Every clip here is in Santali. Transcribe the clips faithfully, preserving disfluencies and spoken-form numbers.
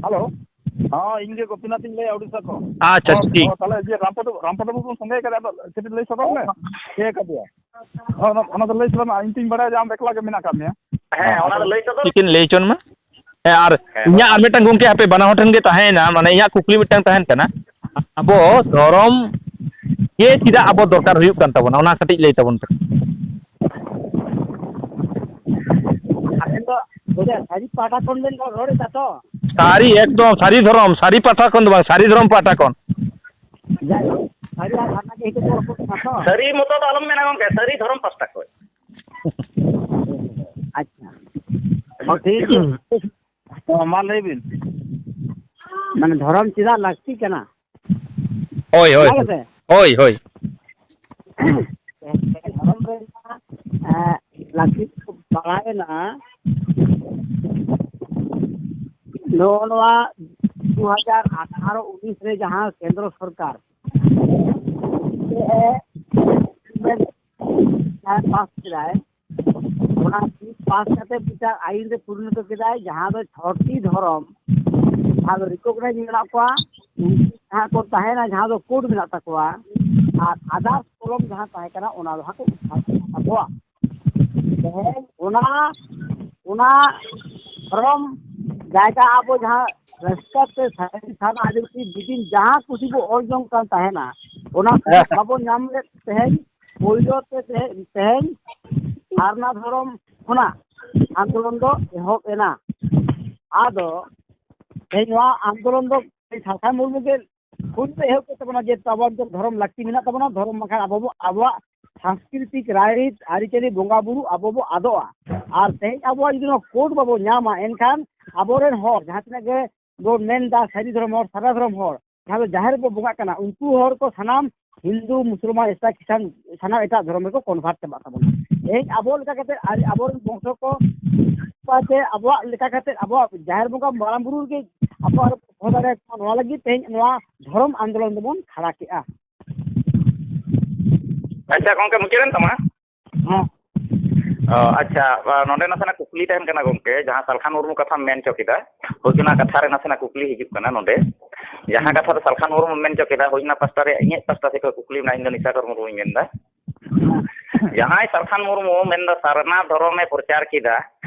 ᱦᱮᱞᱳ᱾ ᱦᱚᱸ, ᱤᱧ ᱜᱮ ᱜᱳᱯᱤᱱᱟᱛᱷ ᱤᱧ ᱞᱟᱹᱭᱟ, ᱳᱰᱤᱥᱟ ᱠᱷᱚᱱ᱾ ᱟᱪᱪᱷᱟ, ᱦᱚᱸ, ᱴᱷᱤᱠ᱾ ᱦᱚᱸ, ᱛᱟᱦᱞᱮ ᱤᱭᱟᱹ ᱨᱟᱢᱯᱚᱫᱚ, ᱨᱟᱢᱯᱚᱫᱚ ᱵᱟᱵᱩ ᱥᱚᱸᱜᱮ ᱠᱟᱫᱮ, ᱟᱫᱚ ᱠᱟᱹᱴᱤᱡ ᱞᱟᱹᱭ ᱥᱚᱫᱚᱨ ᱢᱮ᱾ ᱦᱮᱸ, ᱠᱟᱫᱮᱭᱟ᱾ ᱦᱚᱸ, ᱚᱱᱟ, ᱚᱱᱟ ᱫᱚ ᱞᱟᱹᱭ ᱥᱚᱫᱚᱨ ᱢᱮ, ᱤᱧ ᱛᱤᱧ ᱵᱟᱲᱟᱭᱟ ᱡᱮ ᱟᱢ ᱮᱠᱞᱟ ᱜᱮ ᱢᱮᱱᱟᱜ ᱟᱠᱟᱫ ᱢᱮᱭᱟ᱾ ᱦᱮᱸ, ᱚᱱᱟ ᱫᱚ ᱞᱟᱹᱭ ᱥᱚᱫᱚᱨ᱾ ᱴᱷᱤᱠᱤᱱ ᱞᱟᱹᱭ ᱦᱚᱪᱚᱱ ᱢᱟ᱾ ᱦᱮᱸ, ᱟᱨ ᱦᱮᱸ, ᱤᱧᱟᱹᱜ ᱟᱨ ᱢᱤᱫᱴᱟᱝ ᱜᱚᱝᱠᱮ, ᱦᱟᱯᱮ, ᱵᱟᱱᱟ ᱦᱚᱲ ᱴᱷᱮᱱ ᱜᱮ ᱛᱟᱦᱮᱸᱭᱮᱱᱟ, ᱢᱟᱱᱮ, ᱤᱧᱟᱹᱜ ᱠᱩᱠᱞᱤ ᱢᱤᱫᱴᱟᱝ ᱛᱟᱦᱮᱱ ᱠᱟᱱᱟ, ᱟᱵᱚ ᱫᱷᱚᱨᱚᱢ ᱜᱮ ᱪᱮᱫᱟᱜ ᱟᱵᱚ ᱫᱚᱨᱠᱟᱨ ᱦᱩᱭᱩᱜ ᱠᱟᱱ ᱛᱟᱵᱚᱱᱟ, ᱚᱱᱟ ᱠᱟᱹᱴᱤᱡ ᱞᱟᱹᱭ ᱛᱟᱵᱚᱱ ᱯᱮ᱾ ᱟᱵᱮᱱ ᱫᱚ ᱵᱚᱞᱮ ᱥᱟᱹᱨᱤ ᱯᱟᱦᱴᱟ ᱠᱷᱚᱱ ᱵᱮᱱ ᱨᱚᱲ ᱮᱫᱟ ᱛᱚ? ᱥᱟᱹᱨᱤ, ᱮᱠᱫᱚᱢ ᱥᱟᱹᱨᱤ ᱫᱷᱚᱨᱚᱢ, ᱥᱟᱹᱨᱤ ᱯᱟᱦᱴᱟ ᱠᱷᱚᱱ ᱫᱚ ᱵᱟᱝ, ᱥᱟᱹᱨᱤ ᱫᱷᱚᱨᱚᱢ ᱯᱟᱦᱴᱟ ᱠᱷᱚᱱ᱾ ᱡᱟᱭᱦᱳᱠ, ᱥᱟᱹᱨᱤ ᱟᱨ ᱥᱟᱨᱱᱟ ᱜᱮ ᱱᱤᱛᱚᱜ ᱫᱚ ᱨᱚᱯᱚᱲ ᱠᱟᱱᱟ ᱛᱚ? ᱥᱟᱹᱨᱤ ᱢᱚᱛᱚ ᱫᱚ ᱟᱞᱚᱢ ᱢᱮᱱᱟ ᱜᱚᱢᱠᱮ, ᱥᱟᱹᱨᱤ ᱫᱷᱚᱨᱚᱢ ᱯᱟᱦᱴᱟ ᱠᱷᱚᱱ᱾ ᱟᱪᱪᱷᱟ, ᱦᱚᱸ, ᱴᱷᱤᱠ ᱜᱮᱭᱟ᱾ ᱦᱚᱸ, ᱢᱟ ᱞᱟᱹᱭ ᱵᱤᱱ᱾ ᱢᱟᱱᱮ, ᱫᱷᱚᱨᱚᱢ ᱪᱮᱫᱟᱜ ᱞᱟᱹᱠᱛᱤ ᱠᱟᱱᱟ? ᱦᱳᱭ, ᱦᱳᱭ, ᱚᱱᱟ ᱜᱮᱥᱮ? ᱦᱳᱭ, ᱦᱳᱭ᱾ ᱫᱷᱚᱨᱚᱢ ᱨᱮᱱᱟᱜ, ᱮᱸ, ᱞᱟᱹᱠᱛᱤ ᱫᱚ ᱵᱟᱲᱟᱭᱮᱱᱟ, ᱱᱚᱜᱼᱚ ᱱᱚᱣᱟ ᱫᱩ ᱦᱟᱡᱟᱨ ᱟᱴᱷᱟᱨᱚ ᱩᱱᱤᱥ ᱨᱮ ᱡᱟᱦᱟᱸ ᱠᱮᱱᱫᱨᱚ ᱥᱚᱨᱠᱟᱨ ᱡᱟᱦᱟᱸ ᱯᱟᱥ ᱠᱮᱫᱟᱭ, ᱚᱱᱟ ᱵᱤᱞ ᱯᱟᱥ ᱠᱟᱛᱮ ᱢᱤᱫᱴᱟᱝ ᱟᱭᱤᱱ ᱨᱮ ᱯᱚᱨᱤᱱᱚᱛ ᱠᱮᱫᱟᱭ, ᱡᱟᱦᱟᱸ ᱫᱚ ᱪᱷᱚᱴᱤ ᱫᱷᱚᱨᱚᱢ ᱡᱟᱦᱟᱸ ᱫᱚ ᱨᱤᱠᱚᱜᱱᱟᱭᱤᱡᱽ ᱢᱮᱱᱟᱜ ᱠᱚᱣᱟ, ᱩᱱᱠᱩ ᱡᱟᱦᱟᱸ ᱠᱚ ᱛᱟᱦᱮᱱᱟ, ᱡᱟᱦᱟᱸ ᱫᱚ ᱠᱳᱰ ᱢᱮᱱᱟᱜ ᱛᱟᱠᱚᱣᱟ, ᱟᱨ ᱟᱫᱟᱨᱥ ᱠᱚᱞᱚᱢ ᱡᱟᱦᱟᱸ ᱛᱟᱦᱮᱸ ᱠᱟᱱᱟ, ᱚᱱᱟ ᱫᱚ ᱦᱟᱸᱜ ᱠᱚ ᱩᱴᱷᱟᱹᱣ ᱠᱮᱫ ᱛᱟᱠᱚᱣᱟ᱾ ᱛᱮᱦᱮᱧ ᱚᱱᱟ, ᱚᱱᱟ ᱫᱷᱚᱨᱚᱢ ᱡᱟᱭᱜᱟ ᱟᱵᱚ ᱡᱟᱦᱟᱸ ᱨᱟᱹᱥᱠᱟᱹ ᱛᱮ ᱥᱟᱹᱨᱤ ᱥᱟᱨᱱᱟ ᱟᱹᱫᱤᱵᱟᱹᱥᱤ ᱵᱤᱫᱤᱱ ᱡᱟᱦᱟᱸ ᱠᱩᱥᱤ ᱵᱚ ᱚᱨ ᱡᱚᱝ ᱠᱟᱱ ᱛᱟᱦᱮᱱᱟ, ᱚᱱᱟ ᱠᱩᱥᱤ ᱵᱟᱵᱚ ᱧᱟᱢ ᱞᱮᱫ ᱛᱮᱦᱮᱧ ᱯᱳᱭᱞᱳ ᱛᱮ ᱛᱮᱦᱮᱧ, ᱛᱮᱦᱮᱧ ᱥᱟᱨᱱᱟ ᱫᱷᱚᱨᱚᱢ ᱠᱷᱚᱱᱟᱜ ᱟᱱᱫᱳᱞᱚᱱ ᱫᱚ ᱮᱦᱚᱵ ᱮᱱᱟ᱾ ᱟᱫᱚ ᱛᱮᱦᱮᱧ ᱱᱚᱣᱟ ᱟᱱᱫᱳᱞᱚᱱ ᱫᱚ ᱥᱟᱞᱠᱷᱟᱱ ᱢᱩᱨᱢᱩ ᱜᱮ ᱠᱷᱩᱫ ᱫᱚ ᱮᱦᱚᱵ ᱠᱮᱫ ᱛᱟᱵᱚᱱᱟ ᱡᱮ ᱟᱵᱚᱣᱟᱜ ᱫᱚ ᱫᱷᱚᱨᱚᱢ ᱞᱟᱹᱠᱛᱤ ᱢᱮᱱᱟᱜ ᱛᱟᱵᱚᱱᱟ, ᱫᱷᱚᱨᱚᱢ ᱵᱟᱝᱠᱷᱟᱱ ᱟᱵᱚ ᱵᱚ, ᱟᱵᱚᱣᱟᱜ ᱥᱟᱝᱥᱠᱨᱤᱛᱤᱠ ᱨᱟᱭᱨᱤᱛ ᱟᱹᱨᱤᱪᱟᱹᱞᱤ ᱵᱚᱸᱜᱟ ᱵᱩᱨᱩ ᱟᱵᱚ ᱵᱚ ᱟᱫᱚᱜᱼᱟ᱾ ᱟᱨ ᱛᱮᱦᱮᱧ ᱟᱵᱚᱣᱟᱜ ᱡᱩᱫᱤ ᱱᱚᱣᱟ ᱠᱳᱰ ᱵᱟᱵᱚ ᱧᱟᱢᱟ, ᱮᱱᱠᱷᱟᱱ ᱟᱵᱚᱨᱮᱱ ᱦᱚᱲ ᱡᱟᱦᱟᱸ ᱛᱤᱱᱟᱹᱜ ᱜᱮ ᱵᱚᱱ ᱢᱮᱱ ᱮᱫᱟ ᱥᱟᱹᱨᱤ ᱫᱷᱚᱨᱚᱢ ᱦᱚᱲ, ᱥᱟᱨᱱᱟ ᱫᱷᱚᱨᱚᱢ ᱦᱚᱲ, ᱡᱟᱦᱟᱸ ᱫᱚ ᱡᱟᱦᱮᱨ ᱨᱮᱵᱚ ᱵᱚᱸᱜᱟᱜ ᱠᱟᱱᱟ, ᱩᱱᱠᱩ ᱦᱚᱲ ᱠᱚ ᱥᱟᱱᱟᱢ ᱦᱤᱱᱫᱩ, ᱢᱩᱥᱚᱞᱢᱟᱱ, ᱮᱴᱟᱜ ᱠᱷᱨᱤᱥᱴᱟᱱ, ᱥᱟᱱᱟᱢ ᱮᱴᱟᱜ ᱫᱷᱚᱨᱚᱢ ᱨᱮᱠᱚ ᱠᱚᱱᱵᱷᱟᱨᱴ ᱪᱟᱵᱟᱜ ᱛᱟᱵᱚᱱᱟ᱾ ᱛᱮᱦᱮᱧ ᱟᱵᱚ ᱞᱮᱠᱟ ᱠᱟᱛᱮ, ᱟᱨ ᱟᱵᱚᱨᱮᱱ ᱵᱚᱝᱥᱚ ᱠᱚ ᱱᱟᱯᱟᱭ ᱛᱮ ᱟᱵᱚᱣᱟᱜ ᱞᱮᱠᱟ ᱠᱟᱛᱮ ᱟᱵᱚᱣᱟᱜ ᱡᱟᱦᱮᱨ ᱵᱚᱸᱜᱟ ᱢᱟᱨᱟᱝ ᱵᱩᱨᱩ ᱨᱮᱜᱮ ᱟᱵᱚᱣᱟᱜ ᱫᱚᱦᱚ ᱫᱟᱲᱮᱭᱟᱠᱚ ᱢᱟ, ᱱᱚᱣᱟ ᱞᱟᱹᱜᱤᱫ ᱛᱮᱦᱮᱧ ᱱᱚᱣᱟ ᱫᱷᱚᱨᱚᱢ ᱟᱱᱫᱳᱞᱚᱱ ᱫᱚᱵᱚᱱ ᱠᱷᱟᱲᱟ ᱠᱮᱜᱼᱟ᱾ ᱟᱪᱪᱷᱟ ᱜᱚᱢᱠᱮ, ᱢᱩᱪᱟᱹᱫ ᱮᱱ ᱛᱟᱢᱟ? ᱦᱮᱸ᱾ ᱚ, ᱟᱪᱪᱷᱟ, ᱟ, ᱱᱚᱰᱮ ᱱᱟᱥᱮᱱᱟᱜ ᱠᱩᱠᱞᱤ ᱛᱟᱦᱮᱱ ᱠᱟᱱᱟ ᱜᱚᱢᱠᱮ, ᱡᱟᱦᱟᱸ ᱥᱟᱞᱠᱷᱟᱱ ᱢᱩᱨᱢᱩ ᱠᱟᱛᱷᱟᱢ ᱢᱮᱱ ᱪᱚ ᱠᱮᱫᱟ, ᱦᱳᱭ, ᱚᱱᱟ ᱠᱟᱛᱷᱟ ᱨᱮ ᱱᱟᱥᱮᱱᱟᱜ ᱠᱩᱠᱞᱤ ᱦᱤᱡᱩᱜ ᱠᱟᱱᱟ ᱱᱚᱰᱮ᱾ ᱡᱟᱦᱟᱸ ᱦᱩᱸ᱾ ᱠᱟᱛᱷᱟ ᱫᱚ ᱥᱟᱞᱠᱷᱟᱱ ᱢᱩᱨᱢᱩ ᱢᱮᱱ ᱪᱚ ᱠᱮᱫᱟ, ᱦᱳᱭ, ᱚᱱᱟ ᱯᱟᱥᱴᱟ ᱨᱮᱭᱟᱜ ᱤᱧᱟᱹᱜ ᱯᱟᱥᱴᱟ ᱥᱮᱫ ᱠᱷᱚᱱ ᱠᱩᱠᱞᱤ ᱢᱮᱱᱟᱜᱼᱟ, ᱤᱧ ᱫᱚ ᱱᱤᱥᱟᱠᱚᱨ ᱢᱩᱨᱢᱩᱧ ᱢᱮᱱᱫᱟ᱾ ᱡᱟᱦᱟᱸᱭ ᱥᱟᱞᱠᱷᱟᱱ ᱢᱩᱨᱢᱩ ᱢᱮᱱᱫᱟ ᱥᱟᱨᱱᱟ ᱫᱷᱚᱨᱚᱢᱮ ᱯᱨᱚᱪᱟᱨ ᱠᱮᱫᱟ,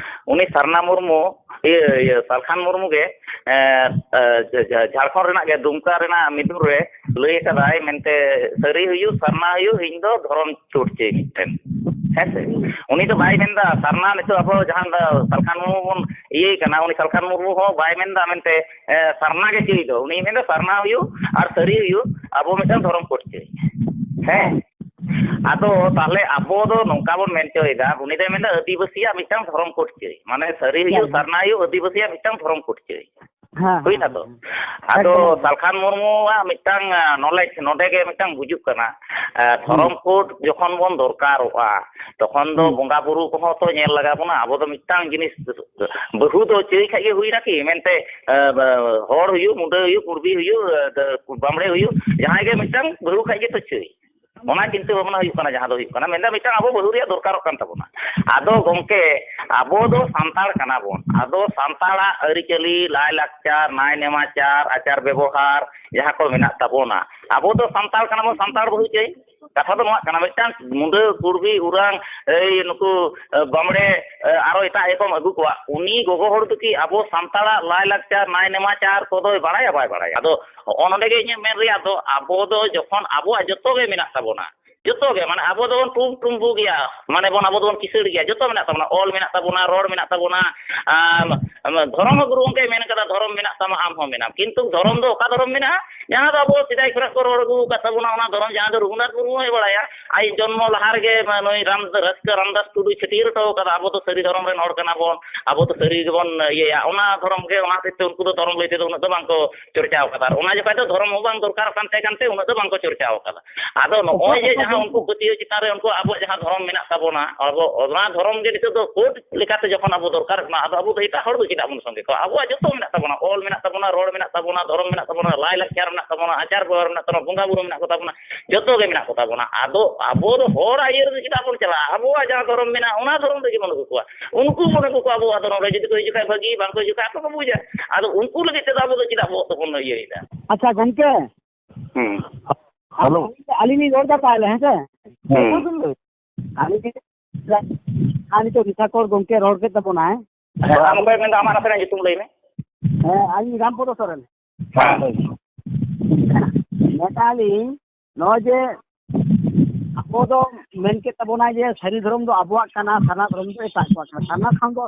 ᱩᱱᱤ ᱥᱟᱨᱱᱟ ᱢᱩᱨᱢᱩ, ᱤᱭᱟᱹ, ᱤᱭᱟᱹ, ᱥᱟᱞᱠᱷᱟᱱ ᱢᱩᱨᱢᱩ ᱜᱮ, ᱮ, ᱮ, ᱡᱷᱟ-, ᱡᱷᱟ-, ᱡᱷᱟᱲᱠᱷᱚᱸᱰ ᱨᱮᱱᱟᱜ ᱜᱮ ᱫᱩᱢᱠᱟ ᱨᱮᱱᱟᱜ ᱢᱤᱫᱩᱨ ᱨᱮ ᱞᱟᱹᱭ ᱟᱠᱟᱫᱟᱭ ᱢᱮᱱᱛᱮ, ᱥᱟᱹᱨᱤ ᱦᱩᱭᱩᱜ, ᱥᱟᱨᱱᱟ ᱦᱩᱭᱩᱜ, ᱤᱧ ᱫᱚ ᱫᱷᱚᱨᱚᱢ ᱪᱷᱩᱴ ᱪᱟᱹᱭ ᱢᱤᱫᱴᱮᱱ᱾ ᱦᱮᱸ ᱥᱮ? ᱩᱱᱤ ᱫᱚ ᱵᱟᱭ ᱢᱮᱱᱫᱟ ᱥᱟᱨᱱᱟ, ᱱᱤᱛᱚᱜ ᱟᱵᱚ ᱡᱟᱦᱟᱸ ᱫᱚ ᱥᱟᱞᱠᱷᱟᱱ ᱢᱩᱨᱢᱩ ᱵᱚᱱ ᱤᱭᱟᱹᱭ ᱠᱟᱱᱟ, ᱩᱱᱤ ᱥᱟᱞᱠᱷᱟᱱ ᱢᱩᱨᱢᱩ ᱦᱚᱸ ᱵᱟᱭ ᱢᱮᱱᱫᱟ ᱢᱮᱱᱛᱮ, ᱮ, ᱥᱟᱨᱱᱟ ᱜᱮ ᱪᱟᱹᱭ ᱫᱚ᱾ ᱩᱱᱤ ᱢᱮᱱᱫᱟ ᱥᱟᱨᱱᱟ ᱦᱩᱭᱩᱜ ᱟᱨ ᱥᱟᱹᱨᱤ ᱦᱩᱭᱩᱜ, ᱟᱵᱚ ᱢᱤᱫᱴᱟᱝ ᱫᱷᱚᱨᱚᱢ ᱠᱳᱰ ᱪᱟᱹᱭ᱾ ᱦᱮᱸ? ᱟᱫᱚ ᱛᱟᱦᱞᱮ ᱟᱵᱚ ᱫᱚ ᱱᱚᱝᱠᱟ ᱵᱚᱱ ᱢᱮᱱ ᱦᱚᱪᱚᱭᱮᱫᱟ, ᱩᱱᱤ ᱫᱚᱭ ᱢᱮᱱᱫᱟ ᱟᱹᱫᱤᱵᱟᱹᱥᱤᱭᱟᱜ ᱢᱤᱫᱴᱟᱝ ᱫᱷᱚᱨᱚᱢ ᱠᱳᱰ ᱪᱟᱹᱭ, ᱢᱟᱱᱮ ᱥᱟᱹᱨᱤ ᱦᱩᱭᱩᱜ, ᱦᱮᱸ᱾ ᱥᱟᱨᱱᱟ ᱦᱩᱭᱩᱜ, ᱟᱹᱫᱤᱵᱟᱹᱥᱤᱭᱟᱜ ᱢᱤᱫᱴᱟᱝ ᱫᱷᱚᱨᱚᱢ ᱠᱳᱰ ᱪᱟᱹᱭ᱾ ᱦᱮᱸ, ᱦᱩᱭᱱᱟ ᱦᱮᱸ, ᱛᱚ? ᱦᱮᱸ᱾ ᱟᱫᱚ ᱮᱠᱫᱚᱢ, ᱮᱠᱫᱚᱢ᱾ ᱥᱟᱞᱠᱷᱟᱱ ᱢᱩᱨᱢᱩᱣᱟᱜ ᱢᱤᱫᱴᱟᱝ, ᱟ, ᱱᱚᱞᱮᱡᱽ ᱱᱚᱰᱮ ᱜᱮ ᱢᱤᱫᱴᱟᱝ ᱵᱩᱡᱩᱜ ᱠᱟᱱᱟ᱾ ᱟ, ᱦᱩᱸ᱾ ᱫᱷᱚᱨᱚᱢ ᱠᱳᱰ ᱡᱚᱠᱷᱚᱱ ᱵᱚᱱ ᱫᱚᱨᱠᱟᱨᱚᱜᱼᱟ, ᱛᱚᱠᱷᱚᱱ ᱫᱚ ᱦᱩᱸ᱾ ᱵᱚᱸᱜᱟ ᱵᱩᱨᱩ ᱠᱚᱦᱚᱸ ᱛᱚ ᱧᱮᱞ ᱞᱟᱜᱟᱣ ᱵᱚᱱᱟ᱾ ᱟᱵᱚ ᱫᱚ ᱢᱤᱫᱴᱟᱝ ᱡᱤᱱᱤᱥ, ᱵᱟᱹᱦᱩ ᱫᱚ ᱪᱟᱹᱭ ᱠᱷᱟᱡ ᱜᱮ ᱦᱩᱭᱱᱟ ᱠᱤ? ᱢᱮᱱᱛᱮ, ᱟ, ᱵᱟ-, ᱦᱚᱲ ᱦᱩᱭᱩᱜ, ᱢᱩᱰᱟᱹ ᱦᱩᱭᱩᱜ, ᱠᱩᱲᱵᱤ ᱦᱩᱭᱩᱜ, ᱟ, ᱫᱟ-, ᱵᱟᱢᱲᱮ ᱦᱩᱭᱩᱜ, ᱡᱟᱦᱟᱸᱭ ᱜᱮ ᱢᱤᱫᱴᱟᱝ ᱵᱟᱹᱦᱩ ᱠᱷᱟᱡ ᱜᱮᱛᱚ ᱪᱟᱹᱭ᱾ ᱚᱱᱟ ᱪᱤᱱᱛᱟᱹ ᱵᱷᱟᱵᱽᱱᱟ ᱦᱩᱭᱩᱜ ᱠᱟᱱᱟ, ᱡᱟᱦᱟᱸ ᱫᱚ ᱦᱩᱭᱩᱜ ᱠᱟᱱᱟ, ᱢᱮᱱᱫᱟ ᱢᱤᱫᱴᱟᱝ ᱟᱵᱚ ᱵᱟᱹᱦᱩ ᱨᱮᱭᱟᱜ ᱫᱚᱨᱠᱟᱨᱚᱜ ᱠᱟᱱ ᱛᱟᱵᱚᱱᱟ᱾ ᱟᱫᱚ ᱜᱚᱢᱠᱮ, ᱟᱵᱚ ᱫᱚ ᱥᱟᱱᱛᱟᱲ ᱠᱟᱱᱟ ᱵᱚᱱ, ᱟᱫᱚ ᱥᱟᱱᱛᱟᱲᱟᱜ ᱟᱹᱨᱤᱪᱟᱹᱞᱤ, ᱞᱟᱭᱼᱞᱟᱠᱪᱟᱨ, ᱱᱟᱭ ᱱᱮᱢᱟᱪᱟᱨ, ᱟᱪᱟᱨ ᱵᱮᱵᱚᱦᱟᱨ, ᱡᱟᱦᱟᱸ ᱠᱚ ᱢᱮᱱᱟᱜ ᱛᱟᱵᱚᱱᱟ, ᱟᱵᱚ ᱫᱚ ᱥᱟᱱᱛᱟᱲ ᱠᱟᱱᱟ ᱵᱚᱱ, ᱥᱟᱱᱛᱟᱲ ᱵᱟᱹᱦᱩ ᱪᱟᱹᱭ᱾ ᱠᱟᱛᱷᱟ ᱫᱚ ᱱᱚᱣᱟ ᱠᱟᱱᱟ, ᱢᱤᱫᱴᱟᱝ ᱢᱩᱰᱟᱹ, ᱠᱩᱲᱵᱤ, ᱩᱨᱟᱝ, ᱮᱭ ᱱᱩᱠᱩ, ᱮ, ᱵᱟᱢᱲᱮ, ᱮ, ᱟᱨᱚ ᱮᱴᱟᱜ ᱮᱠᱚᱢ ᱟᱹᱜᱩ ᱠᱚᱣᱟ, ᱩᱱᱤ ᱜᱚᱜᱚ ᱦᱚᱲ ᱫᱚ ᱠᱤ ᱟᱵᱚ ᱥᱟᱱᱛᱟᱲᱟᱜ ᱞᱟᱭᱼᱞᱟᱠᱪᱟᱨ, ᱱᱟᱭ ᱱᱮᱢᱟᱪᱟᱨ ᱠᱚᱫᱚᱭ ᱵᱟᱲᱟᱭᱟ, ᱵᱟᱭ ᱵᱟᱲᱟᱭᱟ? ᱟᱫᱚ ᱦᱚᱸᱜᱼᱚ ᱱᱚᱰᱮ ᱜᱮ ᱤᱧᱟᱹᱜ ᱢᱮᱱ ᱨᱮᱭᱟᱜ ᱫᱚ, ᱟᱵᱚ ᱫᱚ ᱡᱚᱠᱷᱚᱱ ᱟᱵᱚᱣᱟᱜ ᱡᱚᱛᱚ ᱜᱮ ᱢᱮᱱᱟᱜ ᱛᱟᱵᱚᱱᱟ, ᱡᱚᱛᱚ ᱜᱮ, ᱢᱟᱱᱮ ᱟᱵᱚ ᱫᱚᱵᱚᱱ ᱴᱩᱢ ᱴᱩᱢᱵᱩ ᱜᱮᱭᱟ, ᱢᱟᱱᱮ ᱵᱚᱱ, ᱟᱵᱚ ᱫᱚᱵᱚᱱ ᱠᱤᱥᱟᱹᱲ ᱜᱮᱭᱟ, ᱡᱚᱛᱚ ᱢᱮᱱᱟᱜ ᱛᱟᱵᱚᱱᱟ, ᱚᱞ ᱢᱮᱱᱟᱜ ᱛᱟᱵᱚᱱᱟ, ᱨᱚᱲ ᱢᱮᱱᱟᱜ ᱛᱟᱵᱚᱱᱟ, ᱟᱢ, ᱟᱢ, ᱫᱷᱚᱨᱚᱢ ᱦᱚᱸ ᱜᱩᱨᱩ ᱜᱚᱢᱠᱮᱭ ᱢᱮᱱ ᱠᱟᱫᱟ, "ᱫᱷᱚᱨᱚᱢ ᱢᱮᱱᱟᱜ ᱛᱟᱢᱟ, ᱟᱢ ᱦᱚᱸ ᱢᱮᱱᱟᱢ", ᱠᱤᱱᱛᱩ ᱫᱷᱚᱨᱚᱢ ᱫᱚ ᱚᱠᱟ ᱫᱷᱚᱨᱚᱢ ᱢᱮᱱᱟᱜᱼᱟ? ᱡᱟᱦᱟᱸ ᱫᱚ ᱟᱵᱚ ᱥᱮᱫᱟᱭ ᱠᱷᱚᱱᱟᱜ ᱠᱚ ᱨᱚᱲ ᱟᱹᱜᱩ ᱟᱠᱟᱫ ᱛᱟᱵᱚᱱᱟ, ᱚᱱᱟ ᱫᱷᱚᱨᱚᱢ ᱡᱟᱦᱟᱸ ᱫᱚ ᱨᱚᱜᱷᱩᱱᱟᱛᱷ ᱢᱩᱨᱢᱩ ᱦᱚᱸᱭ ᱵᱟᱲᱟᱭᱟ, ᱟᱡ ᱡᱚᱱᱢᱚ ᱞᱟᱦᱟ ᱨᱮᱜᱮ ᱢᱟ-, ᱱᱩᱭ ᱨᱟᱢ, ᱨᱟᱹᱥᱠᱟᱹ ᱨᱟᱢᱫᱟᱥ ᱴᱩᱰᱩᱭ ᱪᱷᱟᱹᱴᱭᱟᱹᱨ ᱦᱚᱴᱚ ᱠᱟᱫᱟ, ᱟᱵᱚ ᱫᱚ ᱥᱟᱹᱨᱤ ᱫᱷᱚᱨᱚᱢ ᱨᱮᱱ ᱦᱚᱲ ᱠᱟᱱᱟ ᱵᱚᱱ, ᱟᱵᱚ ᱫᱚ ᱥᱟᱹᱨᱤ ᱜᱮᱵᱚᱱ ᱤᱭᱟᱹᱭᱟ, ᱚᱱᱟ ᱫᱷᱚᱨᱚᱢ ᱜᱮ, ᱚᱱᱟ ᱦᱚᱛᱮᱡ ᱛᱮ ᱩᱱᱠᱩ ᱫᱚ ᱫᱷᱚᱨᱚᱢ ᱞᱟᱹᱭ ᱛᱮᱫᱚ ᱩᱱᱟᱹᱜ ᱫᱚ ᱵᱟᱝ ᱠᱚ ᱪᱚᱨᱪᱟᱣ ᱠᱟᱫᱟ᱾ ᱟᱨ ᱚᱱᱟ ᱡᱚᱠᱷᱟᱡ ᱫᱚ ᱫᱷᱚᱨᱚᱢ ᱦᱚᱸ ᱵᱟᱝ ᱫᱚᱨᱠᱟᱨᱚᱜ ᱠᱟᱱ ᱛᱟᱦᱮᱸ ᱠᱟᱱᱛᱮ ᱩᱱᱟᱹᱜ ᱫᱚ ᱵᱟᱝ ᱠᱚ ᱪᱚᱨᱪᱟᱣ ᱠᱟᱫᱟ᱾ ᱟᱫᱚ ᱱᱚᱜᱼᱚᱭ ᱡᱮ ᱡᱟᱦᱟᱸ ᱩᱱᱠᱩ ᱯᱟᱹᱛᱭᱟᱹᱣ ᱪᱮᱛᱟᱱ ᱨᱮ ᱩᱱᱠᱩ ᱟᱵᱚᱣᱟᱜ ᱡᱟᱦᱟᱸ ᱫᱷᱚᱨᱚᱢ ᱢᱮᱱᱟᱜ ᱛᱟᱵᱚᱱᱟ, ᱟᱵᱚ ᱚᱱᱟ ᱫᱷᱚᱨᱚᱢ ᱜᱮ ᱱᱤᱛᱚᱜ ᱫᱚ ᱠᱳᱰ ᱞᱮᱠᱟᱛᱮ ᱡᱚᱠᱷᱚᱱ ᱟᱵᱚ ᱫᱚᱨᱠᱟᱨᱚᱜ ᱠᱟᱱᱟ, ᱟᱫᱚ ᱟᱵᱚ ᱫᱚ ᱮᱴᱟᱜ ᱦᱚᱲ ᱫᱚ ᱪᱮᱫᱟᱜ ᱵᱚᱱ ᱥᱚᱸᱜᱮ ᱠᱚᱣᱟ? ᱟᱵᱚᱣᱟᱜ ᱡᱚᱛᱚ ᱢᱮᱱᱟᱜ ᱛᱟᱵᱚᱱᱟ, ᱚᱞ ᱢᱮᱱᱟᱜ ᱛᱟᱵᱚᱱᱟ, ᱨᱚᱲ ᱢᱮᱱᱟᱜ ᱛᱟᱵᱚᱱᱟ, ᱫᱷᱚᱨᱚᱢ ᱢᱮᱱᱟᱜ ᱛᱟᱵᱚᱱᱟ, ᱞᱟᱭᱼᱞᱟᱠᱪᱟᱨ ᱢᱮᱱᱟᱜ ᱛᱟᱵᱚᱱᱟ, ᱟᱪᱟᱨ ᱵᱮᱣᱦᱟᱨ ᱢᱮᱱᱟᱜ ᱛᱟᱵᱚᱱᱟ, ᱵᱚᱸᱜᱟ ᱵᱩᱨᱩ ᱢᱮᱱᱟᱜ ᱠᱚ ᱛᱟᱵᱚᱱᱟ, ᱡᱚᱛᱚ ᱜᱮ ᱢᱮᱱᱟᱜ ᱠᱚ ᱛᱟᱵᱚᱱᱟ᱾ ᱟᱫᱚ ᱟᱵᱚ ᱫᱚ ᱦᱚᱲᱟᱜ ᱤᱭᱟᱹ ᱨᱮᱫᱚ ᱪᱮᱫᱟᱜ ᱵᱚᱱ ᱪᱟᱞᱟᱜᱼᱟ? ᱟᱵᱚᱣᱟᱜ ᱡᱟᱦᱟᱸ ᱫᱷᱚᱨᱚᱢ ᱢᱮᱱᱟᱜᱼᱟ, ᱚᱱᱟ ᱫᱷᱚᱨᱚᱢ ᱨᱮᱜᱮ ᱵᱚᱱ ᱟᱹᱜᱩ ᱠᱚᱣᱟ᱾ ᱩᱱᱠᱩ ᱵᱚᱱ ᱟᱹᱜᱩ ᱠᱚᱣᱟ ᱟᱵᱚᱣᱟᱜ ᱫᱷᱚᱨᱚᱢ ᱨᱮ, ᱡᱩᱫᱤ ᱠᱚ ᱦᱤᱡᱩᱜ ᱠᱷᱟᱱ ᱵᱷᱟᱹᱜᱤ, ᱵᱟᱝ ᱠᱚ ᱦᱤᱡᱩᱜ ᱠᱷᱟᱱ ᱟᱠᱚ ᱠᱚ ᱵᱩᱡᱟ᱾ ᱟᱫᱚ ᱩᱱᱠᱩ ᱞᱟᱹᱜᱤᱫ ᱛᱮᱫᱚ ᱟᱵᱚ ᱫᱚ ᱪᱮᱫᱟᱜ ᱵᱚᱦᱚᱜ ᱛᱮᱵᱚᱱ ᱤᱭᱟᱹᱭᱮᱫᱟ? ᱟᱪᱪᱷᱟ ᱜᱚᱢᱠᱮ, ᱦᱩᱸ᱾ ᱦᱮᱞᱳ᱾ ᱟᱹᱞᱤᱧ ᱞᱤᱧ ᱨᱚᱲ ᱮᱫᱟ ᱛᱟᱦᱚᱞᱮ, ᱦᱮᱸ ᱥᱮ? ᱦᱩᱸ᱾ ᱟᱹᱞᱤᱧ ᱟᱨ ᱱᱤᱛᱚᱜ ᱨᱤᱥᱟᱠᱚᱨ ᱜᱚᱢᱠᱮ ᱨᱚᱲ ᱠᱮᱫ ᱛᱟᱵᱚᱱᱟᱭ᱾ ᱦᱮᱸ, ᱟᱢ ᱚᱠᱚᱭ ᱢᱮᱱᱫᱟ? ᱟᱢᱟᱜ ᱱᱟᱥᱮᱱᱟᱜ ᱧᱩᱛᱩᱢ ᱞᱟᱹᱭ ᱢᱮ᱾ ᱦᱮᱸ, ᱟᱹᱞᱤᱧ ᱨᱟᱢᱯᱚᱫᱚ ᱥᱚᱨᱮᱱ᱾ ᱦᱮᱸ᱾ ᱢᱮᱛᱟᱞᱤᱧ, ᱱᱚᱜᱼᱚᱭ ᱡᱮ ᱟᱵᱚ ᱫᱚ ᱢᱮᱱ ᱠᱮᱫ ᱛᱟᱵᱚᱱᱟᱭ ᱡᱮ ᱥᱟᱹᱨᱤ ᱫᱷᱚᱨᱚᱢ ᱫᱚ ᱟᱵᱚᱣᱟᱜ ᱠᱟᱱᱟ, ᱥᱟᱨᱱᱟ ᱫᱷᱚᱨᱚᱢ ᱫᱚ ᱮᱴᱟᱜ ᱠᱚᱣᱟᱜ ᱠᱟᱱᱟ᱾ ᱥᱟᱨᱱᱟ ᱫᱷᱚᱨᱚᱢ ᱫᱚ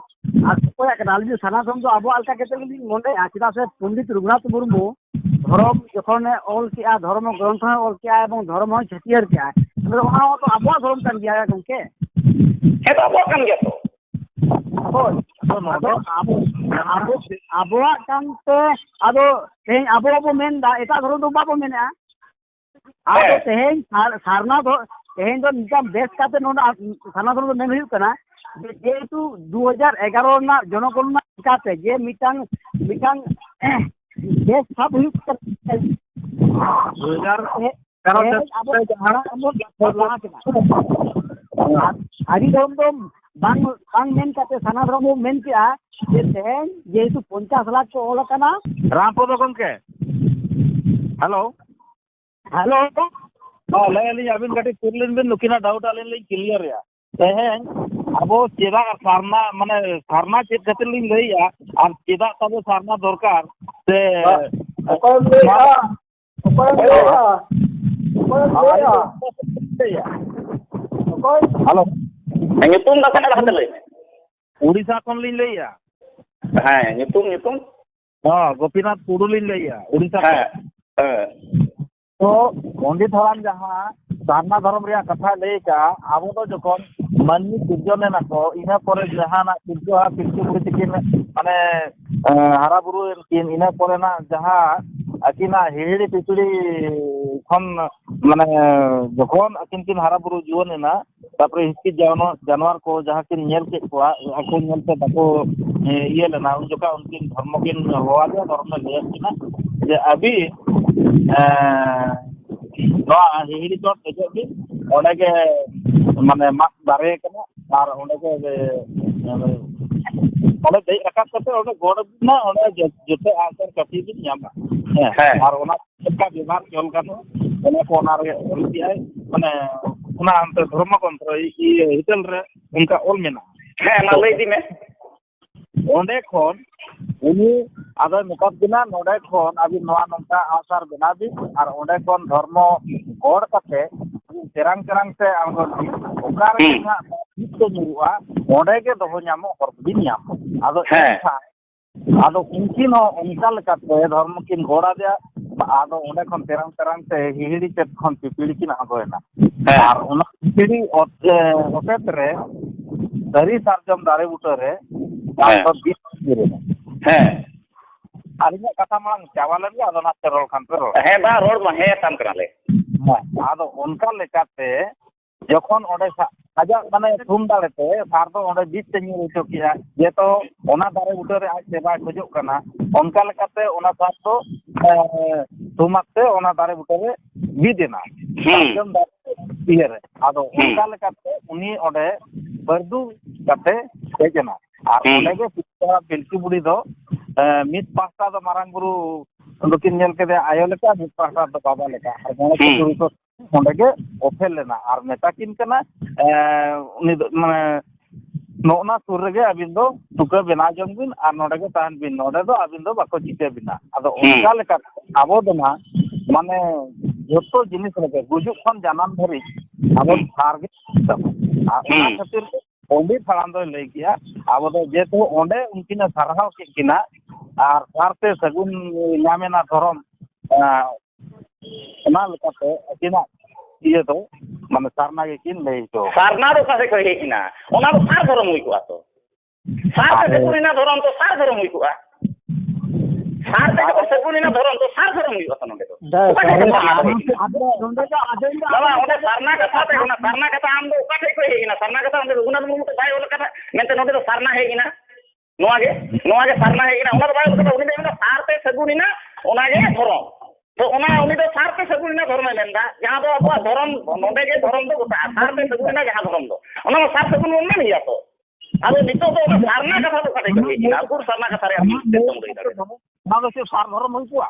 ᱟᱨ ᱚᱠᱚᱭᱟᱜ ᱠᱟᱱᱟ? ᱟᱹᱞᱤᱧ ᱫᱚ ᱥᱟᱨᱱᱟ ᱫᱷᱚᱨᱚᱢ ᱫᱚ ᱟᱵᱚᱣᱟᱜ ᱞᱮᱠᱟ ᱠᱟᱛᱮ ᱜᱮᱞᱤᱧ ᱢᱚᱱᱮᱭᱟ, ᱪᱮᱫᱟᱜ ᱥᱮ ᱯᱚᱱᱰᱤᱛ ᱨᱚᱜᱷᱩᱱᱟᱛᱷ ᱢᱩᱨᱢᱩ ᱫᱷᱚᱨᱚᱢ ᱡᱚᱠᱷᱚᱱᱮ ᱚᱞ ᱠᱮᱜᱼᱟ, ᱫᱷᱚᱨᱚᱢ ᱜᱨᱚᱱᱛᱷᱚ ᱦᱚᱸᱭ ᱚᱞ ᱠᱮᱜᱼᱟ ᱮᱵᱚᱝ ᱫᱷᱚᱨᱚᱢ ᱦᱚᱸᱭ ᱪᱷᱟᱹᱴᱭᱟᱹᱨ ᱠᱮᱜᱼᱟ, ᱛᱟᱦᱞᱮ ᱚᱱᱟ ᱦᱚᱸᱛᱚ ᱟᱵᱚᱣᱟᱜ ᱫᱷᱚᱨᱚᱢ ᱠᱟᱱ ᱜᱮᱭᱟ ᱜᱚᱢᱠᱮ᱾ ᱦᱮᱸ, ᱛᱚ ᱟᱵᱚᱣᱟᱜ ᱠᱟᱱ ᱜᱮᱭᱟ ᱛᱚ᱾ ᱦᱳᱭ, ᱟᱫᱚ ᱟᱵᱚ, ᱟᱵᱚ, ᱟᱵᱚᱣᱟᱜ ᱠᱟᱱᱛᱮ ᱟᱫᱚ ᱛᱮᱦᱮᱧ ᱟᱵᱚ ᱵᱚ ᱢᱮᱱᱫᱟ, ᱮᱴᱟᱜ ᱫᱷᱚᱨᱚᱢ ᱫᱚ ᱵᱟᱵᱚ ᱢᱮᱱᱮᱜᱼᱟ᱾ ᱟᱫᱚ ᱦᱮᱸ᱾ ᱛᱮᱦᱮᱧ ᱥᱟᱨ-, ᱥᱟᱨᱱᱟ ᱫᱚ, ᱛᱮᱦᱮᱧ ᱫᱚ ᱱᱤᱝᱠᱟᱹ ᱵᱮᱥ ᱠᱟᱛᱮ ᱱᱚᱰᱮ ᱟ-, ᱥᱟᱨᱱᱟ ᱫᱷᱚᱨᱚᱢ ᱫᱚ ᱢᱮᱱ ᱦᱩᱭᱩᱜ ᱠᱟᱱᱟ ᱡᱮ ᱡᱮᱦᱮᱛᱩ ᱫᱩ ᱦᱟᱡᱟᱨ ᱮᱜᱟᱨᱚ ᱨᱮᱱᱟᱜ ᱡᱚᱱᱚᱜᱚᱱᱚᱱᱟ ᱞᱮᱠᱟᱛᱮ ᱡᱮ ᱢᱤᱫᱴᱟᱝ, ᱢᱤᱫᱴᱟᱝ ᱵᱮᱥ ᱥᱟᱵ ᱦᱩᱭᱩᱜ ᱠᱟᱱᱟ᱾ ᱫᱩ ᱦᱟᱡᱟᱨ ᱮᱜᱟᱨᱚ ᱛᱮ ᱛᱮᱦᱮᱧ ᱟᱵᱚ ᱡᱟᱦᱟᱸ ᱞᱟᱦᱟ ᱠᱮᱫᱟ᱾ ᱟᱨ ᱟᱹᱰᱤ ᱫᱷᱚᱨᱚᱢ ᱫᱚ ᱵᱟᱝ, ᱵᱟᱝ ᱢᱮᱱ ᱠᱟᱛᱮ ᱥᱟᱨᱱᱟ ᱫᱷᱚᱨᱚᱢ ᱵᱚᱱ ᱢᱮᱱ ᱠᱮᱜᱼᱟ ᱡᱮ ᱛᱮᱦᱮᱧ ᱡᱮᱦᱮᱛᱩ ᱯᱚᱧᱪᱟᱥ ᱞᱟᱠᱷ ᱠᱚ ᱚᱞ ᱟᱠᱟᱱᱟ᱾ ᱨᱟᱢᱯᱚᱫᱚ ᱜᱚᱢᱠᱮ, ᱦᱮᱞᱳ᱾ ᱦᱮᱞᱳ᱾ ᱦᱮᱸ, ᱞᱟᱹᱭ ᱟᱹᱞᱤᱧ, ᱟᱹᱵᱤᱱ ᱠᱟᱹᱴᱤᱡ ᱥᱩᱨ ᱞᱮᱱ ᱵᱤᱱ, ᱱᱩᱠᱤᱱᱟᱜ ᱰᱟᱣᱩᱴ ᱟᱹᱞᱤᱧ ᱞᱤᱧ ᱠᱞᱤᱭᱟᱨᱮᱜᱼᱟ᱾ ᱛᱮᱦᱮᱧ ᱟᱵᱚ ᱪᱮᱫᱟᱜ ᱥᱟᱨᱱᱟ, ᱢᱟᱱᱮ ᱥᱟᱨᱱᱟ ᱪᱮᱫ ᱠᱷᱟᱹᱛᱤᱨ ᱞᱤᱧ ᱞᱟᱹᱭᱮᱜᱼᱟ ᱟᱨ ᱪᱮᱫᱟᱜ ᱛᱟᱵᱚ ᱥᱟᱨᱱᱟ ᱫᱚᱨᱠᱟᱨ ᱥᱮ ᱚᱠᱚᱭᱮᱢ ᱞᱟᱹᱭᱮᱜᱼᱟ? ᱚᱠᱚᱭᱮᱢ ᱞᱟᱹᱭᱮᱜᱼᱟ? ᱚᱠᱚᱭᱮᱢ ᱞᱟᱹᱭᱮᱜᱼᱟ? ᱚᱠᱚᱭ? ᱦᱮᱞᱳ᱾ ᱧᱩᱛᱩᱢ ᱫᱚ ᱚᱠᱟ ᱞᱮᱠᱟ ᱞᱟᱹᱭ ᱢᱮ? ᱩᱲᱤᱥᱥᱟ ᱠᱷᱚᱱ ᱞᱤᱧ ᱞᱟᱹᱭᱮᱜᱼᱟ᱾ ᱦᱮᱸ, ᱧᱩᱛᱩᱢ, ᱧᱩᱛᱩᱢ? ᱦᱚᱸ, ᱜᱳᱯᱤᱱᱟᱛᱷ ᱴᱩᱰᱩ ᱞᱤᱧ ᱞᱟᱹᱭᱮᱜᱼᱟ, ᱩᱲᱤᱥᱥᱟ ᱠᱷᱚᱱ᱾ ᱦᱮᱸ, ᱦᱮᱸ᱾ ᱛᱚ ᱯᱚᱱᱰᱤᱛ ᱦᱟᱲᱟᱢ ᱡᱟᱦᱟᱸ ᱥᱟᱨᱱᱟ ᱫᱷᱚᱨᱚᱢ ᱨᱮᱭᱟᱜ ᱠᱟᱛᱷᱟᱭ ᱞᱟᱹᱭ ᱟᱠᱟᱫᱼᱟ, ᱟᱵᱚ ᱫᱚ ᱡᱚᱠᱷᱚᱱ ᱢᱟᱹᱱᱢᱤ ᱥᱤᱨᱡᱚᱱ ᱮᱱᱟ ᱠᱚ, ᱤᱱᱟᱹ ᱯᱚᱨᱮ ᱡᱟᱦᱟᱱᱟᱜ ᱯᱤᱞᱪᱩ ᱦᱟᱲᱟᱢ ᱯᱤᱞᱪᱩ ᱵᱩᱲᱦᱤ ᱛᱟᱹᱠᱤᱱ ᱢᱟᱱᱮ, ᱮᱸ, ᱦᱟᱨᱟ ᱵᱩᱨᱩᱭᱮᱱ ᱠᱤᱱ, ᱤᱱᱟᱹ ᱯᱚᱨᱮᱱᱟᱜ ᱡᱟᱦᱟᱸ ᱟᱹᱠᱤᱱᱟᱜ ᱦᱤᱦᱤᱲᱤ ᱯᱤᱯᱤᱲᱤ ᱠᱷᱚᱱ ᱢᱟᱱᱮ ᱡᱚᱠᱷᱚᱱ ᱟᱹᱠᱤᱱ ᱠᱤᱱ ᱦᱟᱨᱟ ᱵᱩᱨᱩ ᱡᱩᱣᱟᱹᱱ ᱮᱱᱟ, ᱛᱟᱯᱚᱨᱮ ᱦᱤᱸᱥᱤᱫ ᱡᱟᱱᱣᱟᱨ, ᱡᱟᱱᱣᱟᱨ ᱠᱚ ᱡᱟᱦᱟᱸ ᱠᱤᱱ ᱧᱮᱞ ᱠᱮᱫ ᱠᱚᱣᱟ, ᱟᱠᱚ ᱧᱮᱞᱛᱮ ᱵᱟᱠᱚ, ᱤᱭᱟᱹ ᱞᱮᱱᱟ, ᱩᱱ ᱡᱚᱠᱷᱚᱱ ᱩᱱᱠᱤᱱ ᱫᱷᱚᱨᱢᱚ ᱠᱤᱱ ᱦᱚᱦᱚᱣᱟᱫᱮᱭᱟ, ᱫᱷᱚᱨᱢᱚᱭ ᱞᱟᱹᱭᱟᱫ ᱠᱤᱱᱟ ᱡᱮ, "ᱟᱹᱵᱤᱱ, ᱮᱸ, ᱱᱚᱣᱟ ᱦᱤᱦᱤᱲᱤ ᱪᱚᱴ ᱫᱮᱡᱚᱜ ᱵᱤᱱ, ᱚᱸᱰᱮ ᱜᱮ, ᱢᱟᱱᱮ, ᱢᱟᱫ ᱫᱟᱨᱮ ᱠᱟᱱᱟ, ᱟᱨ ᱚᱸᱰᱮ ᱜᱮ, ᱚᱸᱰᱮ ᱫᱮᱡ ᱨᱟᱠᱟᱵ ᱠᱟᱛᱮ ᱚᱸᱰᱮ ᱜᱚᱲ ᱟᱹᱵᱤᱱᱟ, ᱚᱸᱰᱮ ᱡᱚ-, ᱡᱚᱛᱚ ᱟᱜ ᱥᱟᱨ ᱠᱟᱹᱯᱤ ᱵᱤᱱ ᱧᱟᱢᱟ᱾" ᱦᱮᱸ, ᱦᱮᱸ᱾ ᱟᱨ ᱚᱱᱟ ᱪᱮᱫ ᱞᱮᱠᱟ ᱵᱮᱵᱷᱟᱨ ᱪᱚᱞ ᱜᱟᱱᱚᱜᱼᱟ, ᱚᱱᱟ ᱠᱚ ᱚᱱᱟ ᱨᱮ ᱚᱞ ᱠᱮᱜᱼᱟᱭ, ᱢᱟᱱᱮ, ᱚᱱᱟ ᱚᱱᱛᱮ ᱫᱷᱚᱨᱢᱚ ᱜᱨᱚᱱᱛᱷᱚ, ᱤᱭᱟᱹ, ᱦᱤᱛᱟᱹᱞ ᱨᱮ ᱚᱱᱠᱟ ᱚᱞ ᱢᱮᱱᱟᱜᱼᱟ᱾ ᱦᱮᱸ, ᱢᱟ ᱞᱟᱹᱭ ᱤᱫᱤ ᱢᱮ᱾ ᱚᱸᱰᱮ ᱠᱷᱚᱱ ᱩᱱᱤ ᱟᱫᱚᱭ ᱢᱮᱛᱟᱫ ᱵᱤᱱᱟ, "ᱱᱚᱰᱮ ᱠᱷᱚᱱ ᱟᱹᱵᱤᱱ ᱱᱚᱣᱟ ᱱᱚᱝᱠᱟ ᱟᱜᱼᱥᱟᱨ ᱵᱮᱱᱟᱣ ᱵᱤᱱ, ᱟᱨ ᱚᱸᱰᱮ ᱠᱷᱚᱱ ᱫᱷᱚᱨᱢᱚ ᱜᱚᱲ ᱠᱟᱛᱮ ᱛᱮᱨᱟᱝ ᱛᱮᱨᱟᱝ ᱛᱮ ᱟᱬᱜᱚᱱ ᱵᱤᱱ, ᱚᱠᱟ ᱨᱮᱜᱮ ᱦᱩᱸ᱾ ᱱᱟᱦᱟᱜ ᱵᱤᱥ ᱠᱚ ᱧᱩᱨᱩᱜᱼᱟ, ᱚᱸᱰᱮ ᱜᱮ ᱫᱚᱦᱚ ᱧᱟᱢᱚᱜ ᱦᱚᱨ ᱫᱚᱵᱤᱱ ᱧᱟᱢᱟ᱾" ᱟᱫᱚ ᱦᱮᱸ᱾ ᱮᱱᱠᱷᱟᱱ ᱟᱫᱚ ᱩᱱᱠᱤᱱ ᱦᱚᱸ ᱚᱱᱠᱟ ᱞᱮᱠᱟᱛᱮ ᱫᱷᱚᱨᱢᱚ ᱠᱤᱱ ᱜᱚᱲ ᱟᱫᱮᱭᱟ᱾ ᱟᱫᱚ ᱚᱸᱰᱮ ᱠᱷᱚᱱ ᱛᱮᱨᱟᱝ ᱛᱮᱨᱟᱝ ᱛᱮ ᱦᱤᱦᱤᱲᱤ ᱪᱮᱫ ᱠᱷᱚᱱ ᱯᱤᱯᱤᱲᱤ ᱠᱤᱱ ᱟᱬᱜᱚᱭᱮᱱᱟ᱾ ᱦᱮᱸ᱾ ᱟᱨ ᱚᱱᱟ ᱯᱤᱯᱤᱲᱤ ᱚᱛ-, ᱮ, ᱦᱚᱛᱮᱛ ᱨᱮ ᱥᱟᱹᱨᱤ ᱥᱟᱨᱡᱚᱢ ᱫᱟᱨᱮ ᱵᱩᱴᱟᱹ ᱨᱮ ᱦᱮᱸ᱾ ᱰᱟᱠᱛᱚᱨ ᱵᱤᱥ ᱧᱩᱨ ᱮᱱᱟ᱾ ᱦᱮᱸ᱾ ᱟᱹᱞᱤᱧᱟᱜ ᱠᱟᱛᱷᱟ ᱢᱟᱲᱟᱝ ᱪᱟᱵᱟ ᱞᱮᱱ ᱜᱮ, ᱟᱫᱚ ᱱᱟᱥᱮ ᱨᱚᱲ ᱠᱷᱟᱱ ᱯᱮ ᱨᱚᱲ᱾ ᱦᱮᱸ, ᱵᱟ, ᱨᱚᱲ ᱢᱟ ᱦᱮᱸ ᱛᱟᱢ ᱠᱟᱱᱟᱞᱮ᱾ ᱦᱮᱸ, ᱟᱫᱚ ᱚᱱᱠᱟ ᱞᱮᱠᱟᱛᱮ ᱡᱚᱠᱷᱚᱱ ᱚᱸᱰᱮ ᱥᱟ-, ᱟᱡᱟᱜ ᱢᱟᱱᱮ ᱛᱷᱩᱢ ᱫᱟᱲᱮᱛᱮ ᱥᱟᱨ ᱫᱚ ᱚᱸᱰᱮ ᱵᱤᱥ ᱛᱮ ᱧᱩᱨ ᱦᱚᱪᱚ ᱠᱮᱜᱼᱟ, ᱡᱮᱦᱮᱛᱩ ᱚᱱᱟ ᱫᱟᱨᱮ ᱵᱩᱴᱟᱹ ᱨᱮ ᱟᱡ ᱥᱮᱵᱟᱭ ᱠᱷᱚᱡᱚᱜ ᱠᱟᱱᱟ, ᱚᱱᱠᱟ ᱞᱮᱠᱟᱛᱮ ᱚᱱᱟ ᱥᱟᱨ ᱫᱚ, ᱮ, ᱛᱷᱩᱢᱟᱜ ᱛᱮ ᱚᱱᱟ ᱫᱟᱨᱮ ᱵᱩᱴᱟᱹ ᱨᱮ ᱵᱤᱫ ᱮᱱᱟ᱾ ᱦᱩᱸ᱾ ᱥᱟᱨᱡᱚᱢ ᱫᱟᱨᱮ ᱤᱭᱟᱹ ᱨᱮ᱾ ᱟᱫᱚ ᱦᱩᱸ᱾ ᱚᱱᱠᱟ ᱞᱮᱠᱟᱛᱮ ᱩᱱᱤ ᱚᱸᱰᱮ ᱵᱟᱹᱨᱫᱩ ᱠᱟᱛᱮ ᱦᱮᱡ ᱮᱱᱟ᱾ ᱟᱨ ᱦᱩᱸ᱾ ᱚᱸᱰᱮ ᱜᱮ ᱥᱤᱥᱴᱟᱹ ᱯᱤᱞᱪᱩ ᱵᱩᱲᱦᱤ ᱫᱚ, ᱮ, ᱢᱤᱫ ᱯᱟᱦᱴᱟ ᱫᱚ ᱢᱟᱨᱟᱝ ᱵᱩᱨᱩ ᱫᱚᱠᱤᱱ ᱧᱮᱞ ᱠᱮᱫᱮᱭᱟ ᱟᱭᱳ ᱞᱮᱠᱟ, ᱢᱤᱫ ᱯᱟᱦᱴᱟ ᱫᱚ ᱵᱟᱵᱟ ᱞᱮᱠᱟ᱾ ᱟᱨ ᱢᱚᱬᱮ ᱠᱚ ᱦᱩᱸ᱾ ᱛᱩᱨᱩᱭ ᱠᱚ ᱚᱸᱰᱮ ᱜᱮ ᱚᱯᱮᱞ ᱞᱮᱱᱟ ᱟᱨ ᱢᱮᱛᱟ ᱠᱤᱱ ᱠᱟᱱᱟ, ᱮ, ᱩᱱᱤ ᱫᱚ, ᱢᱟᱱᱮ, "ᱱᱚᱜᱼᱱᱟ ᱥᱩᱨ ᱨᱮᱜᱮ ᱟᱹᱵᱤᱱ ᱫᱚ ᱛᱩᱠᱟᱹ ᱵᱮᱱᱟᱣ ᱡᱚᱝ ᱵᱤᱱ ᱟᱨ ᱱᱚᱰᱮ ᱜᱮ ᱛᱟᱦᱮᱱ ᱵᱤᱱ, ᱱᱚᱰᱮ ᱫᱚ ᱟᱹᱵᱤᱱ ᱫᱚ ᱵᱟᱠᱚ ᱪᱤᱠᱟᱹ ᱵᱤᱱᱟ᱾" ᱟᱫᱚ ᱦᱩᱸ᱾ ᱚᱱᱠᱟ ᱞᱮᱠᱟᱛᱮ ᱟᱵᱚ ᱫᱚ ᱱᱟᱦᱟᱜ, ᱢᱟᱱᱮ, ᱡᱚᱛᱚ ᱡᱤᱱᱤᱥ ᱨᱮᱜᱮ ᱜᱩᱡᱩᱜ ᱠᱷᱚᱱ ᱡᱟᱱᱟᱢ ᱫᱷᱟᱹᱨᱤᱡ ᱟᱵᱚ ᱦᱩᱸ᱾ ᱥᱟᱨ ᱜᱮ ᱛᱟᱵᱚᱱ᱾ ᱟᱨ ᱚᱱᱟ ᱦᱩᱸ᱾ ᱠᱷᱟᱹᱛᱤᱨ ᱛᱮ ᱯᱚᱱᱰᱤᱛ ᱦᱟᱲᱟᱢ ᱫᱚᱭ ᱞᱟᱹᱭ ᱠᱮᱜᱼᱟ, ᱟᱵᱚ ᱫᱚ ᱡᱮᱦᱮᱛᱩ ᱚᱸᱰᱮ ᱩᱱᱠᱤᱱᱮ ᱥᱟᱨᱦᱟᱣ ᱠᱮᱫ ᱠᱤᱱᱟ ᱟᱨ ᱥᱟᱨᱛᱮ ᱥᱟᱹᱜᱩᱱ ᱧᱟᱢᱮᱱᱟ ᱫᱷᱚᱨᱚᱢ, ᱮᱸ, ᱚᱱᱟ ᱞᱮᱠᱟᱛᱮ ᱟᱹᱠᱤᱱᱟᱜ ᱤᱭᱟᱹ ᱫᱚ, ᱢᱟᱱᱮ, ᱥᱟᱨᱱᱟ ᱜᱮᱠᱤᱱ ᱞᱟᱹᱭ ᱦᱚᱪᱚ ᱠᱟᱫᱟ᱾ ᱥᱟᱨᱱᱟ ᱫᱚ ᱚᱠᱟ ᱥᱮᱫ ᱠᱷᱚᱱ ᱦᱮᱡ ᱮᱱᱟ? ᱚᱱᱟ ᱫᱚ ᱥᱟᱨ ᱫᱷᱚᱨᱚᱢ ᱦᱩᱭ ᱠᱚᱜᱼᱟ ᱛᱚ᱾ ᱥᱟᱨ ᱛᱮ ᱟᱨ ᱥᱟᱹᱜᱩᱱ ᱮᱱᱟ ᱫᱷᱚᱨᱚᱢ ᱫᱚ ᱥᱟᱨ ᱫᱷᱚᱨᱚᱢ ᱦᱩᱭ ᱠᱚᱜᱼᱟ᱾ ᱥᱟᱨ ᱛᱮ ᱡᱚᱠᱷᱚᱱ ᱥᱟᱹᱜᱩᱱ ᱮᱱᱟ ᱫᱷᱚᱨᱚᱢ ᱫᱚ ᱥᱟᱨ ᱫᱷᱚᱨᱚᱢ ᱦᱩᱭᱩᱜᱼᱟ ᱛᱚ ᱱᱚᱰᱮ ᱫᱚ᱾ ᱫᱟ, ᱚᱠᱟ ᱴᱷᱮᱡ ᱠᱷᱚᱱ ᱥᱟᱨᱱᱟ ᱫᱚ ᱦᱮᱡ ᱮᱱᱟ? ᱟᱫᱚ ᱱᱚᱰᱮ ᱫᱚ ᱟᱸᱡᱚᱢ ᱫᱚ ᱵᱟᱵᱟ, ᱚᱸᱰᱮ ᱥᱟᱨᱱᱟ ᱠᱟᱛᱷᱟ ᱛᱮ, ᱚᱱᱟ ᱥᱟᱨᱱᱟ ᱠᱟᱛᱷᱟ ᱟᱢ ᱫᱚ ᱚᱠᱟ ᱴᱷᱮᱡ ᱠᱷᱚᱱ ᱦᱮᱡ ᱮᱱᱟ? ᱥᱟᱨᱱᱟ ᱠᱟᱛᱷᱟ ᱚᱸᱰᱮ ᱨᱚᱜᱷᱩᱱᱟᱛᱷ ᱢᱩᱨᱢᱩ ᱫᱚ ᱵᱟᱭ ᱚᱞ ᱟᱠᱟᱫᱟ ᱢᱮᱱᱛᱮ ᱱᱚᱰᱮ ᱫᱚ ᱥᱟᱨᱱᱟ ᱦᱮᱡ ᱮᱱᱟ᱾ ᱱᱚᱣᱟ ᱜᱮ, ᱱᱚᱣᱟ ᱜᱮ ᱥᱟᱨᱱᱟ ᱦᱮᱡ ᱮᱱᱟ, ᱚᱱᱟ ᱫᱚ ᱵᱟᱭ ᱚᱞ ᱠᱟᱫᱟ, ᱩᱱᱤ ᱫᱚᱭ ᱢᱮᱱᱫᱟ ᱥᱟᱨ ᱛᱮ ᱥᱟᱹᱜᱩᱱ ᱮᱱᱟ, ᱚᱱᱟ ᱜᱮ ᱫᱷᱚᱨᱚᱢ᱾ ᱛᱚ ᱚᱱᱟ ᱩᱱᱤ ᱫᱚ ᱥᱟᱨ ᱛᱮ ᱥᱟᱹᱜᱩᱱ ᱮᱱᱟ ᱫᱷᱚᱨᱚᱢᱮ ᱢᱮᱱᱫᱟ, ᱡᱟᱦᱟᱸ ᱫᱚ ᱟᱵᱚᱣᱟᱜ ᱫᱷᱚᱨᱚᱢ, ᱱᱚᱰᱮ ᱜᱮ ᱫᱷᱚᱨᱚᱢ ᱫᱚ ᱜᱚᱴᱟᱜᱼᱟ, ᱥᱟᱨ ᱛᱮ ᱥᱟᱹᱜᱩᱱ ᱮᱱᱟ ᱡᱟᱦᱟᱸ ᱫᱷᱚᱨᱚᱢ ᱫᱚ, ᱚᱱᱟ ᱢᱟ ᱥᱟᱨ ᱥᱟᱹᱜᱩᱱ ᱵᱚᱱ ᱢᱮᱱ ᱜᱮᱭᱟ ᱛᱚ᱾ ᱟᱫᱚ ᱱᱤᱛᱚᱜ ᱫᱚ ᱚᱱᱟ ᱥᱟᱨᱱᱟ ᱠᱟᱛᱷᱟ ᱫᱚ ᱚᱠᱟ ᱴᱷᱮᱡ ᱠᱷᱚᱱ ᱦᱮᱡ ᱮᱱᱟ? ᱩᱠᱩᱨ ᱥᱟᱨᱱᱟ ᱠᱟᱛᱷᱟ ᱨᱮᱭᱟᱜ ᱢᱤᱫ ᱪᱮᱫ ᱮᱢ ᱞᱟᱹᱭ ᱫᱟᱲᱮᱭᱟᱜᱼᱟ? ᱚᱱᱟ ᱫᱚ ᱪᱮᱫ ᱥᱟᱨ ᱫᱷᱚᱨᱚᱢ ᱦᱩᱭ ᱠᱚᱜᱼᱟ?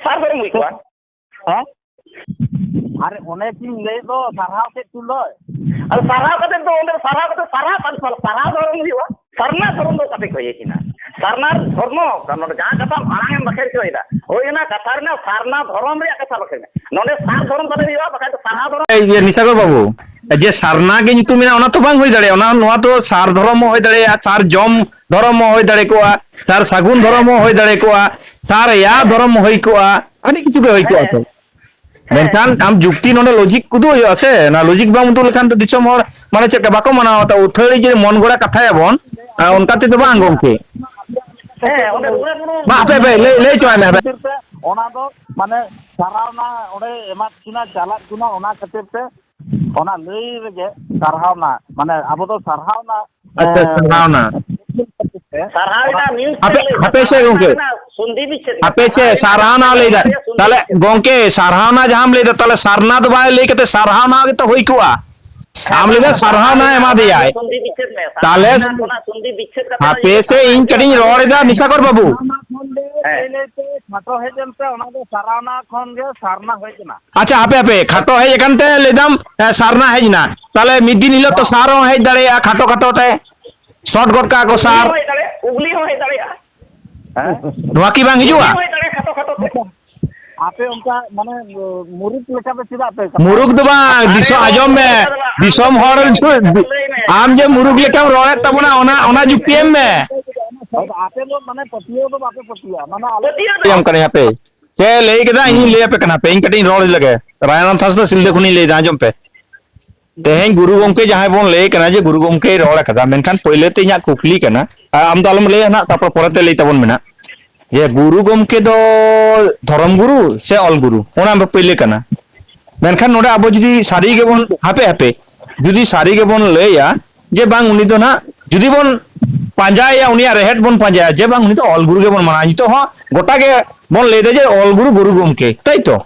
ᱥᱟᱨ ᱫᱷᱚᱨᱚᱢ ᱦᱩᱭ ᱠᱚᱜᱼᱟ᱾ ᱦᱮᱸ? ᱟᱨ ᱚᱱᱮ ᱠᱤᱱ ᱞᱟᱹᱭ ᱫᱚ ᱥᱟᱨᱦᱟᱣ ᱠᱮᱫ ᱠᱤᱱ ᱫᱚᱭ᱾ ᱟᱫᱚ ᱥᱟᱨᱦᱟᱣ ᱠᱟᱛᱮ ᱫᱚ ᱚᱸᱰᱮ ᱥᱟᱨᱦᱟᱣ ᱠᱟᱛᱮ ᱥᱟᱨᱦᱟᱣ, ᱥᱟᱨᱦᱟᱣ ᱫᱷᱚᱨᱚᱢ ᱦᱩᱭᱩᱜᱼᱟ᱾ ᱥᱟᱨᱱᱟ ᱫᱷᱚᱨᱚᱢ ᱫᱚ ᱚᱠᱟ ᱴᱷᱮᱡ ᱠᱷᱚᱡ ᱦᱮᱡ ᱮᱱᱟ? ᱥᱟᱨᱱᱟ ᱫᱷᱚᱨᱢᱚ, ᱱᱚᱰᱮ ᱡᱟᱦᱟᱸ ᱠᱟᱛᱷᱟ ᱟᱲᱟᱝ ᱮᱢ ᱵᱟᱠᱷᱮᱲ ᱦᱚᱪᱚᱭᱮᱫᱟ, ᱦᱳᱭ ᱚᱱᱟ ᱠᱟᱛᱷᱟ ᱨᱮᱱᱟᱜ ᱥᱟᱨᱱᱟ ᱫᱷᱚᱨᱚᱢ ᱨᱮᱭᱟᱜ ᱠᱟᱛᱷᱟ ᱵᱟᱠᱷᱮᱲ ᱢᱮ᱾ ᱱᱚᱰᱮ ᱥᱟᱨ ᱫᱷᱚᱨᱚᱢ ᱛᱟᱞᱮ ᱦᱩᱭᱩᱜᱼᱟ, ᱵᱟᱠᱷᱟᱡ ᱫᱚ ᱥᱟᱨᱦᱟᱣ ᱫᱷᱚᱨᱚᱢ᱾ ᱤᱭᱟᱹ ᱱᱤᱥᱟᱜᱚᱨ ᱵᱟᱹᱵᱩ, ᱡᱮ ᱥᱟᱨᱱᱟ ᱜᱮ ᱧᱩᱛᱩᱢ ᱢᱮᱱᱟᱜᱼᱟ, ᱚᱱᱟ ᱛᱚ ᱵᱟᱝ ᱦᱩᱭ ᱫᱟᱲᱮᱭᱟᱜᱼᱟ᱾ ᱚᱱᱟ, ᱱᱚᱣᱟ ᱫᱚ ᱥᱟᱨ ᱫᱷᱚᱨᱚᱢ ᱦᱚᱸ ᱦᱩᱭ ᱫᱟᱲᱮᱭᱟᱜᱼᱟ, ᱥᱟᱨ ᱡᱚᱢ ᱫᱷᱚᱨᱚᱢ ᱦᱚᱸ ᱦᱩᱭ ᱫᱟᱲᱮ ᱠᱚᱜᱼᱟ, ᱥᱟᱨ ᱥᱟᱹᱜᱩᱱ ᱫᱷᱚᱨᱚᱢ ᱦᱚᱸ ᱦᱩᱭ ᱫᱟᱲᱮ ᱠᱚᱜᱼᱟ, ᱥᱟᱨ ᱮᱭᱟ ᱫᱷᱚᱨᱚᱢ ᱦᱚᱸ ᱦᱩᱭ ᱠᱚᱜᱼᱟ, ᱟᱹᱰᱤ ᱠᱤᱪᱷᱩ ᱜᱮ ᱦᱩᱭ ᱠᱚᱜᱼᱟ ᱛᱚ᱾ ᱦᱮᱸ᱾ ᱢᱮᱱᱠᱷᱟᱱ ᱟᱢ ᱡᱩᱠᱛᱤ ᱱᱚᱰᱮ ᱞᱚᱡᱤᱠ ᱩᱫᱩᱜ ᱦᱩᱭᱩᱜᱼᱟ ᱥᱮ, ᱚᱱᱟ ᱞᱚᱡᱤᱠ ᱵᱟᱢ ᱩᱫᱩᱜ ᱞᱮᱠᱷᱟᱱ ᱫᱚ ᱫᱤᱥᱚᱢ ᱦᱚᱲ ᱢᱟᱱᱮ ᱪᱮᱫ ᱞᱮᱠᱟ ᱵᱟᱠᱚ ᱢᱟᱱᱟᱣᱟ, ᱛᱚ ᱟᱹᱛᱷᱟᱹᱲᱤ ᱡᱮ ᱢᱚᱱ ᱜᱚᱲᱟ ᱠᱟᱛᱷᱟᱭᱟᱵᱚᱱ, ᱟᱨ ᱚᱱᱠᱟ ᱛᱮᱫᱚ ᱵᱟᱝ ᱜᱚᱢᱠᱮ᱾ ᱦᱮᱸ, ᱚᱸᱰᱮ ᱨᱩᱲᱟᱹ ᱵᱩᱨᱩ ᱢᱟ ᱦᱟᱯᱮ ᱦᱟᱯᱮ, ᱞᱟᱹᱭ, ᱞᱟᱹᱭ ᱦᱚᱪᱚᱣᱟᱭ ᱢᱮ ᱦᱟᱯᱮ᱾ ᱠᱷᱟᱹᱛᱤᱨ ᱛᱮ ᱚᱱᱟ ᱫᱚ ᱢᱟᱱᱮ ᱥᱟᱨᱦᱟᱣᱱᱟ, ᱚᱸᱰᱮ ᱮᱢᱟᱫ ᱠᱤᱱᱟ, ᱪᱟᱞᱟᱜ ᱠᱤᱱᱟ, ᱚᱱᱟ ᱠᱷᱟᱹᱛᱤᱨ ᱛᱮ ᱚᱱᱟ ᱞᱟᱹᱭ ᱨᱮᱜᱮ ᱥᱟᱨᱦᱟᱣᱱᱟ, ᱢᱟᱱᱮ ᱟᱵᱚ ᱫᱚ ᱥᱟᱨᱦᱟᱣᱱᱟ, ᱟᱪᱪᱷᱟ, ᱮᱸ, ᱥᱟᱨᱦᱟᱣᱱᱟ᱾ ᱥᱟᱨᱦᱟᱣᱱᱟ ᱢᱤᱞ ᱦᱟᱯᱮ, ᱥᱟᱨᱦᱟᱣᱱᱟ ᱦᱟᱯᱮ ᱥᱮ ᱨᱮᱱᱟᱜ ᱜᱚᱝᱠᱮ᱾ ᱥᱚᱱᱫᱷᱤ ᱵᱤᱪᱪᱷᱮᱫ ᱢᱮ᱾ ᱦᱟᱯᱮ ᱥᱮ, ᱥᱟᱨᱦᱟᱣᱱᱟ ᱥᱟᱨᱦᱟᱣᱱᱟ ᱞᱟᱹᱭ ᱫᱟ᱾ ᱥᱚᱱᱫᱷᱤ ᱛᱟᱦᱞᱮ ᱵᱤᱪᱪᱷᱮᱫ᱾ ᱜᱚᱝᱠᱮ, ᱥᱟᱨᱦᱟᱣᱱᱟ ᱡᱟᱦᱟᱸᱢ ᱞᱟᱹᱭ ᱫᱟ, ᱛᱟᱦᱞᱮ ᱥᱟᱨᱱᱟ ᱫᱚ ᱵᱟᱭ ᱞᱟᱹᱭ ᱠᱟᱛᱮ ᱥᱟᱨᱦᱟᱣᱱᱟ ᱜᱮᱛᱚ ᱦᱩᱭ ᱠᱚᱜᱼᱟ᱾ ᱦᱮᱸ, ᱟᱢ ᱞᱟᱹᱭ ᱫᱟ ᱵᱟᱝ, ᱥᱟᱨᱦᱟᱣᱱᱟ ᱥᱟᱨᱦᱟᱣᱱᱟ ᱮᱢᱟ ᱫᱮᱭᱟᱭ᱾ ᱥᱚᱱᱫᱷᱤ ᱵᱤᱪᱪᱷᱮᱫ ᱢᱮ᱾ ᱛᱟᱦᱞᱮ ᱥᱟᱨᱦᱟᱣᱱᱟ ᱠᱷᱚᱱᱟᱜ ᱥᱚᱱᱫᱷᱤ ᱵᱤᱪᱪᱷᱮᱫ ᱠᱟᱛᱮ ᱦᱟᱯᱮ ᱥᱮ, ᱤᱧ ᱠᱟᱹᱴᱤᱡ ᱤᱧ ᱨᱚᱲ ᱮᱫᱟ, ᱱᱤᱥᱟᱠᱚᱨ ᱵᱟᱹᱵᱩ᱾ ᱦᱮᱸ᱾ ᱞᱟᱹᱭ ᱞᱟᱹᱭ ᱛᱮ ᱠᱷᱟᱴᱚ ᱦᱮᱡ ᱮᱱ ᱛᱮ ᱚᱱᱟ ᱫᱚ ᱥᱟᱨᱦᱟᱣᱱᱟ ᱠᱷᱚᱱ ᱜᱮ ᱥᱟᱨᱱᱟ ᱦᱮᱡ ᱮᱱᱟ᱾ ᱟᱪᱪᱷᱟ, ᱦᱟᱯᱮ, ᱦᱟᱯᱮ, ᱠᱷᱟᱴᱚ ᱦᱮᱡ ᱟᱠᱟᱱ ᱛᱮ ᱞᱟᱹᱭ ᱫᱟᱢ, ᱮ, ᱥᱟᱨᱱᱟ ᱦᱮᱡ ᱮᱱᱟ᱾ ᱛᱟᱦᱞᱮ ᱢᱤᱫ ᱫᱤᱱ ᱦᱤᱞᱳᱜ ᱛᱚ ᱦᱚᱸ᱾ ᱥᱟᱨ ᱦᱚᱸ ᱦᱮᱡ ᱫᱟᱲᱮᱭᱟᱜᱼᱟ, ᱠᱷᱟᱴᱚ ᱠᱷᱟᱴᱚ ᱛᱮ᱾ ᱥᱚᱨᱴ ᱜᱚᱫ ᱠᱟᱜᱼᱟ ᱠᱚ ᱩᱜᱽᱞᱤ ᱥᱟᱨ᱾ ᱦᱚᱸ ᱦᱮᱡ ᱫᱟᱲᱮᱭᱟᱜᱼᱟ, ᱩᱜᱽᱞᱤ ᱦᱚᱸ ᱦᱮᱡ ᱫᱟᱲᱮᱭᱟᱜᱼᱟ᱾ ᱦᱮᱸ? ᱱᱚᱣᱟ ᱠᱤ ᱵᱟᱝ ᱩᱜᱽᱞᱤ ᱦᱤᱡᱩᱜᱼᱟ? ᱦᱚᱸ ᱦᱮᱡ ᱫᱟᱲᱮᱭᱟᱜᱼᱟ, ᱠᱷᱟᱴᱚ ᱠᱷᱟᱴᱚ ᱛᱮ᱾ ᱟᱯᱮ ᱚᱱᱠᱟ ᱢᱟᱱᱮ ᱢᱩᱨᱩᱠ ᱞᱮᱠᱟ ᱯᱮ ᱪᱮᱫᱟᱜ ᱯᱮ ᱠᱟᱛᱷᱟᱜ ᱢᱩᱨᱩᱠ ᱫᱚ ᱠᱟᱱᱟ? ᱵᱟᱝ, ᱟᱨᱮ ᱫᱤᱥᱚᱢ, ᱵᱟᱹᱵᱩ, ᱟᱸᱡᱚᱢ ᱢᱮ᱾ ᱚᱱᱠᱟ ᱫᱚ ᱵᱟᱝ, ᱟᱢ ᱫᱤᱥᱚᱢ ᱫᱚ ᱦᱚᱲ ᱢᱩᱨᱩᱠ ᱞᱮᱠᱟ ᱠᱟᱛᱷᱟ ᱞᱟᱹᱭ ᱢᱮ᱾ ᱟᱢ ᱡᱮ ᱢᱩᱨᱩᱠ ᱞᱮᱠᱟᱢ ᱨᱚᱲᱮᱫ ᱛᱟᱵᱚᱱᱟ, ᱚᱱᱟ, ᱚᱱᱟ ᱡᱩᱠᱛᱤ ᱮᱢ ᱢᱮ᱾ ᱦᱳᱭ, ᱟᱯᱮ ᱫᱚ ᱢᱟᱱᱮ ᱯᱟᱹᱛᱭᱟᱹᱣ ᱫᱚ ᱵᱟᱯᱮ ᱯᱟᱹᱛᱭᱟᱹᱜᱼᱟ, ᱢᱟᱱᱮ ᱟᱞᱮ ᱯᱟᱹᱛᱭᱟᱹᱣ ᱫᱚ ᱞᱟᱹᱭᱟᱢ ᱠᱟᱹᱱᱟᱹᱧ ᱦᱟᱯᱮ᱾ ᱪᱮᱫ ᱞᱟᱹᱭ ᱠᱮᱫᱟ ᱤᱧᱤᱧ ᱞᱟᱹᱭ ᱟᱯᱮ ᱠᱟᱱᱟ ᱦᱟᱯᱮ, ᱤᱧ ᱠᱟᱹᱴᱤᱡ ᱤᱧ ᱨᱚᱲ ᱞᱮᱜᱮ᱾ ᱨᱟᱭᱱᱟᱛᱷ ᱦᱟᱸᱥᱫᱟ ᱥᱤᱞᱫᱟᱹ ᱠᱷᱚᱱᱤᱧ ᱞᱟᱹᱭ ᱮᱫᱟ, ᱟᱸᱡᱚᱢ ᱯᱮ᱾ ᱛᱮᱦᱮᱧ ᱜᱩᱨᱩ ᱜᱚᱢᱠᱮ ᱡᱟᱦᱟᱸᱭ ᱵᱚᱱ ᱞᱟᱹᱭ ᱠᱟᱱᱟ ᱡᱮ ᱜᱩᱨᱩ ᱜᱚᱢᱠᱮᱭ ᱨᱚᱲ ᱟᱠᱟᱫᱟ, ᱢᱮᱱᱠᱷᱟᱱ ᱯᱳᱭᱞᱳ ᱛᱮ ᱤᱧᱟᱹᱜ ᱠᱩᱠᱞᱤ ᱠᱟᱱᱟ, ᱟᱨ ᱟᱢ ᱫᱚ ᱟᱞᱚᱢ ᱞᱟᱹᱭᱟ ᱱᱟᱜ, ᱛᱟᱨᱯᱚᱨ ᱯᱚᱨᱮᱛᱮ ᱞᱟᱹᱭ ᱛᱟᱵᱚᱱ ᱢᱮ ᱱᱟᱜ, ᱡᱮ ᱜᱩᱨᱩ ᱜᱚᱢᱠᱮ ᱫᱚ ᱫᱷᱚᱨᱚᱢ ᱜᱩᱨᱩ ᱥᱮ ᱚᱞ ᱜᱩᱨᱩ? ᱚᱱᱟ ᱫᱚ ᱯᱳᱭᱞᱳ ᱠᱟᱱᱟ᱾ ᱢᱮᱱᱠᱷᱟᱱ ᱱᱚᱰᱮ ᱟᱵᱚ ᱡᱩᱫᱤ ᱥᱟᱹᱨᱤ ᱜᱮᱵᱚᱱ, ᱦᱟᱯᱮ, ᱦᱟᱯᱮ, ᱡᱩᱫᱤ ᱥᱟᱹᱨᱤ ᱜᱮᱵᱚᱱ ᱞᱟᱹᱭᱟ ᱡᱮ ᱵᱟᱝ, ᱩᱱᱤ ᱫᱚ ᱱᱟᱜ ᱡᱩᱫᱤ ᱵᱚᱱ ᱯᱟᱸᱡᱟᱭᱮᱭᱟ, ᱩᱱᱤᱭᱟᱜ ᱨᱮᱦᱮᱫ ᱵᱚᱱ ᱯᱟᱸᱡᱟᱭᱟ ᱡᱮ ᱵᱟᱝ, ᱩᱱᱤ ᱫᱚ ᱚᱞ ᱜᱩᱨᱩ ᱜᱮᱵᱚᱱ ᱢᱟᱱᱟᱣᱟ᱾ ᱱᱤᱛᱚᱜ ᱦᱚᱸ ᱜᱚᱴᱟ ᱜᱮ ᱵᱚᱱ ᱞᱟᱹᱭ ᱮᱫᱟ ᱡᱮ ᱚᱞ ᱜᱩᱨᱩ, ᱜᱩᱨᱩ ᱜᱚᱢᱠᱮ, ᱛᱟᱭ ᱛᱚ?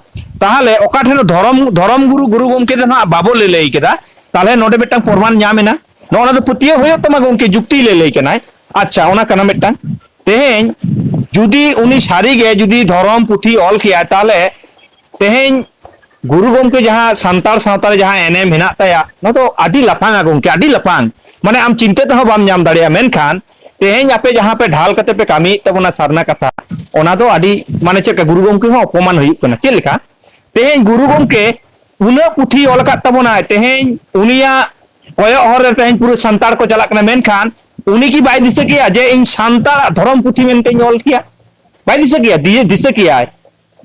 ᱛᱟᱦᱚᱞᱮ ᱚᱠᱟ ᱴᱷᱮᱱ ᱫᱷᱚᱨᱚᱢ, ᱫᱷᱚᱨᱚᱢ ᱜᱩᱨᱩ, ᱜᱩᱨᱩ ᱜᱚᱢᱠᱮ ᱫᱚ ᱱᱟᱦᱟᱜ ᱵᱟᱵᱚ ᱞᱟᱹᱞᱟᱹᱭ ᱠᱮᱫᱟ? ᱛᱟᱦᱚᱞᱮ ᱱᱚᱰᱮ ᱢᱤᱫᱴᱟᱝ ᱯᱨᱚᱢᱟᱱ ᱧᱟᱢ ᱮᱱᱟ᱾ ᱱᱚᱜᱼᱚ ᱱᱚᱣᱟ ᱫᱚ ᱯᱟᱹᱛᱭᱟᱹᱣ ᱦᱩᱭᱩᱜ ᱛᱟᱢᱟ ᱜᱚᱢᱠᱮ, ᱡᱩᱠᱛᱤ ᱞᱟᱹᱞᱟᱹᱭ ᱠᱟᱱᱟᱭ᱾ ᱟᱪᱪᱷᱟ, ᱚᱱᱟ ᱠᱟᱱᱟ ᱢᱤᱫᱴᱟᱝ᱾ ᱛᱮᱦᱮᱧ ᱡᱩᱫᱤ ᱩᱱᱤ ᱥᱟᱹᱨᱤᱜᱮ ᱡᱩᱫᱤ ᱫᱷᱚᱨᱚᱢ ᱯᱩᱛᱷᱤ ᱚᱞ ᱠᱮᱭᱟᱭ, ᱛᱟᱦᱚᱞᱮ ᱛᱮᱦᱮᱧ ᱜᱩᱨᱩ ᱜᱚᱢᱠᱮ ᱡᱟᱦᱟᱸ ᱥᱟᱱᱛᱟᱲ ᱥᱟᱶᱛᱟ ᱨᱮ ᱡᱟᱦᱟᱸ ᱮᱱᱮᱢ ᱦᱮᱱᱟᱜ ᱛᱟᱭᱟ, ᱱᱚᱣᱟ ᱫᱚ ᱟᱹᱰᱤ ᱞᱟᱯᱷᱟᱝᱟ ᱜᱚᱢᱠᱮ, ᱟᱹᱰᱤ ᱞᱟᱯᱷᱟᱝ᱾ ᱢᱟᱱᱮ ᱟᱢ ᱪᱤᱱᱛᱟᱹ ᱛᱮᱦᱚᱸ ᱵᱟᱢ ᱧᱟᱢ ᱫᱟᱲᱮᱭᱟᱜᱼᱟ᱾ ᱢᱮᱱᱠᱷᱟᱱ ᱛᱮᱦᱮᱧ ᱟᱯᱮ ᱡᱟᱦᱟᱸ ᱯᱮ ᱰᱷᱟᱞ ᱠᱟᱛᱮ ᱯᱮ ᱠᱟᱹᱢᱤᱭᱮᱫ ᱛᱟᱵᱚᱱᱟ ᱥᱟᱨᱱᱟ ᱠᱟᱛᱷᱟ, ᱚᱱᱟ ᱫᱚ ᱟᱹᱰᱤ, ᱢᱟᱱᱮ ᱪᱮᱫ ᱞᱮᱠᱟ, ᱜᱩᱨᱩ ᱜᱚᱢᱠᱮ ᱦᱚᱸ ᱚᱯᱚᱢᱟᱱ ᱦᱩᱭᱩᱜ ᱠᱟᱱᱟ᱾ ᱪᱮᱫ ᱞᱮᱠᱟ? ᱛᱮᱦᱮᱧ ᱜᱩᱨᱩ ᱜᱚᱢᱠᱮ ᱩᱱᱟᱹᱜ ᱯᱩᱛᱷᱤ ᱚᱞ ᱟᱠᱟᱫ ᱛᱟᱵᱚᱱᱟᱭ, ᱛᱮᱦᱮᱧ ᱩᱱᱤᱭᱟᱜ ᱠᱚᱭᱚᱜ ᱦᱚᱨ ᱨᱮ ᱛᱮᱦᱮᱧ ᱯᱩᱨᱟᱹ ᱥᱟᱱᱛᱟᱲ ᱠᱚ ᱪᱟᱞᱟᱜ ᱠᱟᱱᱟ, ᱢᱮᱱᱠᱷᱟᱱ ᱩᱱᱤ ᱠᱤ ᱵᱟᱭ ᱫᱤᱥᱟᱹ ᱠᱮᱭᱟ ᱡᱮ ᱤᱧ ᱥᱟᱱᱛᱟᱲᱟᱜ ᱫᱷᱚᱨᱚᱢ ᱯᱩᱛᱷᱤ ᱢᱮᱱᱛᱮᱧ ᱚᱞ ᱠᱮᱭᱟ? ᱵᱟᱭ ᱫᱤᱥᱟᱹ ᱠᱮᱭᱟ? ᱫᱤᱭᱮ ᱫᱤᱥᱟᱹ ᱠᱮᱭᱟᱭ,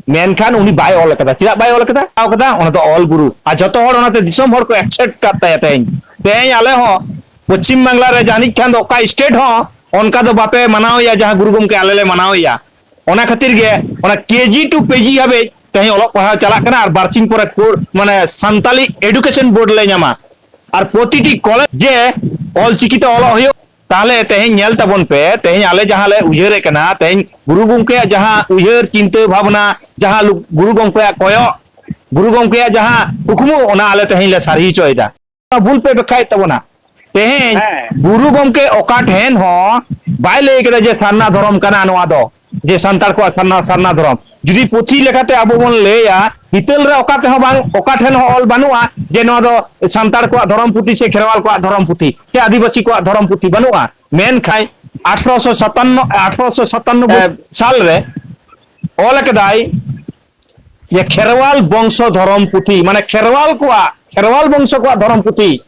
ᱢᱮᱱᱠᱷᱟᱱ ᱩᱱᱤ ᱵᱟᱭ ᱚᱞ ᱟᱠᱟᱫᱟ᱾ ᱪᱮᱫᱟᱜ ᱵᱟᱭ ᱚᱞ ᱟᱠᱟᱫᱟ? ᱚᱞ ᱟᱠᱟᱫᱟ, ᱚᱱᱟ ᱫᱚ ᱚᱞ ᱜᱩᱨᱩ᱾ ᱟᱨ ᱡᱚᱛᱚ ᱦᱚᱲ ᱚᱱᱟᱛᱮ ᱫᱤᱥᱚᱢ ᱦᱚᱲ ᱠᱚ ᱮᱠᱥᱮᱯᱴ ᱠᱟᱫ ᱛᱟᱭᱟ᱾ ᱛᱮᱦᱮᱧ, ᱛᱮᱦᱮᱧ ᱟᱞᱮ ᱦᱚᱸ ᱯᱚᱪᱷᱤᱢ ᱵᱟᱝᱞᱟ ᱨᱮ ᱡᱟᱹᱱᱤᱡ ᱠᱷᱟᱱ ᱫᱚ ᱚᱠᱟ ᱥᱴᱮᱴ ᱦᱚᱸ ᱚᱱᱠᱟ ᱫᱚ ᱵᱟᱯᱮ ᱢᱟᱱᱟᱣᱮᱭᱟ ᱡᱟᱦᱟᱸ ᱜᱩᱨᱩ ᱜᱚᱢᱠᱮ ᱟᱞᱮ ᱞᱮ ᱢᱟᱱᱟᱣᱮᱭᱟ᱾ ᱚᱱᱟ ᱠᱷᱟᱹᱛᱤᱨ ᱜᱮ ᱚᱱᱟ ᱠᱮᱡᱤ ᱴᱩ ᱯᱮᱡᱤ ᱦᱟᱹᱵᱤᱡ ᱛᱮᱦᱮᱧ ᱚᱞᱚᱜ ᱯᱟᱲᱦᱟᱣ ᱪᱟᱞᱟᱜ ᱠᱟᱱᱟ ᱟᱨ ᱵᱟᱨᱥᱤᱧ ᱯᱚᱨᱮ ᱠᱳ-, ᱢᱟᱱᱮ ᱥᱟᱱᱛᱟᱞᱤ ᱮᱰᱩᱠᱮᱥᱚᱱ ᱵᱳᱨᱰ ᱞᱮ ᱧᱟᱢᱟ᱾ ᱟᱨ ᱯᱨᱚᱛᱤᱴᱤ ᱠᱚᱞᱮᱡᱽ ᱡᱮ ᱚᱞᱪᱤᱠᱤ ᱛᱮ ᱚᱞᱚᱜ ᱦᱩᱭᱩᱜ, ᱛᱟᱦᱚᱞᱮ ᱛᱮᱦᱮᱧ ᱧᱮᱞ ᱛᱟᱵᱚᱱ ᱯᱮ, ᱛᱮᱦᱮᱧ ᱟᱞᱮ ᱡᱟᱦᱟᱸ ᱞᱮ ᱩᱭᱦᱟᱹᱨᱮᱫ ᱠᱟᱱᱟ, ᱛᱮᱦᱮᱧ ᱜᱩᱨᱩ ᱜᱚᱢᱠᱮᱭᱟᱜ ᱡᱟᱦᱟᱸ ᱩᱭᱦᱟᱹᱨ ᱪᱤᱱᱛᱟᱹ ᱵᱷᱟᱵᱽᱱᱟ, ᱡᱟᱦᱟᱸ ᱞᱩ-, ᱜᱩᱨᱩ ᱜᱚᱢᱠᱮᱭᱟᱜ ᱠᱚᱭᱚᱜ, ᱜᱩᱨᱩ ᱜᱚᱢᱠᱮᱭᱟᱜ ᱡᱟᱦᱟᱸ ᱠᱩᱠᱢᱩ, ᱚᱱᱟ ᱟᱞᱮ ᱛᱮᱦᱮᱧ ᱞᱮ ᱥᱟᱹᱨᱤ ᱦᱚᱪᱚᱭᱮᱫᱟ᱾ ᱵᱷᱩᱞ ᱯᱮ ᱵᱮᱠᱷᱟᱭᱮᱫ ᱛᱟᱵᱚᱱᱟ᱾ ᱛᱮᱦᱮᱧ ᱦᱮᱸ᱾ ᱜᱩᱨᱩ ᱜᱚᱢᱠᱮ ᱚᱠᱟ ᱴᱷᱮᱱ ᱦᱚᱸ ᱵᱟᱭ ᱞᱟᱹᱭ ᱠᱮᱫᱟ ᱡᱮ ᱥᱟᱨᱱᱟ ᱫᱷᱚᱨᱚᱢ ᱠᱟᱱᱟ ᱱᱚᱣᱟ ᱫᱚ, ᱡᱮ ᱥᱟᱱᱛᱟᱲ ᱠᱚᱣᱟᱜ ᱥᱟᱨᱱᱟ, ᱥᱟᱨᱱᱟ ᱫᱷᱚᱨᱚᱢ᱾ ᱡᱩᱫᱤ ᱯᱩᱛᱷᱤ ᱞᱮᱠᱟᱛᱮ ᱟᱵᱚ ᱵᱚᱱ ᱞᱟᱹᱭᱟ, ᱦᱤᱛᱟᱹᱞ ᱨᱮ ᱚᱠᱟ ᱛᱮᱦᱚᱸ ᱵᱟᱝ, ᱚᱠᱟ ᱴᱷᱮᱱ ᱦᱚᱸ ᱚᱞ ᱵᱟᱹᱱᱩᱜᱼᱟ ᱡᱮ ᱱᱚᱣᱟ ᱫᱚ ᱥᱟᱱᱛᱟᱲ ᱠᱚᱣᱟᱜ ᱫᱷᱚᱨᱚᱢ ᱯᱩᱛᱷᱤ ᱥᱮ ᱠᱷᱮᱨᱣᱟᱞ ᱠᱚᱣᱟᱜ ᱫᱷᱚᱨᱚᱢ ᱯᱩᱛᱷᱤ ᱥᱮ ᱟᱹᱫᱤᱵᱟᱹᱥᱤ ᱠᱚᱣᱟᱜ ᱫᱷᱚᱨᱚᱢ ᱯᱩᱛᱷᱤ ᱵᱟᱹᱱᱩᱜᱼᱟ᱾ ᱢᱮᱱᱠᱷᱟᱱ ᱟᱴᱷᱨᱚᱥᱚ ᱥᱟᱛᱟᱱᱱᱚ, ᱟᱴᱷᱨᱚᱥᱚ ᱥᱟᱛᱟᱱᱱᱚᱵᱵᱳᱭ ᱥᱟᱞ ᱨᱮ ᱚᱞ ᱟᱠᱟᱫᱟᱭ ᱡᱮ ᱠᱷᱮᱨᱣᱟᱞ ᱵᱚᱝᱥᱚ ᱫᱷᱚᱨᱚᱢ ᱯᱩᱛᱷᱤ, ᱢᱟᱱᱮ ᱠᱷᱮᱨᱣᱟᱞ ᱠᱚᱣᱟᱜ, ᱠᱷᱮᱨᱣᱟᱞ ᱵᱚᱝᱥᱚ ᱠᱚᱣᱟᱜ ᱫᱷᱚᱨᱚᱢ ᱯᱩᱛᱷᱤ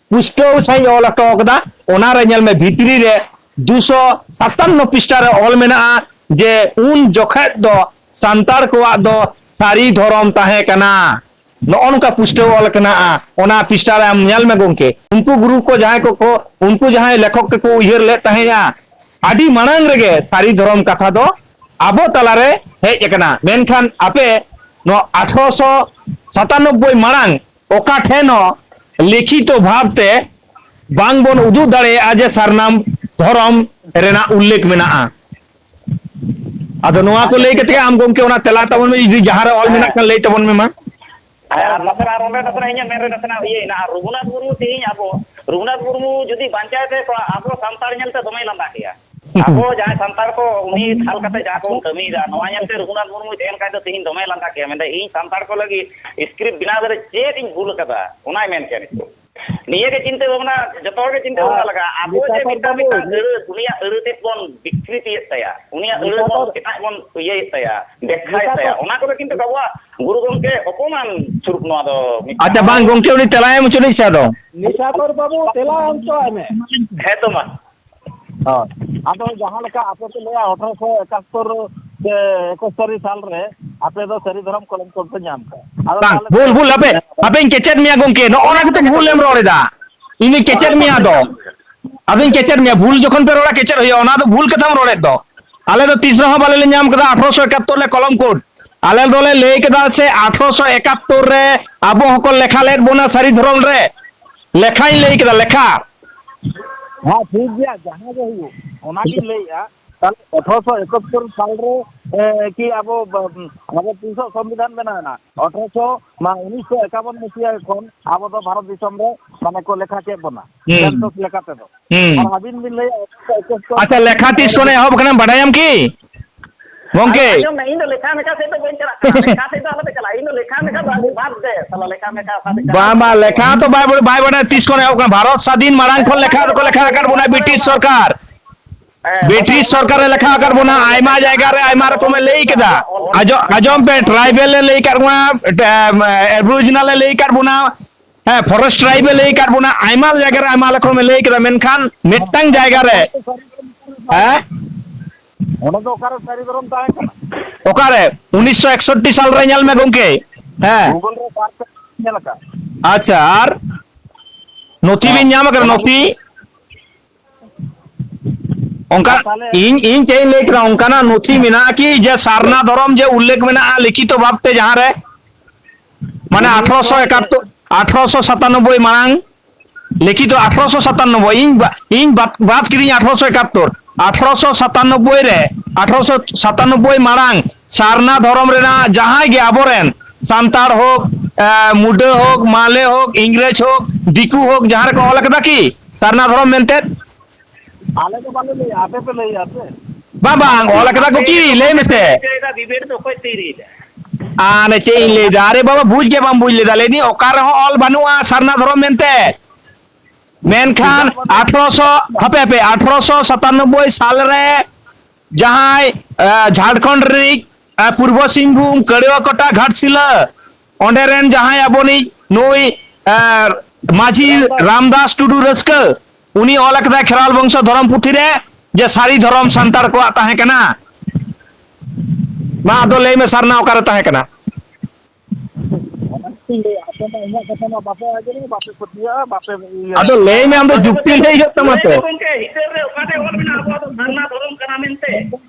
ᱯᱩᱥᱴᱟᱹᱣ ᱥᱟᱺᱦᱤᱡ ᱚᱞ ᱦᱚᱴᱚ ᱠᱟᱫᱟ᱾ ᱚᱱᱟ ᱨᱮ ᱧᱮᱞ ᱢᱮ, ᱵᱷᱤᱛᱨᱤ ᱨᱮ ᱫᱩᱥᱚ ᱥᱟᱛᱟᱱᱱᱚ ᱯᱤᱥᱴᱟ ᱨᱮ ᱚᱞ ᱢᱮᱱᱟᱜᱼᱟ ᱡᱮ ᱩᱱ ᱡᱚᱠᱷᱮᱡ ᱫᱚ ᱥᱟᱱᱛᱟᱲ ᱠᱚᱣᱟᱜ ᱫᱚ ᱥᱟᱹᱨᱤ ᱫᱷᱚᱨᱚᱢ ᱛᱟᱦᱮᱸ ᱠᱟᱱᱟ᱾ ᱱᱚᱜᱼᱚ ᱱᱚᱝᱠᱟ ᱯᱩᱥᱴᱟᱹᱣ ᱚᱞ ᱠᱟᱱᱟ᱾ ᱚᱱᱟ ᱯᱤᱥᱴᱟ ᱨᱮ ᱟᱢ ᱧᱮᱞ ᱢᱮ ᱜᱚᱢᱠᱮ, ᱩᱱᱠᱩ ᱜᱩᱨᱩ ᱠᱚ ᱡᱟᱦᱟᱸᱭ ᱠᱚᱠᱚ, ᱩᱱᱠᱩ ᱡᱟᱦᱟᱸᱭ ᱞᱮᱠᱷᱚᱠ ᱠᱚᱠᱚ ᱩᱭᱦᱟᱹᱨ ᱞᱮᱫ ᱛᱟᱦᱮᱸᱫᱼᱟ, ᱟᱹᱰᱤ ᱢᱟᱲᱟᱝ ᱨᱮᱜᱮ ᱥᱟᱹᱨᱤ ᱫᱷᱚᱨᱚᱢ ᱠᱟᱛᱷᱟ ᱫᱚ ᱟᱵᱚ ᱛᱟᱞᱟᱨᱮ ᱦᱮᱡ ᱟᱠᱟᱱᱟ᱾ ᱢᱮᱱᱠᱷᱟᱱ ᱟᱯᱮ ᱱᱚᱣᱟ ᱟᱴᱷᱨᱚᱥᱚ ᱥᱟᱛᱟᱱᱚᱵᱵᱳᱭ ᱢᱟᱲᱟᱝ ᱚᱠᱟ ᱴᱷᱮᱱ ᱦᱚᱸ ᱞᱤᱠᱷᱤᱛᱚ ᱵᱷᱟᱵᱽ ᱛᱮ ᱵᱟᱝ ᱵᱚᱱ ᱩᱫᱩᱜ ᱫᱟᱲᱮᱭᱟᱜᱼᱟ ᱡᱮ ᱥᱟᱨᱱᱟᱢ ᱫᱷᱚᱨᱚᱢ ᱨᱮᱱᱟᱜ ᱩᱞᱞᱮᱠᱷ ᱢᱮᱱᱟᱜᱼᱟ᱾ ᱟᱫᱚ ᱱᱚᱣᱟ ᱠᱚ ᱞᱟᱹᱭ ᱠᱟᱛᱮ ᱟᱢ ᱜᱚᱢᱠᱮ ᱚᱱᱟ ᱛᱮᱞᱟ ᱛᱟᱵᱚᱱ ᱢᱮ, ᱡᱩᱫᱤ ᱡᱟᱦᱟᱸ ᱨᱮ ᱚᱞ ᱢᱮᱱᱟᱜ ᱠᱷᱟᱱ ᱞᱟᱹᱭ ᱛᱟᱵᱚᱱ ᱢᱮ ᱢᱟ᱾ ᱦᱮᱸ, ᱟᱨ ᱱᱟᱥᱮᱱᱟᱜ ᱟᱨ ᱚᱸᱰᱮ ᱱᱟᱥᱮᱱᱟᱜ ᱤᱧᱟᱹᱜ ᱢᱮᱱ ᱨᱮ ᱱᱟᱥᱮᱱᱟᱜ ᱤᱭᱟᱹᱭᱮᱱᱟ, ᱟᱨ ᱨᱚᱜᱷᱩᱱᱟᱛᱷ ᱢᱩᱨᱢᱩ ᱛᱮᱦᱮᱧ ᱟᱵᱚ, ᱨᱚᱜᱷᱩᱱᱟᱛᱷ ᱢᱩᱨᱢᱩ ᱡᱩᱫᱤ ᱵᱟᱧᱪᱟᱣ ᱛᱟᱦᱮᱸ ᱠᱚᱜᱼᱟ, ᱟᱵᱚ ᱥᱟᱱᱛᱟᱲ ᱧᱮᱞᱛᱮ ᱫᱚᱢᱮᱭ ᱞᱟᱸᱫᱟ ᱠᱮᱭᱟ᱾ ᱟᱵᱚ ᱡᱟᱦᱟᱸᱭ ᱥᱟᱱᱛᱟᱲ ᱠᱚ ᱩᱱᱤ ᱠᱷᱟᱞ ᱠᱟᱛᱮ ᱡᱟᱦᱟᱸ ᱠᱚᱵᱚᱱ ᱠᱟᱹᱢᱤᱭᱮᱫᱟ, ᱱᱚᱣᱟ ᱧᱮᱞᱛᱮ ᱨᱚᱜᱷᱩᱱᱟᱛᱷ ᱢᱩᱨᱢᱩᱭ ᱛᱟᱦᱮᱱ ᱠᱷᱟᱡ ᱫᱚ ᱛᱮᱦᱮᱧ ᱫᱚᱢᱮᱭ ᱞᱟᱸᱫᱟ ᱠᱮᱭᱟ, ᱢᱮᱱᱫᱟ, "ᱤᱧ ᱥᱟᱱᱛᱟᱲ ᱠᱚ ᱞᱟᱹᱜᱤᱫ ᱥᱠᱨᱤᱯᱴ ᱵᱮᱱᱟᱣ ᱠᱟᱛᱮ ᱪᱮᱫ ᱤᱧ ᱵᱷᱩᱞ ᱟᱠᱟᱫᱟ?" ᱚᱱᱟᱭ ᱢᱮᱱ ᱠᱮᱭᱟ ᱱᱤᱛᱚᱜ᱾ ᱱᱤᱭᱟᱹ ᱜᱮ ᱪᱤᱱᱛᱟᱹ ᱵᱷᱟᱵᱽᱱᱟ ᱡᱚᱛᱚ ᱦᱚᱲ ᱜᱮ ᱪᱤᱱᱛᱟᱹ ᱵᱷᱟᱵᱽᱱᱟ ᱞᱟᱜᱟᱜᱼᱟ᱾ ᱟᱵᱚ ᱡᱮ ᱢᱤᱫᱴᱟᱝ ᱢᱤᱫᱴᱟᱝ ᱟᱹᱲᱟᱹ, ᱩᱱᱤᱭᱟᱜ ᱟᱹᱲᱟᱹ ᱛᱮᱫ ᱵᱚᱱ ᱵᱤᱠᱨᱤᱛᱤᱭᱮᱫ ᱛᱟᱭᱟ, ᱩᱱᱤᱭᱟᱜ ᱟᱹᱲᱟᱹ ᱵᱚᱱ ᱮᱴᱟᱜ ᱵᱚᱱ ᱤᱭᱟᱹᱭᱮᱫ ᱛᱟᱭᱟ, ᱵᱮᱠᱠᱷᱟᱭᱮᱫ ᱛᱟᱭᱟ, ᱚᱱᱟ ᱠᱚᱫᱚ ᱠᱤᱱᱛᱩ ᱟᱵᱚᱣᱟᱜ ᱜᱩᱨᱩ ᱜᱚᱢᱠᱮ ᱚᱯᱚᱢᱟᱱ ᱥᱩᱨᱩᱜ ᱱᱚᱣᱟ ᱫᱚ ᱢᱤᱫᱴᱟᱝ᱾ ᱟᱪᱪᱷᱟ, ᱵᱟᱝ ᱜᱚᱢᱠᱮ, ᱩᱱᱤ ᱛᱮᱞᱟᱭ ᱮᱢ ᱦᱚᱪᱚ ᱱᱤᱡ ᱥᱮ ᱟᱫᱚ᱾ ᱱᱤᱥᱟᱠᱚᱨ ᱵᱟᱹᱵᱩ, ᱛᱮᱞᱟ ᱮᱢ ᱦᱚᱪᱚ ᱟᱭ ᱢᱮ᱾ ᱦᱮᱸ ᱛᱚ ᱢᱟ᱾ ᱦᱳᱭ᱾ ᱟᱫᱚ ᱡᱟᱦᱟᱸ ᱞᱮᱠᱟ ᱟᱯᱮ ᱯᱮ ᱞᱟᱹᱭᱟ, ᱟᱴᱷᱨᱚᱥᱚ ᱮᱠᱟᱛᱛᱳᱨ ᱥᱮ ᱮᱠᱚᱥᱛᱚᱨᱤ ᱥᱟᱞ ᱨᱮ ᱟᱯᱮ ᱫᱚ ᱥᱟᱹᱨᱤ ᱫᱷᱚᱨᱚᱢ ᱠᱚᱞᱚᱢ ᱠᱚᱞ ᱯᱮ ᱧᱟᱢ ᱠᱟᱜᱼᱟ᱾ ᱟᱫᱚ ᱵᱟᱝ, ᱛᱟᱦᱚᱞᱮ ᱵᱷᱩᱞ, ᱵᱷᱩᱞ, ᱦᱟᱯᱮ, ᱦᱟᱯᱮᱧ ᱠᱮᱪᱮᱫ ᱢᱮᱭᱟ ᱜᱚᱢᱠᱮ, ᱱᱚᱜᱼᱚ ᱱᱟ ᱠᱟᱛᱮ ᱵᱷᱩᱞ ᱮᱢ ᱨᱚᱲ ᱮᱫᱟ᱾ ᱤᱧ ᱫᱚᱧ ᱠᱮᱪᱮᱫ ᱢᱮᱭᱟ ᱟᱫᱚ᱾ ᱟᱫᱚᱧ ᱠᱮᱪᱮᱫ ᱢᱮᱭᱟ, ᱵᱷᱩᱞ ᱡᱚᱠᱷᱚᱱ ᱯᱮ ᱨᱚᱲᱟ ᱠᱮᱪᱮᱫ ᱦᱩᱭᱩᱜᱼᱟ, ᱚᱱᱟ ᱫᱚ ᱵᱷᱩᱞ ᱠᱟᱛᱷᱟᱢ ᱨᱚᱲᱮᱫ ᱫᱚ᱾ ᱟᱞᱮ ᱫᱚ ᱛᱤᱥ ᱨᱮᱦᱚᱸ ᱵᱟᱞᱮ ᱧᱟᱢ ᱠᱟᱫᱟ ᱟᱴᱷᱨᱚᱥᱚ ᱮᱠᱟᱛᱛᱳᱨ ᱞᱮ ᱠᱚᱞᱚᱢ ᱠᱳᱰ᱾ ᱟᱞᱮ ᱫᱚᱞᱮ ᱞᱟᱹᱭ ᱠᱮᱫᱟ ᱥᱮ ᱟᱴᱷᱨᱚᱥᱚ ᱮᱠᱟᱛᱛᱳᱨ ᱨᱮ ᱟᱵᱚ ᱦᱚᱸᱠᱚ ᱞᱮᱠᱷᱟ ᱞᱮᱫ ᱵᱚᱱᱟ ᱥᱟᱹᱨᱤ ᱫᱷᱚᱨᱚᱢ ᱨᱮ᱾ ᱞᱮᱠᱷᱟᱧ ᱞᱟᱹᱭ ᱠᱮᱫᱟ, ᱞᱮᱠᱷᱟ᱾ ᱦᱮᱸ, ᱴᱷᱤᱠ ᱜᱮᱭᱟ, ᱡᱟᱦᱟᱸ ᱜᱮ ᱦᱩᱭᱩᱜ, ᱚᱱᱟᱜᱤᱧ ᱞᱟᱹᱭᱮᱫᱼᱟ᱾ ᱛᱟᱦᱞᱮ ᱟᱴᱷᱨᱚᱥᱚ ᱮᱠᱟᱛᱛᱳᱨ ᱥᱟᱞ ᱨᱮ, ᱮ, ᱠᱤ ᱟᱵᱚ, ᱵᱟ-, ᱟᱵᱚ ᱛᱤᱥᱚᱜ ᱥᱚᱝᱵᱤᱫᱷᱟᱱ ᱵᱮᱱᱟᱣ ᱮᱱᱟ? ᱟᱴᱷᱨᱚᱥᱚ, ᱢᱟ, ᱩᱱᱤᱥᱥᱚ ᱮᱠᱟᱵᱚᱱ ᱢᱩᱪᱟᱹᱫ ᱠᱷᱚᱱ ᱟᱵᱚ ᱫᱚ ᱵᱷᱟᱨᱚᱛ ᱫᱤᱥᱚᱢ ᱨᱮ, ᱢᱟᱱᱮ, ᱠᱚ ᱞᱮᱠᱷᱟ ᱠᱮᱫ ᱵᱚᱱᱟ, ᱦᱩᱸ᱾ ᱥᱮᱱᱥᱟᱥ ᱞᱮᱠᱟ ᱛᱮᱫᱚ᱾ ᱦᱩᱸ᱾ ᱟᱨ ᱟᱹᱵᱤᱱ ᱵᱤᱱ ᱞᱟᱹᱭᱟ ᱮᱠᱩᱥᱥᱚ ᱮᱠᱩᱥᱥᱚ ᱟᱪᱪᱷᱟ, ᱞᱮᱠᱷᱟ ᱛᱤᱥ ᱠᱷᱚᱱ ᱮᱦᱚᱵ ᱠᱟᱱᱟ ᱵᱟᱰᱟᱭᱟᱢ ᱠᱤ ᱜᱚᱝᱠᱮ? ᱟᱸᱡᱚᱢ ᱢᱮ, ᱤᱧ ᱫᱚ ᱞᱮᱠᱷᱟ ᱢᱮᱠᱷᱟ ᱥᱮᱫ ᱫᱚ ᱵᱟᱹᱧ ᱪᱟᱞᱟᱜ ᱠᱟᱱᱟ᱾ ᱞᱮᱠᱷᱟ ᱥᱮᱫ ᱫᱚ ᱟᱞᱚᱯᱮ ᱪᱟᱞᱟᱜᱼᱟ᱾ ᱤᱧ ᱫᱚ ᱞᱮᱠᱷᱟ ᱢᱮᱠᱷᱟ ᱫᱚ ᱟᱹᱰᱤ ᱵᱟᱫ ᱫᱮ, ᱥᱟᱞᱟ ᱞᱮᱠᱷᱟ ᱢᱮᱠᱷᱟ ᱚᱠᱟ ᱥᱮᱫ ᱪᱟᱞᱟᱜᱼᱟ? ᱵᱟᱝ, ᱵᱟᱝ, ᱞᱮᱠᱷᱟ ᱛᱚ ᱵᱟᱭ, ᱵᱟᱭ ᱵᱟᱰᱟᱭᱟ ᱛᱤᱥ ᱠᱷᱚᱱ ᱮᱦᱚᱵ ᱠᱟᱱᱟ᱾ ᱵᱷᱟᱨᱚᱛ ᱥᱟᱫᱷᱤᱱ ᱢᱟᱲᱟᱝ ᱠᱷᱚᱱ ᱞᱮᱠᱷᱟ ᱫᱚᱠᱚ ᱞᱮᱠᱷᱟ ᱟᱠᱟᱫ ᱵᱚᱱᱟ ᱵᱨᱤᱴᱤᱥ ᱥᱚᱨᱠᱟᱨ᱾ ᱦᱮᱸ, ᱵᱨᱤᱴᱤᱥ ᱥᱚᱨᱠᱟᱨᱮ ᱞᱮᱠᱷᱟ ᱟᱠᱟᱫ ᱵᱚᱱᱟ, ᱟᱭᱢᱟ ᱡᱟᱭᱜᱟ ᱨᱮ ᱟᱭᱢᱟ ᱨᱚᱠᱚᱢᱮ ᱞᱟᱹᱭ ᱠᱮᱫᱟ᱾ ᱟᱸᱡᱚ-, ᱟᱸᱡᱚᱢ ᱯᱮ, ᱴᱨᱟᱭᱵᱮᱞ ᱮ ᱞᱟᱹᱭ ᱟᱠᱟᱫ ᱵᱚᱱᱟ, ᱮᱵ-, ᱮᱵᱚᱨᱤᱡᱤᱱᱟᱞ ᱮ ᱞᱟᱹᱭ ᱟᱠᱟᱫ ᱵᱚᱱᱟ, ᱦᱮᱸ, ᱯᱷᱚᱨᱮᱥᱴ ᱴᱨᱟᱭᱤᱵ ᱮ ᱞᱟᱹᱭ ᱟᱠᱟᱫ ᱵᱚᱱᱟ, ᱟᱭᱢᱟ ᱡᱟᱭᱜᱟ ᱨᱮ ᱟᱭᱢᱟ ᱨᱚᱠᱚᱢ ᱮ ᱞᱟᱹᱭ ᱠᱮᱫᱟ, ᱢᱮᱱᱠᱷᱟᱱ ᱢᱤᱫᱴᱟᱝ ᱡᱟᱭᱜᱟ ᱨᱮ, ᱦᱮᱸ? ᱚᱱᱟ ᱫᱚ ᱚᱠᱟᱨᱮ ᱥᱟᱹᱨᱤ ᱫᱷᱚᱨᱚᱢ ᱛᱟᱦᱮᱸ ᱠᱟᱱᱟ? ᱚᱠᱟᱨᱮ? ᱩᱱᱤᱥᱥᱚ ᱮᱠᱥᱚᱴᱴᱤ ᱥᱟᱞ ᱨᱮ ᱧᱮᱞ ᱢᱮ ᱜᱚᱝᱠᱮ᱾ ᱦᱮᱸ᱾ Google ᱨᱮ search ᱠᱟᱛᱮ ᱧᱮᱞ ᱟᱠᱟᱫ᱾ ᱟᱪᱪᱷᱟ, ᱟᱨ ᱱᱚᱛᱷᱤ ᱵᱤᱱ ᱦᱮᱸ᱾ ᱧᱟᱢ ᱟᱠᱟᱫᱟ, ᱚᱱᱟ ᱱᱚᱛᱷᱤ? ᱚᱱᱠᱟ ᱟᱨ ᱛᱟᱦᱞᱮ ᱤᱧ, ᱤᱧ ᱪᱮᱫ ᱤᱧ ᱞᱟᱹᱭ ᱠᱮᱫᱟ, ᱚᱱᱠᱟᱱᱟᱜ ᱱᱚᱛᱷᱤ ᱢᱮᱱᱟᱜᱼᱟ ᱠᱤ ᱡᱮ ᱥᱟᱨᱱᱟ ᱫᱷᱚᱨᱚᱢ ᱡᱮ ᱩᱞᱞᱮᱠᱷ ᱢᱮᱱᱟᱜᱼᱟ ᱞᱤᱠᱷᱤᱛᱚ ᱵᱷᱟᱵᱛᱮ ᱡᱟᱦᱟᱸ ᱨᱮ? ᱢᱟᱱᱮ ᱩᱱᱤᱥᱥᱚ ᱟᱴᱷᱨᱚᱥᱚ ᱮᱠᱟᱛᱛᱳᱨ, ᱟᱴᱷᱨᱚᱥᱚ ᱥᱟᱛᱟᱱᱚᱵᱵᱳᱭ ᱢᱟᱲᱟᱝ ᱞᱤᱠᱷᱤᱛᱚ ᱟᱴᱷᱨᱚᱥᱚ ᱥᱟᱛᱟᱱᱱᱚᱵᱵᱳᱭ, ᱤᱧ ᱵᱟ-, ᱤᱧ ᱵᱟᱫ, ᱵᱟᱫ ᱠᱤᱫᱤᱧ ᱟᱴᱷᱨᱚᱥᱚ ᱮᱠᱟᱛᱛᱳᱨ᱾ ᱟᱴᱷᱨᱚᱥᱚ ᱥᱟᱛᱟᱱᱱᱚᱵᱵᱳᱭ ᱨᱮ, ᱟᱴᱷᱨᱚᱥᱚ ᱥᱟᱛᱟᱱᱱᱚᱵᱵᱳᱭ ᱢᱟᱲᱟᱝ ᱥᱟᱨᱱᱟ ᱫᱷᱚᱨᱚᱢ ᱨᱮᱱᱟᱜ ᱡᱟᱦᱟᱸᱭ ᱜᱮ ᱟᱵᱚᱨᱮᱱ ᱥᱟᱱᱛᱟᱲ ᱦᱳᱠ, ᱮ, ᱢᱩᱰᱟᱹ ᱦᱳᱠ, ᱢᱟᱞᱮ ᱦᱳᱠ, ᱤᱝᱨᱮᱡᱽ ᱦᱳᱠ, ᱫᱤᱠᱩ ᱦᱳᱠ, ᱡᱟᱦᱟᱸ ᱨᱮᱠᱚ ᱚᱞ ᱟᱠᱟᱫᱟ ᱠᱤ ᱥᱟᱨᱱᱟ ᱫᱷᱚᱨᱚᱢ ᱢᱮᱱᱛᱮ? ᱟᱞᱮ ᱫᱚ ᱵᱟᱞᱮ ᱞᱟᱹᱭᱟ, ᱟᱯᱮ ᱯᱮ ᱞᱟᱹᱭᱟ ᱥᱮ? ᱵᱟᱝ, ᱵᱟᱝ, ᱚᱞ ᱟᱠᱟᱫᱟ ᱠᱚ ᱠᱤ? ᱞᱟᱹᱭ ᱢᱮᱥᱮ᱾ ᱪᱤᱠᱟᱹᱭᱮᱫᱟ, ᱰᱤᱵᱮᱴ ᱫᱚ ᱚᱠᱚᱭ ᱛᱤᱨᱤᱭᱮᱫᱟ? ᱟᱨ ᱪᱮᱫ ᱤᱧ ᱞᱟᱹᱭᱫᱟ? ᱟᱨᱮ ᱵᱟᱵᱟ, ᱵᱩᱡᱽ ᱜᱮ ᱵᱟᱢ ᱵᱩᱡᱽ ᱞᱮᱫᱟ᱾ ᱞᱟᱹᱭᱫᱟᱹᱧ, ᱚᱠᱟ ᱨᱮᱦᱚᱸ ᱚᱞ ᱵᱟᱹᱱᱩᱜᱼᱟ ᱥᱟᱨᱱᱟ ᱫᱷᱚᱨᱚᱢ ᱢᱮᱱᱛᱮ᱾ ᱢᱮᱱᱠᱷᱟᱱ ᱟᱴᱷᱨᱚᱥᱚ, ᱦᱟᱯᱮ, ᱦᱟᱯᱮ, ᱟᱴᱷᱨᱚᱥᱚ ᱥᱟᱛᱟᱱᱱᱚᱵᱵᱳᱭ ᱥᱟᱞ ᱨᱮ ᱡᱟᱦᱟᱸᱭ, ᱮ, ᱡᱷᱟᱲᱠᱷᱚᱸᱰ ᱨᱤᱱᱤᱡ, ᱮ, ᱯᱩᱨᱵᱚ ᱥᱤᱝᱵᱷᱩᱢ, ᱠᱟᱹᱲᱣᱟᱹᱠᱚᱴᱟ, ᱜᱷᱟᱴᱥᱤᱞᱟᱹ, ᱚᱸᱰᱮ ᱨᱮᱱ ᱡᱟᱦᱟᱸᱭ ᱟᱵᱚᱱᱤᱡ ᱱᱩᱭ, ᱮ, ᱢᱟᱹᱡᱷᱤ ᱨᱟᱢᱫᱟᱥ ᱴᱩᱰᱩ ᱨᱟᱹᱥᱠᱟᱹ, ᱩᱱᱤ ᱚᱞ ᱟᱠᱟᱫᱟᱭ ᱠᱷᱮᱨᱣᱟᱞ ᱵᱚᱝᱥᱚ ᱫᱷᱚᱨᱚᱢ ᱯᱩᱛᱷᱤ ᱨᱮ ᱡᱮ ᱥᱟᱹᱨᱤ ᱫᱷᱚᱨᱚᱢ ᱥᱟᱱᱛᱟᱲ ᱠᱚᱣᱟᱜ ᱛᱟᱦᱮᱸ ᱠᱟᱱᱟ᱾ ᱢᱟ ᱟᱫᱚ ᱞᱟᱹᱭ ᱢᱮ, ᱥᱟᱨᱱᱟ ᱚᱠᱟᱨᱮ ᱛᱟᱦᱮᱸ ᱠᱟᱱᱟ? ᱚᱱᱟ ᱜᱮᱛᱚᱧ ᱞᱟᱹᱭᱟ, ᱟᱯᱮ ᱢᱟ ᱤᱧᱟᱹᱜ ᱠᱟᱛᱷᱟ ᱢᱟ ᱵᱟᱯᱮ ᱟᱸᱡᱚᱢᱟ, ᱵᱟᱯᱮ ᱯᱟᱹᱛᱭᱟᱹᱜᱼᱟ, ᱵᱟᱯᱮ ᱤᱭᱟᱹ᱾ ᱟᱫᱚ ᱞᱟᱹᱭ ᱢᱮ, ᱟᱢ ᱫᱚ ᱡᱩᱠᱛᱤ ᱞᱟᱹᱭ ᱦᱩᱭᱩᱜ ᱛᱟᱢᱟ ᱞᱟᱹᱭ ᱛᱚ᱾ ᱢᱮ ᱜᱚᱝᱠᱮ, ᱦᱤᱛᱟᱹᱞ ᱨᱮ ᱚᱠᱟᱨᱮ ᱚᱞ ᱢᱮᱱᱟᱜᱼᱟ ᱟᱵᱚᱣᱟᱜ ᱫᱚ ᱥᱟᱨᱱᱟ ᱫᱷᱚᱨᱚᱢ ᱠᱟᱱᱟ ᱢᱮᱱᱛᱮ?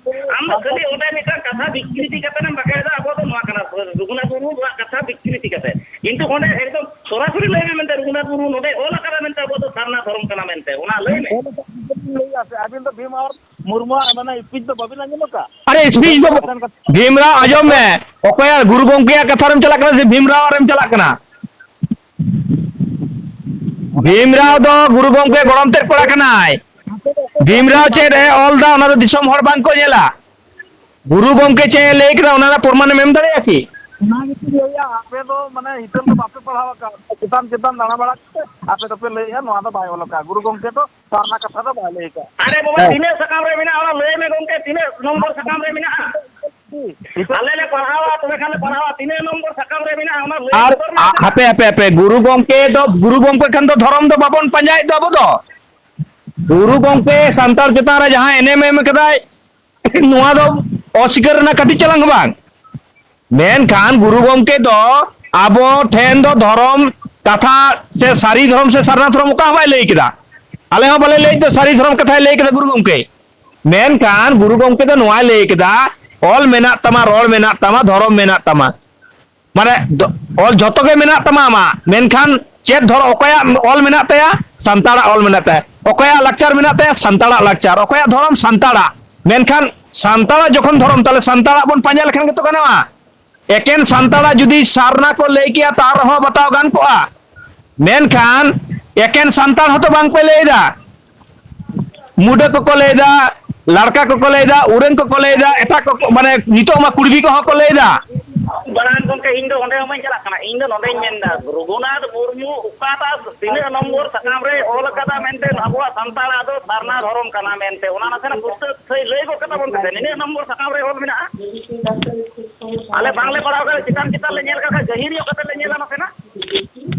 ᱟᱢ ᱫᱚ ᱠᱷᱟᱹᱞᱤ ᱚᱸᱰᱮ ᱢᱤᱫᱴᱟᱝ ᱠᱟᱛᱷᱟ ᱵᱤᱠᱨᱤᱛᱤ ᱠᱟᱛᱮ ᱮᱢ ᱵᱟᱠᱟᱭᱮᱫᱟ, ᱟᱵᱚ ᱫᱚ ᱱᱚᱣᱟ ᱠᱟᱱᱟ, ᱨᱚᱜᱷᱩᱱᱟᱛᱷ ᱢᱩᱨᱢᱩ ᱱᱚᱣᱟ ᱠᱟᱛᱷᱟ ᱵᱤᱠᱨᱤᱛᱤ ᱠᱟᱛᱮ᱾ ᱠᱤᱱᱛᱩ ᱚᱸᱰᱮ ᱮᱠᱫᱚᱢ ᱥᱚᱨᱟᱥᱚᱨᱤ ᱞᱟᱹᱭ ᱢᱮ ᱢᱮᱱᱛᱮ, ᱨᱚᱜᱷᱩᱱᱟᱛᱷ ᱢᱩᱨᱢᱩ ᱱᱚᱰᱮ ᱚᱞ ᱟᱠᱟᱫᱟ ᱢᱮᱱᱛᱮ ᱟᱵᱚ ᱫᱚ ᱥᱟᱨᱱᱟ ᱫᱷᱚᱨᱚᱢ ᱠᱟᱱᱟ ᱢᱮᱱᱛᱮ, ᱚᱱᱟ ᱞᱟᱹᱭ ᱢᱮ᱾ ᱚᱞ ᱟᱠᱟᱫ ᱞᱟᱹᱭᱟ ᱥᱮ, ᱟᱹᱵᱤᱱ ᱫᱚ ᱵᱷᱤᱢ ᱟᱨ ᱢᱩᱨᱢᱩᱣᱟᱜ ᱢᱟᱱᱮ speech ᱫᱚ ᱵᱟᱵᱤᱱ ᱟᱸᱡᱚᱢ ᱟᱠᱟᱫ? ᱟᱨᱮ speech ᱫᱚ, ᱵᱷᱤᱢᱨᱟᱣ ᱟᱸᱡᱚᱢ ᱢᱮ, ᱚᱠᱚᱭᱟᱜ ᱜᱩᱨᱩ ᱜᱚᱢᱠᱮᱭᱟᱜ ᱠᱟᱛᱷᱟ ᱨᱮᱢ ᱪᱟᱞᱟᱜ ᱠᱟᱱᱟ ᱥᱮ ᱵᱷᱤᱢᱨᱟᱣ ᱨᱮᱢ ᱪᱟᱞᱟᱜ ᱠᱟᱱᱟ? ᱵᱷᱤᱢᱨᱟᱣ ᱫᱚ ᱜᱩᱨᱩ ᱜᱚᱢᱠᱮ ᱜᱚᱲᱚᱢ ᱛᱮᱫ ᱠᱚᱲᱟ ᱠᱟᱱᱟᱭ᱾ ᱵᱷᱤᱢᱨᱟᱣ ᱪᱮᱫ ᱮ ᱚᱞ ᱫᱟ, ᱚᱱᱟ ᱫᱚ ᱫᱤᱥᱚᱢ ᱦᱚᱲ ᱵᱟᱝ ᱠᱚ ᱧᱮᱞᱟ᱾ ᱜᱩᱨᱩ ᱜᱚᱢᱠᱮ ᱪᱮᱫ ᱮ ᱞᱟᱹᱭ ᱠᱮᱫᱟ, ᱚᱱᱟ ᱨᱮᱱᱟᱜ ᱯᱨᱚᱢᱟᱱ ᱮᱢ ᱮᱢ ᱫᱟᱲᱮᱭᱟᱜᱼᱟ ᱠᱤ? ᱚᱱᱟ ᱜᱮᱛᱚᱧ ᱞᱟᱹᱭᱟ, ᱟᱯᱮ ᱫᱚ ᱢᱟᱱᱮ ᱦᱤᱛᱟᱹᱞ ᱫᱚ ᱵᱟᱯᱮ ᱯᱟᱲᱦᱟᱣ ᱟᱠᱟᱫ, ᱪᱮᱛᱟᱱ ᱪᱮᱛᱟᱱ ᱫᱟᱬᱟ ᱵᱟᱲᱟ ᱠᱟᱛᱮ ᱟᱯᱮ ᱫᱚᱯᱮ ᱞᱟᱹᱭᱮᱫᱼᱟ ᱱᱚᱣᱟ ᱫᱚ ᱵᱟᱭ ᱚᱞ ᱟᱠᱟᱫ, ᱜᱩᱨᱩ ᱜᱚᱢᱠᱮ ᱫᱚ ᱥᱟᱨᱱᱟ ᱠᱟᱛᱷᱟ ᱫᱚ ᱵᱟᱭ ᱞᱟᱹᱭ ᱟᱠᱟᱫ᱾ ᱟᱨᱮ ᱵᱟᱵᱟ, ᱦᱮᱸ᱾ ᱛᱤᱱᱟᱹᱜ ᱥᱟᱠᱟᱢ ᱨᱮ ᱢᱮᱱᱟᱜᱼᱟ, ᱚᱱᱟ ᱞᱟᱹᱭ ᱢᱮ ᱜᱚᱢᱠᱮ, ᱛᱤᱱᱟᱹᱜ ᱱᱚᱢᱵᱚᱨ ᱥᱟᱠᱟᱢ ᱨᱮ ᱢᱮᱱᱟᱜᱼᱟ? ᱦᱤᱛᱟᱹᱞ ᱟᱞᱮ ᱞᱮ ᱯᱟᱲᱦᱟᱣᱟ, ᱛᱚᱵᱮ ᱠᱷᱟᱱ ᱞᱮ ᱯᱟᱲᱦᱟᱣᱟ, ᱛᱤᱱᱟᱹᱜ ᱱᱚᱢᱵᱚᱨ ᱥᱟᱠᱟᱢ ᱨᱮ ᱢᱮᱱᱟᱜᱼᱟ, ᱚᱱᱟ ᱞᱟᱹᱭ ᱟᱨ ᱥᱚᱫᱚᱨ ᱢᱮ ᱟ-, ᱥᱮ᱾ ᱦᱟᱯᱮ, ᱦᱟᱯᱮ, ᱦᱟᱯᱮ, ᱜᱩᱨᱩ ᱜᱚᱢᱠᱮ ᱫᱚ, ᱜᱩᱨᱩ ᱜᱚᱢᱠᱮ ᱠᱷᱟᱱ ᱫᱚ ᱫᱷᱚᱨᱚᱢ ᱫᱚ ᱵᱟᱵᱚᱱ ᱯᱟᱸᱡᱟᱭᱮᱫ ᱫᱚ ᱟᱵᱚ ᱫᱚ᱾ ᱜᱩᱨᱩ ᱜᱚᱢᱠᱮ ᱥᱟᱱᱛᱟᱲ ᱪᱮᱛᱟᱱ ᱨᱮ ᱡᱟᱦᱟᱸ ᱮᱱᱮᱢ ᱮᱢ ᱠᱟᱫᱟᱭ, ᱱᱚᱣᱟ ᱫᱚ ᱚᱥᱤᱠᱟᱹᱨ ᱨᱮᱱᱟᱜ ᱠᱟᱹᱴᱤᱡ ᱪᱟᱞᱟᱝ ᱦᱚᱸ ᱵᱟᱝ᱾ ᱢᱮᱱᱠᱷᱟᱱ ᱜᱩᱨᱩ ᱜᱚᱢᱠᱮ ᱫᱚ ᱟᱵᱚ ᱴᱷᱮᱱ ᱫᱚ ᱫᱷᱚᱨᱚᱢ ᱠᱟᱛᱷᱟ ᱥᱮ ᱥᱟᱹᱨᱤ ᱫᱷᱚᱨᱚᱢ ᱥᱮ ᱥᱟᱨᱱᱟ ᱫᱷᱚᱨᱚᱢ ᱚᱠᱟ ᱦᱚᱸ ᱵᱟᱭ ᱞᱟᱹᱭ ᱠᱮᱫᱟ᱾ ᱟᱞᱮ ᱦᱚᱸ ᱵᱟᱞᱮ ᱞᱟᱹᱭ ᱫᱚ ᱥᱟᱹᱨᱤ ᱫᱷᱚᱨᱚᱢ ᱠᱟᱛᱷᱟᱭ ᱞᱟᱹᱭ ᱠᱮᱫᱟ ᱜᱩᱨᱩ ᱜᱚᱢᱠᱮ᱾ ᱢᱮᱱᱠᱷᱟᱱ ᱜᱩᱨᱩ ᱜᱚᱢᱠᱮ ᱫᱚ ᱱᱚᱣᱟᱭ ᱞᱟᱹᱭ ᱠᱮᱫᱟ, "ᱚᱞ ᱢᱮᱱᱟᱜ ᱛᱟᱢᱟ, ᱨᱚᱲ ᱢᱮᱱᱟᱜ ᱛᱟᱢᱟ, ᱫᱷᱚᱨᱚᱢ ᱢᱮᱱᱟᱜ ᱛᱟᱢᱟ, ᱢᱟᱱᱮ ᱫᱚ-, ᱚᱞ ᱡᱷᱚᱛᱚ ᱜᱮ ᱢᱮᱱᱟᱜ ᱛᱟᱢᱟ ᱟᱢᱟᱜ, ᱢᱮᱱᱠᱷᱟᱱ ᱪᱮᱫ ᱫᱷᱚᱨᱚᱢ, ᱚᱠᱚᱭᱟᱜ ᱚᱞ ᱢᱮᱱᱟᱜ ᱛᱟᱭᱟ? ᱥᱟᱱᱛᱟᱲᱟᱜ ᱚᱞ ᱢᱮᱱᱟᱜ ᱛᱟᱭᱟ᱾ ᱚᱠᱚᱭᱟᱜ ᱞᱟᱠᱪᱟᱨ ᱢᱮᱱᱟᱜ ᱛᱟᱭᱟ? ᱥᱟᱱᱛᱟᱲᱟᱜ ᱞᱟᱠᱪᱟᱨ᱾ ᱚᱠᱚᱭᱟᱜ ᱫᱷᱚᱨᱚᱢ? ᱥᱟᱱᱛᱟᱲᱟᱜ᱾ ᱢᱮᱱᱠᱷᱟᱱ ᱥᱟᱱᱛᱟᱲᱟᱜ ᱡᱚᱠᱷᱚᱱ ᱫᱷᱚᱨᱚᱢ, ᱛᱟᱦᱞᱮ ᱥᱟᱱᱛᱟᱲᱟᱜ ᱵᱚᱱ ᱯᱟᱸᱡᱟ ᱞᱮᱠᱷᱟᱱ ᱜᱮᱛᱚ ᱜᱟᱱᱚᱜᱼᱟ᱾ ᱮᱠᱮᱱ ᱥᱟᱱᱛᱟᱲᱟᱜ ᱡᱩᱫᱤ ᱥᱟᱨᱱᱟ ᱠᱚ ᱞᱟᱹᱭ ᱠᱮᱭᱟ, ᱛᱟᱣ ᱨᱮᱦᱚᱸ ᱵᱟᱛᱟᱣ ᱜᱟᱱ ᱠᱚᱜᱼᱟ᱾ ᱢᱮᱱᱠᱷᱟᱱ ᱮᱠᱮᱱ ᱥᱟᱱᱛᱟᱲ ᱦᱚᱸᱛᱚ ᱵᱟᱝ ᱯᱮ ᱞᱟᱹᱭ ᱮᱫᱟ᱾ ᱢᱩᱰᱟᱹ ᱠᱚᱠᱚ ᱞᱟᱹᱭ ᱮᱫᱟ, ᱞᱟᱲᱠᱟ ᱠᱚᱠᱚ ᱞᱟᱹᱭ ᱮᱫᱟ, ᱩᱨᱟᱹᱝ ᱠᱚᱠᱚ ᱞᱟᱹᱭ ᱮᱫᱟ, ᱮᱴᱟᱜ ᱠᱚᱠᱚ, ᱢᱟᱱᱮ, ᱱᱤᱛᱚᱜ ᱢᱟ ᱠᱩᱲᱵᱤ ᱠᱚᱦᱚᱸ ᱠᱚ ᱞᱟᱹᱭ ᱮᱫᱟ᱾ ᱵᱟᱝ ᱜᱚᱢᱠᱮ, ᱤᱧ ᱫᱚ ᱚᱸᱰᱮ ᱦᱚᱸ ᱵᱟᱹᱧ ᱪᱟᱞᱟᱜ ᱠᱟᱱᱟ᱾ ᱤᱧ ᱫᱚ ᱱᱚᱸᱰᱮᱧ ᱢᱮᱱᱫᱟ, ᱨᱚᱜᱷᱩᱱᱟᱛᱷ ᱢᱩᱨᱢᱩ ᱚᱠᱟᱴᱟᱜ ᱛᱤᱱᱟᱹᱜ ᱱᱚᱢᱵᱚᱨ ᱥᱟᱠᱟᱢ ᱨᱮ ᱚᱞ ᱟᱠᱟᱫᱟ ᱢᱮᱱᱛᱮ ᱟᱵᱚᱣᱟᱜ ᱥᱟᱱᱛᱟᱲᱟᱜ ᱫᱚ ᱥᱟᱨᱱᱟ ᱫᱷᱚᱨᱚᱢ ᱠᱟᱱᱟ ᱢᱮᱱᱛᱮ? ᱚᱱᱟ ᱱᱟᱥᱮᱱᱟᱜ ᱯᱩᱥᱴᱟᱹᱣ ᱥᱟᱹᱦᱤᱡ ᱞᱟᱹᱭ ᱜᱚᱫ ᱠᱟᱛᱟ ᱵᱚᱱ ᱯᱮᱥᱮ, ᱱᱤᱱᱟᱹᱜ ᱱᱚᱢᱵᱚᱨ ᱥᱟᱠᱟᱢ ᱨᱮ ᱚᱞ ᱢᱮᱱᱟᱜᱼᱟ? ᱟᱞᱮ ᱵᱟᱝᱞᱮ ᱯᱟᱲᱦᱟᱣ ᱠᱟᱫᱟ, ᱪᱮᱛᱟᱱ ᱪᱮᱛᱟᱱ ᱞᱮ ᱧᱮᱞ ᱠᱟᱫᱟ, ᱜᱟᱹᱦᱤᱨ ᱧᱚᱜ ᱠᱟᱛᱮ ᱞᱮ ᱧᱮᱞᱟ ᱱᱟᱥᱮᱱᱟᱜ᱾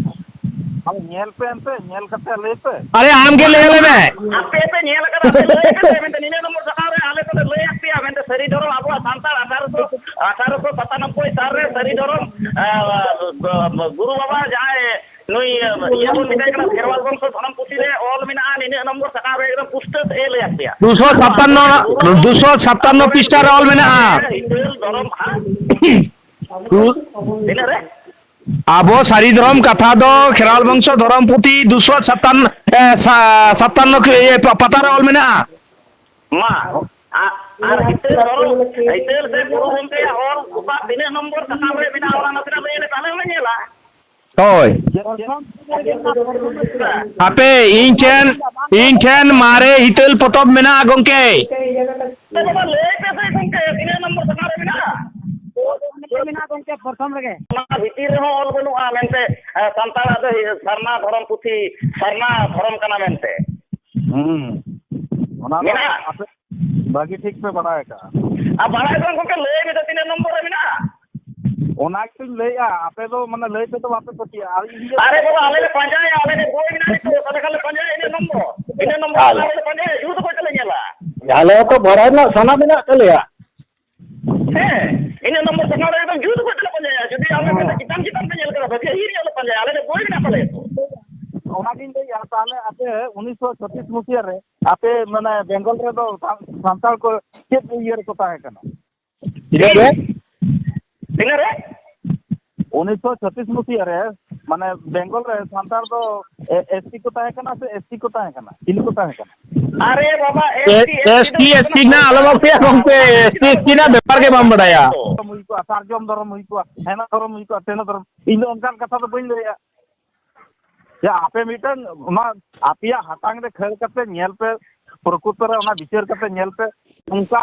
ᱟᱨ ᱧᱮᱞ ᱯᱮ ᱮᱱᱛᱮ, ᱧᱮᱞ ᱠᱟᱛᱮ ᱞᱟᱹᱭ ᱯᱮ᱾ ᱟᱨᱮ, ᱟᱢ ᱜᱮ ᱞᱟᱹᱭ ᱟᱞᱮ ᱢᱮ᱾ ᱟᱯᱮ ᱯᱮ ᱧᱮᱞ ᱟᱠᱟᱫᱟ ᱥᱮ ᱞᱟᱹᱭ ᱯᱮ ᱢᱮᱱᱛᱮ, ᱱᱤᱱᱟᱹᱜ ᱱᱚᱢᱵᱚᱨ ᱥᱟᱠᱟᱢ ᱨᱮ ᱟᱞᱮ ᱫᱚᱞᱮ ᱞᱟᱹᱭ ᱟᱫ ᱯᱮᱭᱟ ᱢᱮᱱᱛᱮ, ᱥᱟᱹᱨᱤ ᱫᱷᱚᱨᱚᱢ ᱟᱵᱚᱣᱟᱜ ᱥᱟᱱᱛᱟᱲ ᱟᱴᱷᱟᱨᱚᱥᱚ, ᱟᱴᱷᱟᱨᱚᱥᱚ ᱥᱟᱛᱟᱱᱚᱵᱵᱳᱭ ᱥᱟᱞ ᱨᱮ ᱥᱟᱹᱨᱤ ᱫᱷᱚᱨᱚᱢ, ᱟᱸ, ᱜᱩᱨᱩ ᱵᱟᱵᱟ ᱡᱟᱦᱟᱸᱭ ᱱᱩᱭ, ᱤᱭᱟᱹ ᱵᱚᱱ ᱢᱮᱛᱟᱭ ᱠᱟᱱᱟ, ᱠᱷᱮᱨᱣᱟᱞ ᱵᱚᱝᱥᱚ ᱫᱷᱚᱨᱚᱢ ᱯᱩᱛᱷᱤ ᱨᱮ ᱚᱞ ᱢᱮᱱᱟᱜᱼᱟ, ᱱᱤᱱᱟᱹᱜ ᱱᱚᱢᱵᱚᱨ ᱥᱟᱠᱟᱢ ᱨᱮ ᱮᱠᱫᱚᱢ ᱯᱩᱥᱴᱟᱹᱣ ᱛᱮ ᱞᱟᱹᱭ ᱟᱫ ᱯᱮᱭᱟ᱾ ᱫᱩᱥᱚ ᱥᱟᱛᱟᱱᱱᱚ, ᱫᱩᱥᱚ ᱥᱟᱛᱟᱱᱱᱚ ᱯᱤᱥᱴᱟ ᱨᱮ ᱚᱞ ᱢᱮᱱᱟᱜᱼᱟ᱾ ᱦᱤᱛᱟᱹᱞ ᱫᱷᱚᱨᱚᱢ, ᱦᱮᱸ? ᱫᱩ- ᱛᱤᱱᱟᱹᱜ ᱨᱮ? ᱟᱵᱚ ᱥᱟᱹᱨᱤ ᱫᱷᱚᱨᱚᱢ ᱠᱟᱛᱷᱟ ᱫᱚ ᱠᱷᱮᱨᱣᱟᱞ ᱵᱚᱝᱥᱚ ᱫᱷᱚᱨᱚᱢ ᱯᱩᱛᱷᱤ ᱫᱩᱥᱚ ᱥᱟᱛᱟᱱᱱᱚ, ᱮ, ᱥᱟ-, ᱥᱟᱛᱟᱱᱱᱚ ᱠᱤ-, ᱤᱭᱟᱹ, ᱯᱟ-, ᱯᱟᱛᱟ ᱨᱮ ᱚᱞ ᱢᱮᱱᱟᱜᱼᱟ᱾ ᱢᱟ, ᱟ-, ᱟᱨ ᱦᱤᱛᱟᱹᱞ ᱫᱷᱚᱨᱚᱢ, ᱦᱤᱛᱟᱹᱞ ᱥᱮ ᱜᱩᱨᱩ ᱜᱚᱢᱠᱮᱭᱟᱜ ᱚᱞ ᱚᱠᱟ ᱛᱤᱱᱟᱹᱜ ᱱᱚᱢᱵᱚᱨ ᱥᱟᱠᱟᱢ ᱨᱮ ᱢᱮᱱᱟᱜᱼᱟ, ᱚᱱᱟ ᱱᱟᱥᱮᱱᱟᱜ ᱞᱟᱹᱭ ᱞᱮ, ᱛᱟᱦᱞᱮ ᱞᱮ ᱧᱮᱞᱟ᱾ ᱦᱳᱭ᱾ ᱦᱟᱯᱮ, ᱤᱧ ᱴᱷᱮᱱ, ᱤᱧ ᱴᱷᱮᱱ ᱢᱟᱨᱮ ᱦᱤᱛᱟᱹᱞ ᱯᱚᱛᱚᱵ ᱢᱮᱱᱟᱜᱼᱟ, ᱜᱚᱢᱠᱮ᱾ ᱮ ᱵᱟᱵᱟ, ᱞᱟᱹᱭ ᱯᱮ ᱥᱮ ᱜᱚᱢᱠᱮ, ᱛᱤᱱᱟᱹᱜ ᱱᱚᱢᱵᱚᱨ ᱥᱟᱠᱟᱢ ᱨᱮ ᱢᱮᱱᱟᱜᱼᱟ? ᱢᱮᱱᱟᱜᱼᱟ ᱜᱚᱢᱠᱮ, ᱯᱨᱚᱛᱷᱚᱢ ᱨᱮᱜᱮ᱾ ᱚᱱᱟ ᱵᱷᱤᱛᱤᱨ ᱨᱮᱦᱚᱸ ᱚᱞ ᱵᱟᱹᱱᱩᱜᱼᱟ ᱢᱮᱱᱛᱮ, ᱮ, ᱥᱟᱱᱛᱟᱲᱟᱜ ᱫᱚ ᱥᱟᱨᱱᱟ ᱫᱷᱚᱨᱚᱢ ᱯᱩᱛᱷᱤ, ᱥᱟᱨᱱᱟ ᱫᱷᱚᱨᱚᱢ ᱠᱟᱱᱟ ᱢᱮᱱᱛᱮ᱾ ᱦᱩᱸ᱾ ᱚᱱᱟ ᱫᱚ ᱢᱮᱱᱟᱜᱼᱟ? ᱟᱯᱮ ᱵᱷᱟᱹᱜᱤ ᱴᱷᱤᱠ ᱯᱮ ᱵᱟᱲᱟᱭ ᱟᱠᱟᱜᱼᱟ᱾ ᱟᱨ ᱵᱟᱲᱟᱭ ᱫᱚ ᱜᱚᱢᱠᱮ, ᱞᱟᱹᱭ ᱢᱮᱥᱮ ᱛᱤᱱᱟᱹᱜ ᱱᱚᱢᱵᱚᱨ ᱨᱮ ᱢᱮᱱᱟᱜᱼᱟ? ᱚᱱᱟ ᱜᱮᱛᱚᱧ ᱞᱟᱹᱭᱮᱜᱼᱟ, ᱟᱯᱮ ᱫᱚ ᱢᱟᱱᱮ ᱞᱟᱹᱭ ᱛᱮᱫᱚ ᱵᱟᱯᱮ ᱯᱟᱹᱛᱭᱟᱹᱜᱼᱟ᱾ ᱟᱨ ᱤᱧ ᱫᱚ ᱟᱨᱮ ᱵᱟᱵᱟ, ᱟᱞᱮ ᱞᱮ ᱯᱟᱸᱡᱟᱭᱟ, ᱟᱞᱮ ᱞᱮ ᱵᱳᱭ ᱢᱮᱱᱟᱜᱼᱟ ᱱᱤᱛᱚᱜ, ᱛᱟᱦᱞᱮ ᱠᱷᱟᱱ ᱞᱮ ᱯᱟᱸᱡᱟᱭᱟ ᱤᱱᱟᱹᱜ ᱱᱚᱢᱵᱚᱨ᱾ ᱤᱱᱟᱹᱜ ᱱᱚᱢᱵᱚᱨ ᱟᱞᱮ ᱞᱮ ᱯᱟᱸᱡᱟᱭᱟ, ᱡᱩᱛ ᱚᱠᱚᱭ ᱛᱮᱞᱮ ᱧᱮᱞᱟ? ᱟᱞᱮ ᱦᱚᱸᱛᱚ ᱵᱟᱲᱟᱭ ᱨᱮᱱᱟᱜ ᱥᱟᱱᱟ ᱢᱮᱱᱟᱜ ᱛᱟᱞᱮᱭᱟ᱾ ᱦᱮᱸ, ᱤᱱᱟᱹᱜ ᱱᱚᱢᱵᱚᱨ ᱥᱟᱠᱟᱢ ᱨᱮ ᱮᱠᱫᱚᱢ ᱡᱩᱛ ᱚᱠᱚᱭ ᱛᱮᱞᱮ ᱯᱟᱸᱡᱟᱭᱟ? ᱡᱩᱫᱤ ᱟᱞᱮ ᱦᱮᱸ᱾ ᱪᱮᱛᱟᱱ ᱪᱮᱛᱟᱱ ᱯᱮ ᱧᱮᱞ ᱠᱟᱫᱟ, ᱵᱷᱟᱹᱜᱤ ᱦᱤᱨᱤ ᱧᱚᱜ ᱞᱮ ᱯᱟᱸᱡᱟᱭᱟ, ᱟᱞᱮ ᱞᱮ ᱵᱳᱭ ᱢᱮᱱᱟᱜ ᱛᱟᱞᱮᱭᱟ ᱛᱚ᱾ ᱚᱱᱟᱜᱤᱧ ᱞᱟᱹᱭᱮᱜᱼᱟ, ᱛᱟᱦᱞᱮ ᱟᱯᱮ ᱩᱱᱤᱥᱥᱚ ᱪᱷᱚᱛᱤᱥ ᱢᱩᱪᱟᱹᱫ ᱨᱮ ᱟᱯᱮ ᱢᱟᱱᱮ ᱵᱮᱝᱜᱚᱞ ᱨᱮᱫᱚ ᱥᱟᱱ-, ᱥᱟᱱᱛᱟᱲ ᱠᱚ ᱪᱮᱫ ᱤᱭᱟᱹ ᱨᱮᱠᱚ ᱛᱟᱦᱮᱸ ᱠᱟᱱᱟ? ᱪᱤᱠᱟᱹᱛᱮ? ᱛᱤᱱᱟᱹᱜ ᱨᱮ? ᱩᱱᱤᱥᱥᱚ ᱪᱷᱚᱛᱤᱥ ᱢᱩᱪᱟᱹᱫ ᱨᱮ ᱢᱟᱱᱮ ᱵᱮᱝᱜᱚᱞ ᱨᱮ ᱥᱟᱱᱛᱟᱲ ᱫᱚ ᱮᱥ ᱴᱤ ᱠᱚ ᱛᱟᱦᱮᱸ ᱠᱟᱱᱟ ᱥᱮ ᱮᱥ ᱥᱤ ᱠᱚ ᱛᱟᱦᱮᱸ ᱠᱟᱱᱟ? ᱪᱤᱞᱤ ᱠᱚ ᱛᱟᱦᱮᱸ ᱠᱟᱱᱟ? ᱟᱨᱮ ᱵᱟᱵᱟ, ᱮᱥ ᱴᱤ, ᱮᱥ ᱴᱤ ᱨᱮᱱᱟᱜ ᱟᱞᱚ ᱵᱟᱯᱮᱭᱟ ᱜᱚᱢᱠᱮ, ᱮᱥ ᱴᱤ, ᱮᱥ ᱴᱤ ᱨᱮᱱᱟᱜ ᱵᱮᱯᱟᱨ ᱜᱮ ᱵᱟᱢ ᱵᱟᱰᱟᱭᱟ᱾ ᱫᱷᱚᱨᱚᱢ ᱦᱩᱭ ᱠᱚᱜᱼᱟ, ᱥᱟᱨᱡᱚᱢ ᱫᱷᱚᱨᱚᱢ ᱦᱩᱭ ᱠᱚᱜᱼᱟ, ᱦᱮᱱᱟ ᱫᱷᱚᱨᱚᱢ ᱦᱩᱭ ᱠᱚᱜᱼᱟ, ᱛᱮᱱᱟ ᱫᱷᱚᱨᱚᱢ, ᱤᱧ ᱫᱚ ᱚᱱᱠᱟᱱ ᱠᱟᱛᱷᱟ ᱫᱚ ᱵᱟᱹᱧ ᱞᱟᱹᱭᱟ᱾ ᱡᱮ ᱟᱯᱮ ᱢᱤᱫᱴᱟᱝ ᱚᱱᱟ ᱟᱯᱮᱭᱟᱜ ᱦᱟᱛᱟᱝ ᱨᱮ ᱠᱷᱟᱹᱲ ᱠᱟᱛᱮ ᱧᱮᱞ ᱯᱮ, ᱯᱨᱚᱠᱩᱛᱚ ᱨᱮ ᱚᱱᱟ ᱵᱤᱪᱟᱹᱨ ᱠᱟᱛᱮ ᱧᱮᱞ ᱯᱮ, ᱱᱚᱝᱠᱟ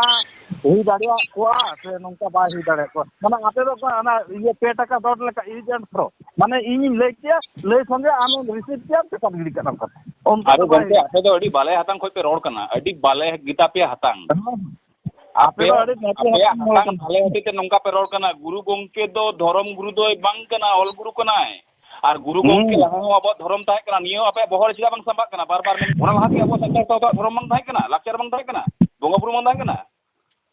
ᱦᱩᱭ ᱫᱟᱲᱮᱭᱟᱜ ᱠᱚᱣᱟ ᱥᱮ ᱱᱚᱝᱠᱟ ᱵᱟᱭ ᱦᱩᱭ ᱫᱟᱲᱮᱭᱟᱜ ᱠᱚᱣᱟ᱾ ᱢᱟᱱᱮ ᱟᱯᱮ ᱫᱚ ᱚᱱᱟ ᱤᱭᱟᱹ ᱯᱮ ᱴᱟᱠᱟ ᱫᱚᱨ ᱞᱮᱠᱟ use and throw, ᱢᱟᱱᱮ ᱤᱧᱤᱧ ᱞᱟᱹᱭ ᱠᱮᱭᱟ, ᱞᱟᱹᱭ ᱥᱚᱸᱜᱮ ᱟᱢᱮᱢ receive ᱠᱮᱭᱟ, ᱪᱮᱛᱟᱱ ᱜᱤᱰᱤ ᱠᱟᱜ ᱠᱟᱱᱟ᱾ ᱚᱱᱠᱟ ᱟᱫᱚ ᱫᱚ ᱵᱟᱭ ᱜᱚᱢᱠᱮ, ᱦᱩᱭᱩᱜᱼᱟ᱾ ᱟᱯᱮ ᱫᱚ ᱟᱹᱰᱤ ᱵᱟᱞᱮ ᱦᱟᱛᱟᱝ ᱠᱷᱚᱡ ᱯᱮ ᱨᱚᱲ ᱠᱟᱱᱟ, ᱟᱹᱰᱤ ᱵᱟᱞᱮ ᱜᱮᱛᱟ ᱯᱮᱭᱟ ᱦᱟᱛᱟᱝ᱾ ᱦᱮᱸ᱾ ᱟᱯᱮ ᱫᱚ ᱟᱯᱮᱭᱟᱜ, ᱟᱹᱰᱤ ᱢᱚᱴᱟ ᱟᱯᱮᱭᱟᱜ ᱦᱚᱲ ᱦᱟᱛᱟᱝ ᱠᱟᱱᱟ᱾ ᱵᱷᱟᱞᱮ ᱦᱚᱛᱮᱡ ᱛᱮ ᱱᱚᱝᱠᱟ ᱯᱮ ᱨᱚᱲ ᱠᱟᱱᱟ᱾ ᱜᱩᱨᱩ ᱜᱚᱢᱠᱮ ᱫᱚ ᱫᱷᱚᱨᱚᱢ ᱜᱩᱨᱩ ᱫᱚᱭ ᱵᱟᱝ ᱠᱟᱱᱟ, ᱚᱞ ᱜᱩᱨᱩ ᱠᱟᱱᱟᱭ᱾ ᱟᱨ ᱜᱩᱨᱩ ᱜᱚᱢᱠᱮ ᱦᱩᱸ᱾ ᱞᱟᱦᱟ ᱦᱚᱸ ᱟᱵᱚᱣᱟᱜ ᱫᱷᱚᱨᱚᱢ ᱛᱟᱦᱮᱸ ᱠᱟᱱᱟ, ᱱᱤᱭᱟᱹ ᱦᱚᱸ ᱟᱯᱮᱭᱟᱜ ᱵᱚᱦᱚᱜ ᱨᱮ ᱪᱮᱫᱟᱜ ᱵᱟᱝ ᱥᱟᱢᱵᱟᱜ ᱠᱟᱱᱟ? ᱵᱟᱨ ᱵᱟᱨ ᱢᱮᱱ, ᱚᱱᱟ ᱞᱟᱦᱟ ᱜᱮ ᱟᱵᱚᱣᱟᱜ ᱥᱟᱱᱛᱟᱲ ᱥᱟᱶᱛᱟ ᱫᱷᱚᱨᱚᱢ ᱵᱟᱝ ᱛᱟᱦᱮᱸ ᱠᱟᱱᱟ, ᱞᱟᱠᱪᱟᱨ ᱵᱟᱝ ᱛᱟᱦᱮᱸ ᱠᱟᱱᱟ, ᱵᱚᱸᱜᱟ ᱵᱩᱨᱩ ᱵᱟᱝ ᱛᱟᱦᱮᱸ ᱠᱟᱱᱟ?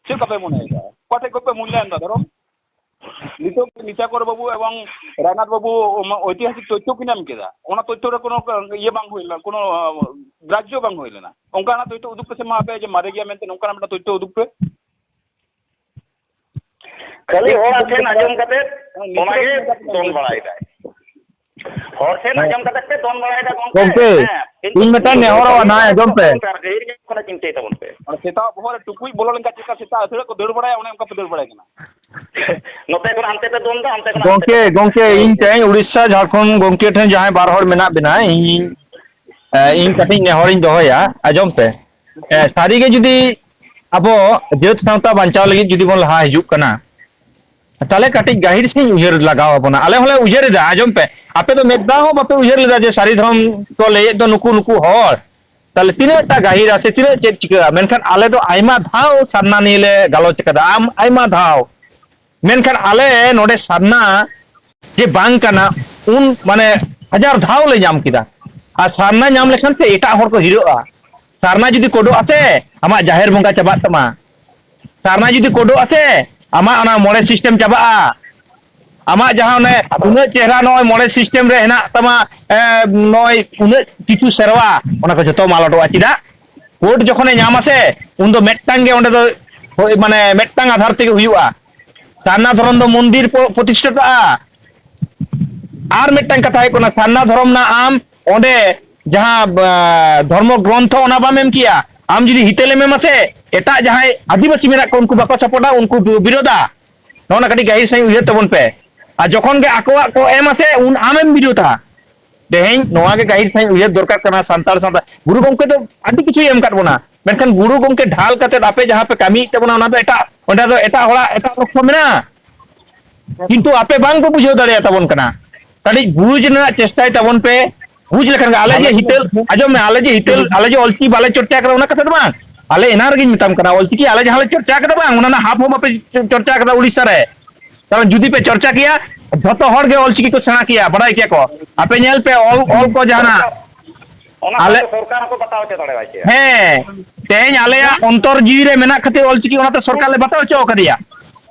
ᱪᱮᱫ ᱞᱮᱠᱟ ᱯᱮ ᱢᱚᱱᱮᱭᱮᱫᱟ? ᱚᱠᱟ ᱴᱷᱮᱡ ᱠᱷᱚᱡ ᱯᱮ ᱢᱩᱞᱞᱟᱭᱚᱱ ᱮᱫᱟ ᱫᱷᱚᱨᱚᱢ? ᱱᱤᱛᱚᱜ ᱱᱤᱛᱟᱠᱚᱨ ᱵᱟᱹᱵᱩ ᱮᱵᱚᱝ ᱨᱟᱭᱱᱟᱛᱷ ᱵᱟᱹᱵᱩ ᱚᱱᱟ ᱳᱭᱛᱤᱦᱟᱥᱤᱠ ᱛᱚᱛᱛᱷᱚ ᱠᱤᱱ ᱮᱢ ᱠᱮᱫᱟ, ᱚᱱᱟ ᱛᱚᱛᱛᱷᱚ ᱨᱮ ᱠᱳᱱᱳ ᱤᱭᱟᱹ ᱵᱟᱝ ᱦᱩᱭ ᱞᱮᱱᱟ, ᱠᱳᱱᱳ, ᱟᱸ, ᱜᱨᱟᱡᱽᱡᱚ ᱵᱟᱝ ᱦᱩᱭ ᱞᱮᱱᱟ᱾ ᱚᱱᱠᱟᱱᱟᱜ ᱛᱚᱛᱛᱷᱚ ᱩᱫᱩᱜ ᱯᱮᱥᱮ ᱢᱟ, ᱟᱯᱮ ᱡᱮ ᱢᱟᱨᱮ ᱜᱮᱭᱟ ᱢᱮᱱᱛᱮ ᱱᱚᱝᱠᱟᱱᱟᱜ ᱢᱤᱫᱴᱟᱝ ᱛᱚᱛᱛᱷᱚ ᱩᱫᱩᱜ ᱯᱮ᱾ ᱠᱷᱟᱹᱞᱤ ᱦᱚᱲ ᱴᱷᱮᱱ ᱟᱸᱡᱚᱢ ᱠᱟᱛᱮ ᱚᱱᱟᱜᱮ ᱫᱚᱱ ᱵᱟᱲᱟᱭᱮᱫᱟᱭ᱾ ᱦᱚᱲ ᱴᱷᱮᱱ ᱟᱸᱡᱚᱢ ᱠᱟᱛᱮ ᱯᱮ ᱫᱚᱱ ᱵᱟᱲᱟᱭᱮᱫᱟ ᱜᱚᱢᱠᱮ᱾ ᱜᱚᱢᱠᱮ, ᱦᱮᱸ, ᱠᱤᱱᱛᱩ ᱤᱧ ᱢᱤᱫᱴᱟᱝ ᱱᱮᱦᱚᱨᱚᱜᱼᱟ ᱱᱟᱦᱟᱜ, ᱟᱸᱡᱚᱢ ᱯᱮ᱾ ᱜᱟᱹᱦᱤᱨ ᱧᱚᱜ ᱠᱟᱱᱟ, ᱪᱤᱱᱛᱟᱹᱭ ᱛᱟᱵᱚᱱ ᱯᱮ᱾ ᱟᱨ ᱥᱮᱛᱟᱜ ᱵᱚᱦᱚᱜ ᱨᱮ ᱴᱩᱠᱩᱡ ᱵᱚᱞᱚ ᱞᱮᱱᱠᱷᱟᱱ ᱪᱮᱫ ᱞᱮᱠᱟ ᱥᱮᱛᱟᱜ ᱟᱹᱛᱷᱟᱹᱲᱟᱹᱜ ᱠᱚ ᱫᱟᱹᱲ ᱵᱟᱲᱟᱭᱟ, ᱚᱱᱮ ᱚᱱᱠᱟ ᱯᱮ ᱫᱟᱹᱲ ᱵᱟᱲᱟᱭ ᱠᱟᱱᱟ᱾ ᱱᱚᱛᱮ ᱠᱷᱚᱱ ᱦᱟᱱᱛᱮ ᱯᱮ ᱫᱚᱱ ᱫᱟ, ᱦᱟᱱᱛᱮ ᱠᱷᱚᱱ ᱦᱟᱱᱛᱮ ᱜᱚᱢᱠᱮ, ᱯᱮ ᱫᱚᱱ ᱫᱟ᱾ ᱜᱚᱢᱠᱮ, ᱤᱧ ᱛᱮᱦᱮᱧ ᱩᱲᱤᱥᱥᱟ ᱡᱷᱟᱲᱠᱷᱚᱸᱰ ᱜᱚᱢᱠᱮ ᱴᱷᱮᱱ ᱡᱟᱦᱟᱸᱭ ᱵᱟᱨ ᱦᱚᱲ ᱢᱮᱱᱟᱜ ᱵᱮᱱᱟ, ᱤᱧ, ᱮ, ᱤᱧ ᱠᱟᱹᱴᱤᱡ ᱱᱮᱦᱚᱨᱤᱧ ᱫᱚᱦᱚᱭᱟ, ᱟᱸᱡᱚᱢ ᱯᱮ᱾ ᱮ, ᱥᱟᱹᱨᱤᱜᱮ ᱡᱩᱫᱤ ᱟᱵᱚ ᱡᱟᱹᱛ ᱥᱟᱶᱛᱟ ᱵᱟᱧᱪᱟᱣ ᱞᱟᱹᱜᱤᱫ ᱡᱩᱫᱤ ᱵᱚᱱ ᱞᱟᱦᱟ ᱦᱤᱡᱩᱜ ᱠᱟᱱᱟ, ᱛᱟᱦᱞᱮ ᱠᱟᱹᱴᱤᱡ ᱜᱟᱹᱦᱤᱨ ᱥᱮᱫ ᱩᱭᱦᱟᱹᱨ ᱞᱟᱜᱟᱣ ᱟᱵᱚᱱᱟ᱾ ᱟᱞᱮ ᱦᱚᱸᱞᱮ ᱩᱭᱦᱟᱹᱨ ᱮᱫᱟ, ᱟᱸᱡᱚᱢ ᱯᱮ, ᱟᱯᱮ ᱫᱚ ᱢᱤᱫ ᱫᱷᱟᱣ ᱦᱚᱸ ᱵᱟᱯᱮ ᱩᱭᱦᱟᱹᱨ ᱞᱮᱫᱟ ᱡᱮ ᱥᱟᱹᱨᱤ ᱫᱷᱚᱨᱚᱢ ᱠᱚ ᱞᱟᱹᱭᱮᱫ ᱫᱚ ᱱᱩᱠᱩ, ᱱᱩᱠᱩ ᱦᱚᱲ, ᱛᱟᱦᱞᱮ ᱛᱤᱱᱟᱹᱜ ᱴᱟ ᱜᱟᱹᱦᱤᱨᱟ ᱥᱮ ᱛᱤᱱᱟᱹᱜ ᱪᱮᱫ ᱪᱤᱠᱟᱹᱜᱼᱟ? ᱢᱮᱱᱠᱷᱟᱱ ᱟᱞᱮ ᱫᱚ ᱟᱭᱢᱟ ᱫᱷᱟᱣ ᱥᱟᱨᱱᱟ ᱱᱤᱭᱮ ᱞᱮ ᱜᱟᱞᱚᱪ ᱠᱟᱫᱟ, ᱟᱢ, ᱟᱭᱢᱟ ᱫᱷᱟᱣ᱾ ᱢᱮᱱᱠᱷᱟᱱ ᱟᱞᱮ ᱱᱚᱰᱮ ᱥᱟᱨᱱᱟ ᱡᱮ ᱵᱟᱝ ᱠᱟᱱᱟ, ᱩᱱ ᱢᱟᱱᱮ ᱦᱟᱡᱟᱨ ᱫᱷᱟᱣ ᱞᱮ ᱧᱟᱢ ᱠᱮᱫᱟ᱾ ᱟᱨ ᱥᱟᱨᱱᱟ ᱧᱟᱢ ᱞᱮᱠᱷᱟᱱ ᱥᱮ ᱮᱴᱟᱜ ᱦᱚᱲ ᱠᱚ ᱦᱤᱨᱟᱹᱜᱼᱟ᱾ ᱥᱟᱨᱱᱟ ᱡᱩᱫᱤ ᱠᱳᱰᱚᱜᱼᱟ ᱥᱮ, ᱟᱢᱟᱜ ᱡᱟᱦᱮᱨ ᱵᱚᱸᱜᱟ ᱪᱟᱵᱟᱜ ᱛᱟᱢᱟ᱾ ᱥᱟᱨᱱᱟ ᱡᱩᱫᱤ ᱠᱳᱰᱚᱜᱼᱟ ᱥᱮ, ᱟᱢᱟᱜ ᱚᱱᱟ ᱢᱚᱬᱮ system ᱪᱟᱵᱟᱜᱼᱟ᱾ ᱟᱢᱟᱜ ᱡᱟᱦᱟᱸ ᱚᱱᱮ ᱩᱱᱟᱹᱜ ᱪᱮᱦᱨᱟ ᱱᱚᱜᱼᱚᱭ ᱢᱚᱬᱮ system ᱨᱮ ᱦᱮᱱᱟᱜ ᱛᱟᱢᱟ, ᱮ, ᱱᱚᱜᱼᱚᱭ ᱩᱱᱟᱹᱜ ᱠᱤᱪᱷᱩ ᱥᱮᱨᱣᱟ, ᱚᱱᱟ ᱠᱚ ᱡᱚᱛᱚ ᱢᱟᱞᱚᱴᱚᱜᱼᱟ᱾ ᱪᱮᱫᱟᱜ? ᱠᱳᱰ ᱡᱚᱠᱷᱚᱱᱮ ᱧᱟᱢᱟ ᱥᱮ, ᱩᱱᱫᱚ ᱢᱤᱫᱴᱟᱝ ᱜᱮ ᱚᱸᱰᱮ ᱫᱚ ᱦᱳᱭ, ᱢᱟᱱᱮ ᱢᱤᱫᱴᱟᱝ ᱟᱫᱷᱟᱨ ᱛᱮᱜᱮ ᱦᱩᱭᱩᱜᱼᱟ᱾ ᱥᱟᱨᱱᱟ ᱫᱷᱚᱨᱚᱢ ᱫᱚ ᱢᱚᱱᱫᱤᱨ ᱯᱚ-, ᱯᱨᱚᱛᱤᱥᱴᱷᱟ ᱠᱟᱜᱼᱟ᱾ ᱟᱨ ᱢᱤᱫᱴᱟᱝ ᱠᱟᱛᱷᱟ ᱦᱩᱭᱩᱜ ᱠᱟᱱᱟ, ᱥᱟᱨᱱᱟ ᱫᱷᱚᱨᱚᱢ ᱨᱮᱱᱟᱜ ᱟᱢ ᱚᱸᱰᱮ ᱡᱟᱦᱟᱸ, ᱟ, ᱫᱷᱚᱨᱢᱚ ᱜᱨᱚᱱᱛᱷᱚ ᱚᱱᱟ ᱵᱟᱢ ᱮᱢ ᱠᱮᱭᱟ, ᱟᱢ ᱡᱩᱫᱤ ᱦᱤᱛᱟᱹᱞᱮᱢ ᱮᱢᱟ ᱥᱮ, ᱮᱴᱟᱜ ᱡᱟᱦᱟᱸᱭ ᱟᱹᱫᱤᱵᱟᱹᱥᱤ ᱢᱮᱱᱟᱜ ᱠᱚ ᱩᱱᱠᱩ ᱵᱟᱠᱚ ᱥᱟᱯᱚᱴᱟ, ᱩᱱᱠᱩ ᱵᱤᱨᱳᱫᱟ᱾ ᱱᱚᱜᱼᱚ ᱱᱟ ᱠᱟᱹᱴᱤᱡ ᱜᱟᱹᱦᱤᱨ ᱥᱟᱺᱦᱤᱡ ᱩᱭᱦᱟᱹᱨ ᱛᱟᱵᱚᱱ ᱯᱮ᱾ ᱟᱨ ᱡᱚᱠᱷᱚᱱ ᱜᱮ ᱟᱠᱚᱣᱟᱜ ᱠᱚ ᱮᱢᱟ ᱥᱮ, ᱩᱱ ᱟᱢᱮᱢ ᱵᱤᱨᱳᱫᱟ᱾ ᱛᱮᱦᱮᱧ ᱱᱚᱣᱟ ᱜᱮ ᱜᱟᱹᱦᱤᱨ ᱥᱟᱺᱦᱤᱡ ᱩᱭᱦᱟᱹᱨ ᱫᱚᱨᱠᱟᱨ ᱠᱟᱱᱟ ᱥᱟᱱᱛᱟᱲ ᱥᱟᱶᱛᱟ᱾ ᱜᱩᱨᱩ ᱜᱚᱢᱠᱮ ᱫᱚ ᱟᱹᱰᱤ ᱠᱤᱪᱷᱩᱭ ᱮᱢ ᱠᱟᱫ ᱵᱚᱱᱟ, ᱢᱮᱱᱠᱷᱟᱱ ᱜᱩᱨᱩ ᱜᱚᱢᱠᱮ ᱰᱷᱟᱞ ᱠᱟᱛᱮᱫ ᱟᱯᱮ ᱡᱟᱦᱟᱸ ᱯᱮ ᱠᱟᱹᱢᱤᱭᱮᱫ ᱛᱟᱵᱚᱱᱟ, ᱚᱱᱟ ᱫᱚ ᱮᱴᱟᱜ, ᱚᱸᱰᱮ ᱫᱚ ᱮᱴᱟᱜ ᱦᱚᱲᱟᱜ ᱮᱴᱟᱜ ᱞᱚᱠᱠᱷᱚ ᱢᱮᱱᱟᱜᱼᱟ᱾ ᱠᱤᱱᱛᱩ ᱟᱯᱮ ᱵᱟᱝ ᱯᱮ ᱵᱩᱡᱷᱟᱹᱣ ᱫᱟᱲᱮᱭᱟᱛᱟᱵᱚᱱ ᱠᱟᱱᱟ᱾ ᱠᱟᱹᱴᱤᱡ ᱵᱩᱡᱽ ᱨᱮᱱᱟᱜ ᱪᱮᱥᱴᱟᱭ ᱛᱟᱵᱚᱱ ᱯᱮ᱾ ᱵᱩᱡᱽ ᱞᱮᱠᱷᱟᱱ ᱜᱮ, ᱟᱞᱮ ᱡᱮ ᱦᱤᱛᱟᱹᱞ, ᱟᱸᱡᱚᱢ ᱢᱮ, ᱟᱞᱮ ᱡᱮ ᱦᱤᱛᱟᱹᱞ, ᱟᱞᱮ ᱡᱮ ᱚᱞᱪᱤᱠᱤ ᱵᱟᱞᱮ ᱪᱚᱨᱪᱟ ᱠᱟᱫᱟ, ᱚᱱᱟ ᱠᱟᱛᱷᱟ ᱫᱚ ᱵᱟᱝ᱾ ᱟᱞᱮ ᱮᱱᱟᱝ ᱨᱮᱜᱮᱧ ᱢᱮᱛᱟᱢ ᱠᱟᱱᱟ, ᱚᱞᱪᱤᱠᱤ ᱟᱞᱮ ᱡᱟᱦᱟᱸ ᱞᱮ ᱪᱚᱨᱪᱟ ᱠᱟᱫᱟ ᱵᱟᱝ, ᱚᱱᱟ ᱨᱮᱱᱟᱜ ᱦᱟᱯ ᱦᱚᱸ ᱵᱟᱯᱮ ᱪᱚᱨᱪᱟ ᱠᱟᱫᱟ ᱩᱲᱤᱥᱥᱟ ᱨᱮ᱾ ᱠᱟᱨᱚᱱ ᱡᱩᱫᱤ ᱯᱮ ᱪᱚᱨᱪᱟ ᱠᱮᱭᱟ, ᱡᱷᱚᱛᱚ ᱦᱚᱲ ᱜᱮ ᱚᱞᱪᱤᱠᱤ ᱠᱚ ᱥᱮᱬᱟ ᱠᱮᱭᱟ, ᱵᱟᱰᱟᱭ ᱠᱮᱭᱟ ᱠᱚ᱾ ᱟᱯᱮ ᱧᱮᱞ ᱯᱮ, ᱚᱞ, ᱚᱞ ᱠᱚ ᱡᱟᱦᱟᱱᱟᱜ᱾ ᱚᱱᱟ ᱟᱞᱮ ᱥᱟᱶᱛᱮ ᱥᱚᱨᱠᱟᱨ ᱦᱚᱸᱠᱚ ᱵᱟᱛᱟᱣ ᱦᱚᱪᱚ ᱫᱟᱲᱮᱭᱟᱭ ᱠᱮᱭᱟ᱾ ᱦᱮᱸ, ᱛᱮᱦᱮᱧ ᱟᱞᱮᱭᱟᱜ ᱚᱱᱛᱚᱨ ᱡᱤᱣᱤ ᱨᱮ ᱢᱮᱱᱟᱜ ᱠᱷᱟᱹᱛᱤᱨ ᱚᱞᱪᱤᱠᱤ ᱚᱱᱟᱛᱮ ᱥᱚᱨᱠᱟᱨ ᱞᱮ ᱵᱟᱛᱟᱣ ᱦᱚᱪᱚ ᱟᱠᱟᱫᱮᱭᱟ᱾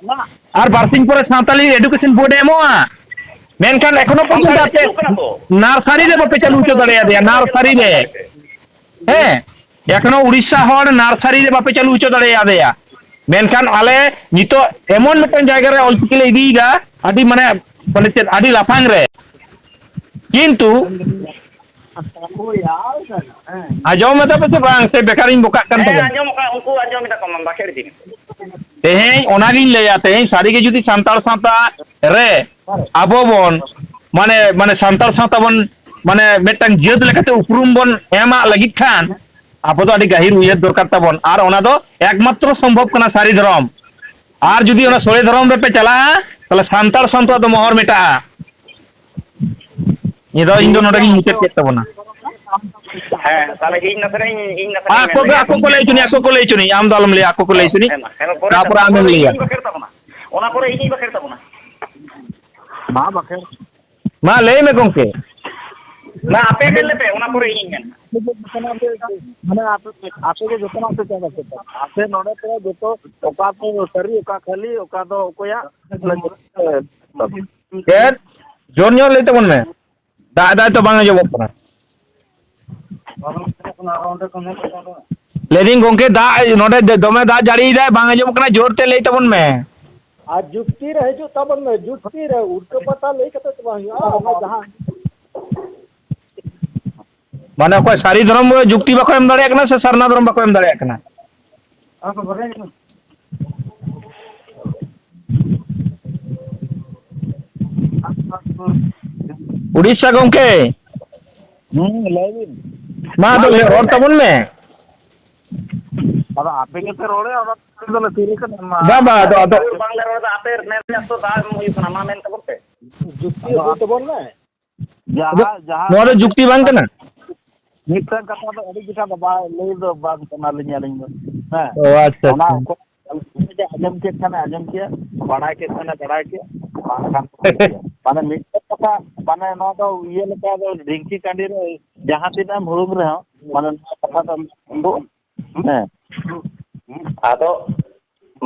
ᱟᱨ ᱵᱟᱨᱥᱤᱧ ᱯᱚᱨᱮ ᱥᱟᱱᱛᱟᱞᱤ ᱮᱰᱩᱠᱮᱥᱚᱱ ᱵᱳᱨᱰ ᱮ ᱮᱢᱚᱜᱼᱟ᱾ ᱢᱮᱱᱠᱷᱟᱱ ᱮᱠᱷᱚᱱᱳ ᱯᱚᱨᱡᱚᱱᱛᱚ ᱥᱟᱱᱛᱟᱲᱤ ᱟᱯᱮ ᱦᱤᱡᱩᱜ ᱠᱟᱱᱟ ᱛᱚ᱾ ᱱᱟᱨᱥᱟᱨᱤ ᱨᱮ ᱵᱟᱯᱮ ᱪᱟᱹᱞᱩ ᱦᱚᱪᱚ ᱫᱟᱲᱮᱭᱟᱫᱮᱭᱟ, ᱱᱟᱨᱥᱟᱨᱤ ᱨᱮ᱾ ᱦᱮᱸ, ᱮᱠᱷᱚᱱᱳ ᱩᱲᱤᱥᱥᱟ ᱦᱚᱲ ᱱᱟᱨᱥᱟᱨᱤ ᱨᱮ ᱵᱟᱯᱮ ᱪᱟᱹᱞᱩ ᱦᱚᱪᱚ ᱫᱟᱲᱮᱭᱟᱫᱮᱭᱟ᱾ ᱢᱮᱱᱠᱷᱟᱱ ᱟᱞᱮ ᱱᱤᱛᱚᱜ ᱮᱢᱚᱱ ᱢᱤᱫᱴᱟᱝ ᱡᱟᱭᱜᱟ ᱨᱮ ᱚᱞᱪᱤᱠᱤ ᱞᱮ ᱤᱫᱤᱭᱮᱫᱟ, ᱟᱹᱰᱤ ᱢᱟᱱᱮ, ᱵᱚᱞᱮ ᱪᱮᱫ, ᱟᱹᱰᱤ ᱞᱟᱯᱷᱟᱝ ᱨᱮ᱾ ᱠᱤᱱᱛᱩ ᱟᱸᱡᱚᱢ ᱮᱫᱟ ᱯᱮ ᱥᱮ ᱵᱟᱝ, ᱥᱮ ᱵᱮᱠᱟᱨᱤᱧ ᱵᱚᱠᱟᱜ ᱠᱟᱱ ᱦᱮᱸ, ᱛᱟᱵᱚᱱᱟ? ᱟᱸᱡᱚᱢᱚᱜ ᱠᱟᱱᱟ, ᱩᱱᱠᱩ ᱟᱸᱡᱚᱢ ᱮᱫᱟ ᱠᱚ, ᱵᱟᱠᱷᱮᱲ ᱤᱫᱤ᱾ ᱛᱮᱦᱮᱧ ᱚᱱᱟᱜᱤᱧ ᱞᱟᱹᱭᱟ, ᱛᱮᱦᱮᱧ ᱥᱟᱹᱨᱤᱜᱮ ᱡᱩᱫᱤ ᱥᱟᱱᱛᱟᱲ ᱥᱟᱶᱛᱟ ᱨᱮ ᱟᱵᱚ ᱵᱚᱱ ᱢᱟᱱᱮ, ᱢᱟᱱᱮ ᱥᱟᱱᱛᱟᱲ ᱥᱟᱶᱛᱟ ᱵᱚᱱ ᱢᱟᱱᱮ ᱢᱤᱫᱴᱟᱝ ᱡᱟᱹᱛ ᱞᱮᱠᱟᱛᱮ ᱩᱯᱨᱩᱢ ᱵᱚᱱ ᱮᱢᱟᱜ ᱞᱟᱹᱜᱤᱫ ᱠᱷᱟᱱ ᱟᱵᱚ ᱫᱚ ᱟᱹᱰᱤ ᱜᱟᱹᱦᱤᱨ ᱩᱭᱦᱟᱹᱨ ᱫᱚᱨᱠᱟᱨ ᱛᱟᱵᱚᱱ, ᱟᱨ ᱚᱱᱟ ᱫᱚ ᱮᱠᱢᱟᱛᱨᱚ ᱥᱚᱢᱵᱷᱚᱵ ᱠᱟᱱᱟ ᱥᱟᱹᱨᱤ ᱫᱷᱚᱨᱚᱢ᱾ ᱟᱨ ᱡᱩᱫᱤ ᱚᱱᱟ ᱥᱚᱨᱮ ᱫᱷᱚᱨᱚᱢ ᱨᱮᱯᱮ ᱪᱟᱞᱟᱜᱼᱟ, ᱛᱟᱦᱚᱞᱮ ᱥᱟᱱᱛᱟᱲ ᱥᱟᱶᱛᱟ ᱫᱚ ᱢᱚᱦᱚᱨ ᱢᱮᱴᱟᱜᱼᱟ᱾ ᱱᱤᱭᱟᱹ ᱫᱚ ᱤᱧ ᱫᱚ ᱱᱚᱰᱮ ᱜᱤᱧ ᱢᱩᱪᱟᱹᱫ ᱠᱮᱫ ᱛᱟᱵᱚᱱᱟ᱾ ᱦᱮᱸ, ᱛᱟᱦᱚᱞᱮ ᱤᱧ ᱱᱟᱥᱮᱱᱟᱜ ᱤᱧ, ᱤᱧ ᱱᱟᱥᱮᱱᱟᱜ ᱤᱧ ᱟᱠᱚ ᱜᱮ, ᱢᱮᱱ ᱞᱮᱜᱮ᱾ ᱟᱠᱚ ᱠᱚ ᱞᱟᱹᱭ ᱦᱚᱪᱚᱱᱤᱡ, ᱟᱠᱚ ᱠᱚ ᱞᱟᱹᱭ ᱦᱚᱪᱚᱱᱤᱡ, ᱟᱢ ᱫᱚ ᱟᱞᱚᱢ ᱞᱟᱹᱭᱟ, ᱟᱠᱚ ᱠᱚ ᱞᱟᱹᱭ ᱦᱚᱪᱚᱱᱤᱡ᱾ ᱦᱮᱸ, ᱢᱟ, ᱦᱮᱸ, ᱢᱟ, ᱯᱚᱨᱮ ᱛᱟᱨᱯᱚᱨᱮ ᱤᱧ, ᱟᱢᱮᱢ ᱯᱚᱨᱮ ᱞᱟᱹᱭᱟ᱾ ᱤᱧ ᱵᱟᱠᱷᱮᱲ ᱛᱟᱵᱚᱱᱟ᱾ ᱚᱱᱟ ᱯᱚᱨᱮ ᱤᱧᱤᱧ ᱵᱟᱠᱷᱮᱲ ᱛᱟᱵᱚᱱᱟ᱾ ᱢᱟ ᱵᱟᱠᱷᱮᱲ᱾ ᱢᱟ ᱞᱟᱹᱭ ᱢᱮ ᱜᱚᱢᱠᱮ᱾ ᱢᱟ ᱟᱯᱮ ᱢᱮᱱ ᱞᱮᱯᱮ, ᱚᱱᱟ ᱯᱚᱨᱮ ᱤᱧᱤᱧ ᱢᱮᱱᱟ᱾ ᱢᱟᱱᱮ ᱟᱯᱮ, ᱟᱯᱮ ᱜᱮ ᱡᱚᱛᱚᱱᱟᱜ ᱯᱮ ᱪᱟᱵᱟ ᱠᱮᱫᱟ᱾ ᱟᱯᱮ ᱱᱚᱰᱮ ᱯᱮ ᱡᱚᱛᱚ ᱚᱠᱟ ᱠᱚ ᱥᱟᱹᱨᱤ, ᱚᱠᱟ ᱠᱷᱟᱹᱞᱤ, ᱚᱠᱟ ᱫᱚ ᱚᱠᱚᱭᱟᱜ? ᱪᱮᱫ? ᱡᱳᱨ ᱧᱚᱜ ᱞᱟᱹᱭ ᱛᱟᱵᱚᱱ ᱢᱮ᱾ ᱫᱟᱜ ᱮᱫᱟᱭ ᱛᱚ, ᱵᱟᱝ ᱟᱸᱡᱚᱢᱚᱜ ᱠᱟᱱᱟ᱾ ᱞᱟᱹᱭᱫᱟᱹᱧ ᱜᱚᱢᱠᱮ, ᱫᱟᱜ ᱱᱚᱰᱮ ᱫᱚᱢᱮ ᱫᱟᱜ ᱡᱟᱹᱲᱤᱭᱮᱫᱟᱭ, ᱵᱟᱝ ᱟᱸᱡᱚᱢᱚᱜ ᱠᱟᱱᱟ, ᱡᱳᱨ ᱛᱮ ᱞᱟᱹᱭ ᱛᱟᱵᱚᱱ ᱢᱮ᱾ ᱟᱨ ᱡᱩᱠᱛᱤ ᱨᱮ ᱦᱤᱡᱩᱜ ᱛᱟᱵᱚᱱ ᱢᱮ, ᱡᱩᱠᱛᱤ ᱨᱮ᱾ ᱩᱞᱴᱟᱹ ᱯᱟᱞᱴᱟ ᱞᱟᱹᱭ ᱠᱟᱛᱮ ᱫᱚ ᱵᱟᱝ ᱦᱩᱭᱩᱜᱼᱟ᱾ ᱚᱱᱟ ᱡᱟᱦᱟᱸ ᱢᱟᱱᱮ ᱚᱠᱚᱭ ᱥᱟᱹᱨᱤ ᱫᱷᱚᱨᱚᱢ ᱜᱮ ᱡᱩᱠᱛᱤ ᱵᱟᱠᱚ ᱮᱢ ᱫᱟᱲᱮᱭᱟᱜ ᱠᱟᱱᱟ ᱥᱮ ᱥᱟᱨᱱᱟ ᱫᱷᱚᱨᱚᱢ ᱵᱟᱠᱚ ᱮᱢ ᱫᱟᱲᱮᱭᱟᱜ ᱠᱟᱱᱟ? ᱩᱲᱤᱥᱥᱟ ᱜᱚᱢᱠᱮ᱾ ᱦᱩᱸ, ᱞᱟᱹᱭ ᱵᱤᱱ᱾ ᱢᱟ ᱟᱫᱚ ᱞᱟᱹᱭ ᱨᱚᱲ ᱛᱟᱵᱚᱱ ᱢᱮ᱾ ᱟᱫᱚ ᱟᱯᱮ ᱜᱮᱯᱮ ᱨᱚᱲᱮᱫ, ᱚᱱᱟ ᱫᱚᱞᱮ ᱛᱤᱨᱮ ᱠᱟᱱᱟ? ᱢᱟ᱾ ᱵᱟᱝ, ᱵᱟᱝ, ᱟᱫᱚ, ᱟᱫᱚ ᱵᱟᱝᱞᱮ ᱨᱚᱲ ᱮᱫᱟ, ᱟᱯᱮ ᱢᱮᱱ ᱢᱮ ᱛᱚ, ᱫᱟᱜ ᱮᱢ ᱦᱩᱭᱩᱜ ᱠᱟᱱᱟ, ᱢᱟ ᱢᱮᱱ ᱛᱟᱵᱚᱱ ᱯᱮ᱾ ᱡᱩᱠᱛᱤ ᱟᱫᱚ ᱟᱹᱜᱩᱭ ᱛᱟᱵᱚᱱ ᱢᱮ᱾ ᱡᱟᱦᱟᱸ, ᱟᱫᱚ ᱡᱟᱦᱟᱸ ᱱᱚᱣᱟ ᱫᱚ ᱡᱩᱠᱛᱤ ᱵᱟᱝ ᱠᱟᱱᱟ᱾ ᱢᱤᱫᱴᱟᱝ ᱠᱟᱛᱷᱟ ᱫᱚ ᱟᱹᱰᱤ ᱡᱮᱴᱟ ᱫᱚ ᱵᱟᱭ ᱞᱟᱹᱭ ᱫᱚ ᱵᱟᱝ ᱥᱟᱱᱟ ᱞᱤᱧᱟ ᱟᱹᱞᱤᱧ ᱫᱚ᱾ ᱦᱮᱸ᱾ ᱚ, ᱟᱪᱪᱷᱟ, ᱚᱱᱟ ᱟᱪᱪᱷᱟ᱾ ᱚᱠᱚᱭ ᱟᱸᱡᱚᱢ ᱠᱮᱫ ᱠᱷᱟᱱᱮ ᱟᱸᱡᱚᱢ ᱠᱮᱫ, ᱵᱟᱲᱟᱭ ᱠᱮᱫ ᱠᱷᱟᱱᱮ ᱵᱟᱲᱟᱭ ᱠᱮᱫ, ᱵᱟᱝᱠᱷᱟᱱ ᱵᱟᱝ ᱠᱮᱫ᱾ ᱢᱟᱱᱮ ᱢᱤᱫᱴᱟᱝ ᱠᱟᱛᱷᱟ, ᱢᱟᱱᱮ ᱱᱚᱣᱟ ᱫᱚ ᱤᱭᱟᱹ ᱞᱮᱠᱟ ᱫᱚ ᱰᱷᱤᱝᱠᱤ ᱴᱟᱺᱰᱤ ᱨᱮ ᱡᱟᱦᱟᱸ ᱛᱤᱱᱟᱹᱜ ᱮᱢ ᱦᱩᱲᱩᱝ ᱨᱮᱦᱚᱸ, ᱢᱟᱱᱮ ᱱᱚᱣᱟ ᱠᱟᱛᱷᱟ ᱫᱚ ᱩᱰᱩᱠ᱾ ᱦᱮᱸ᱾ ᱟᱫᱚ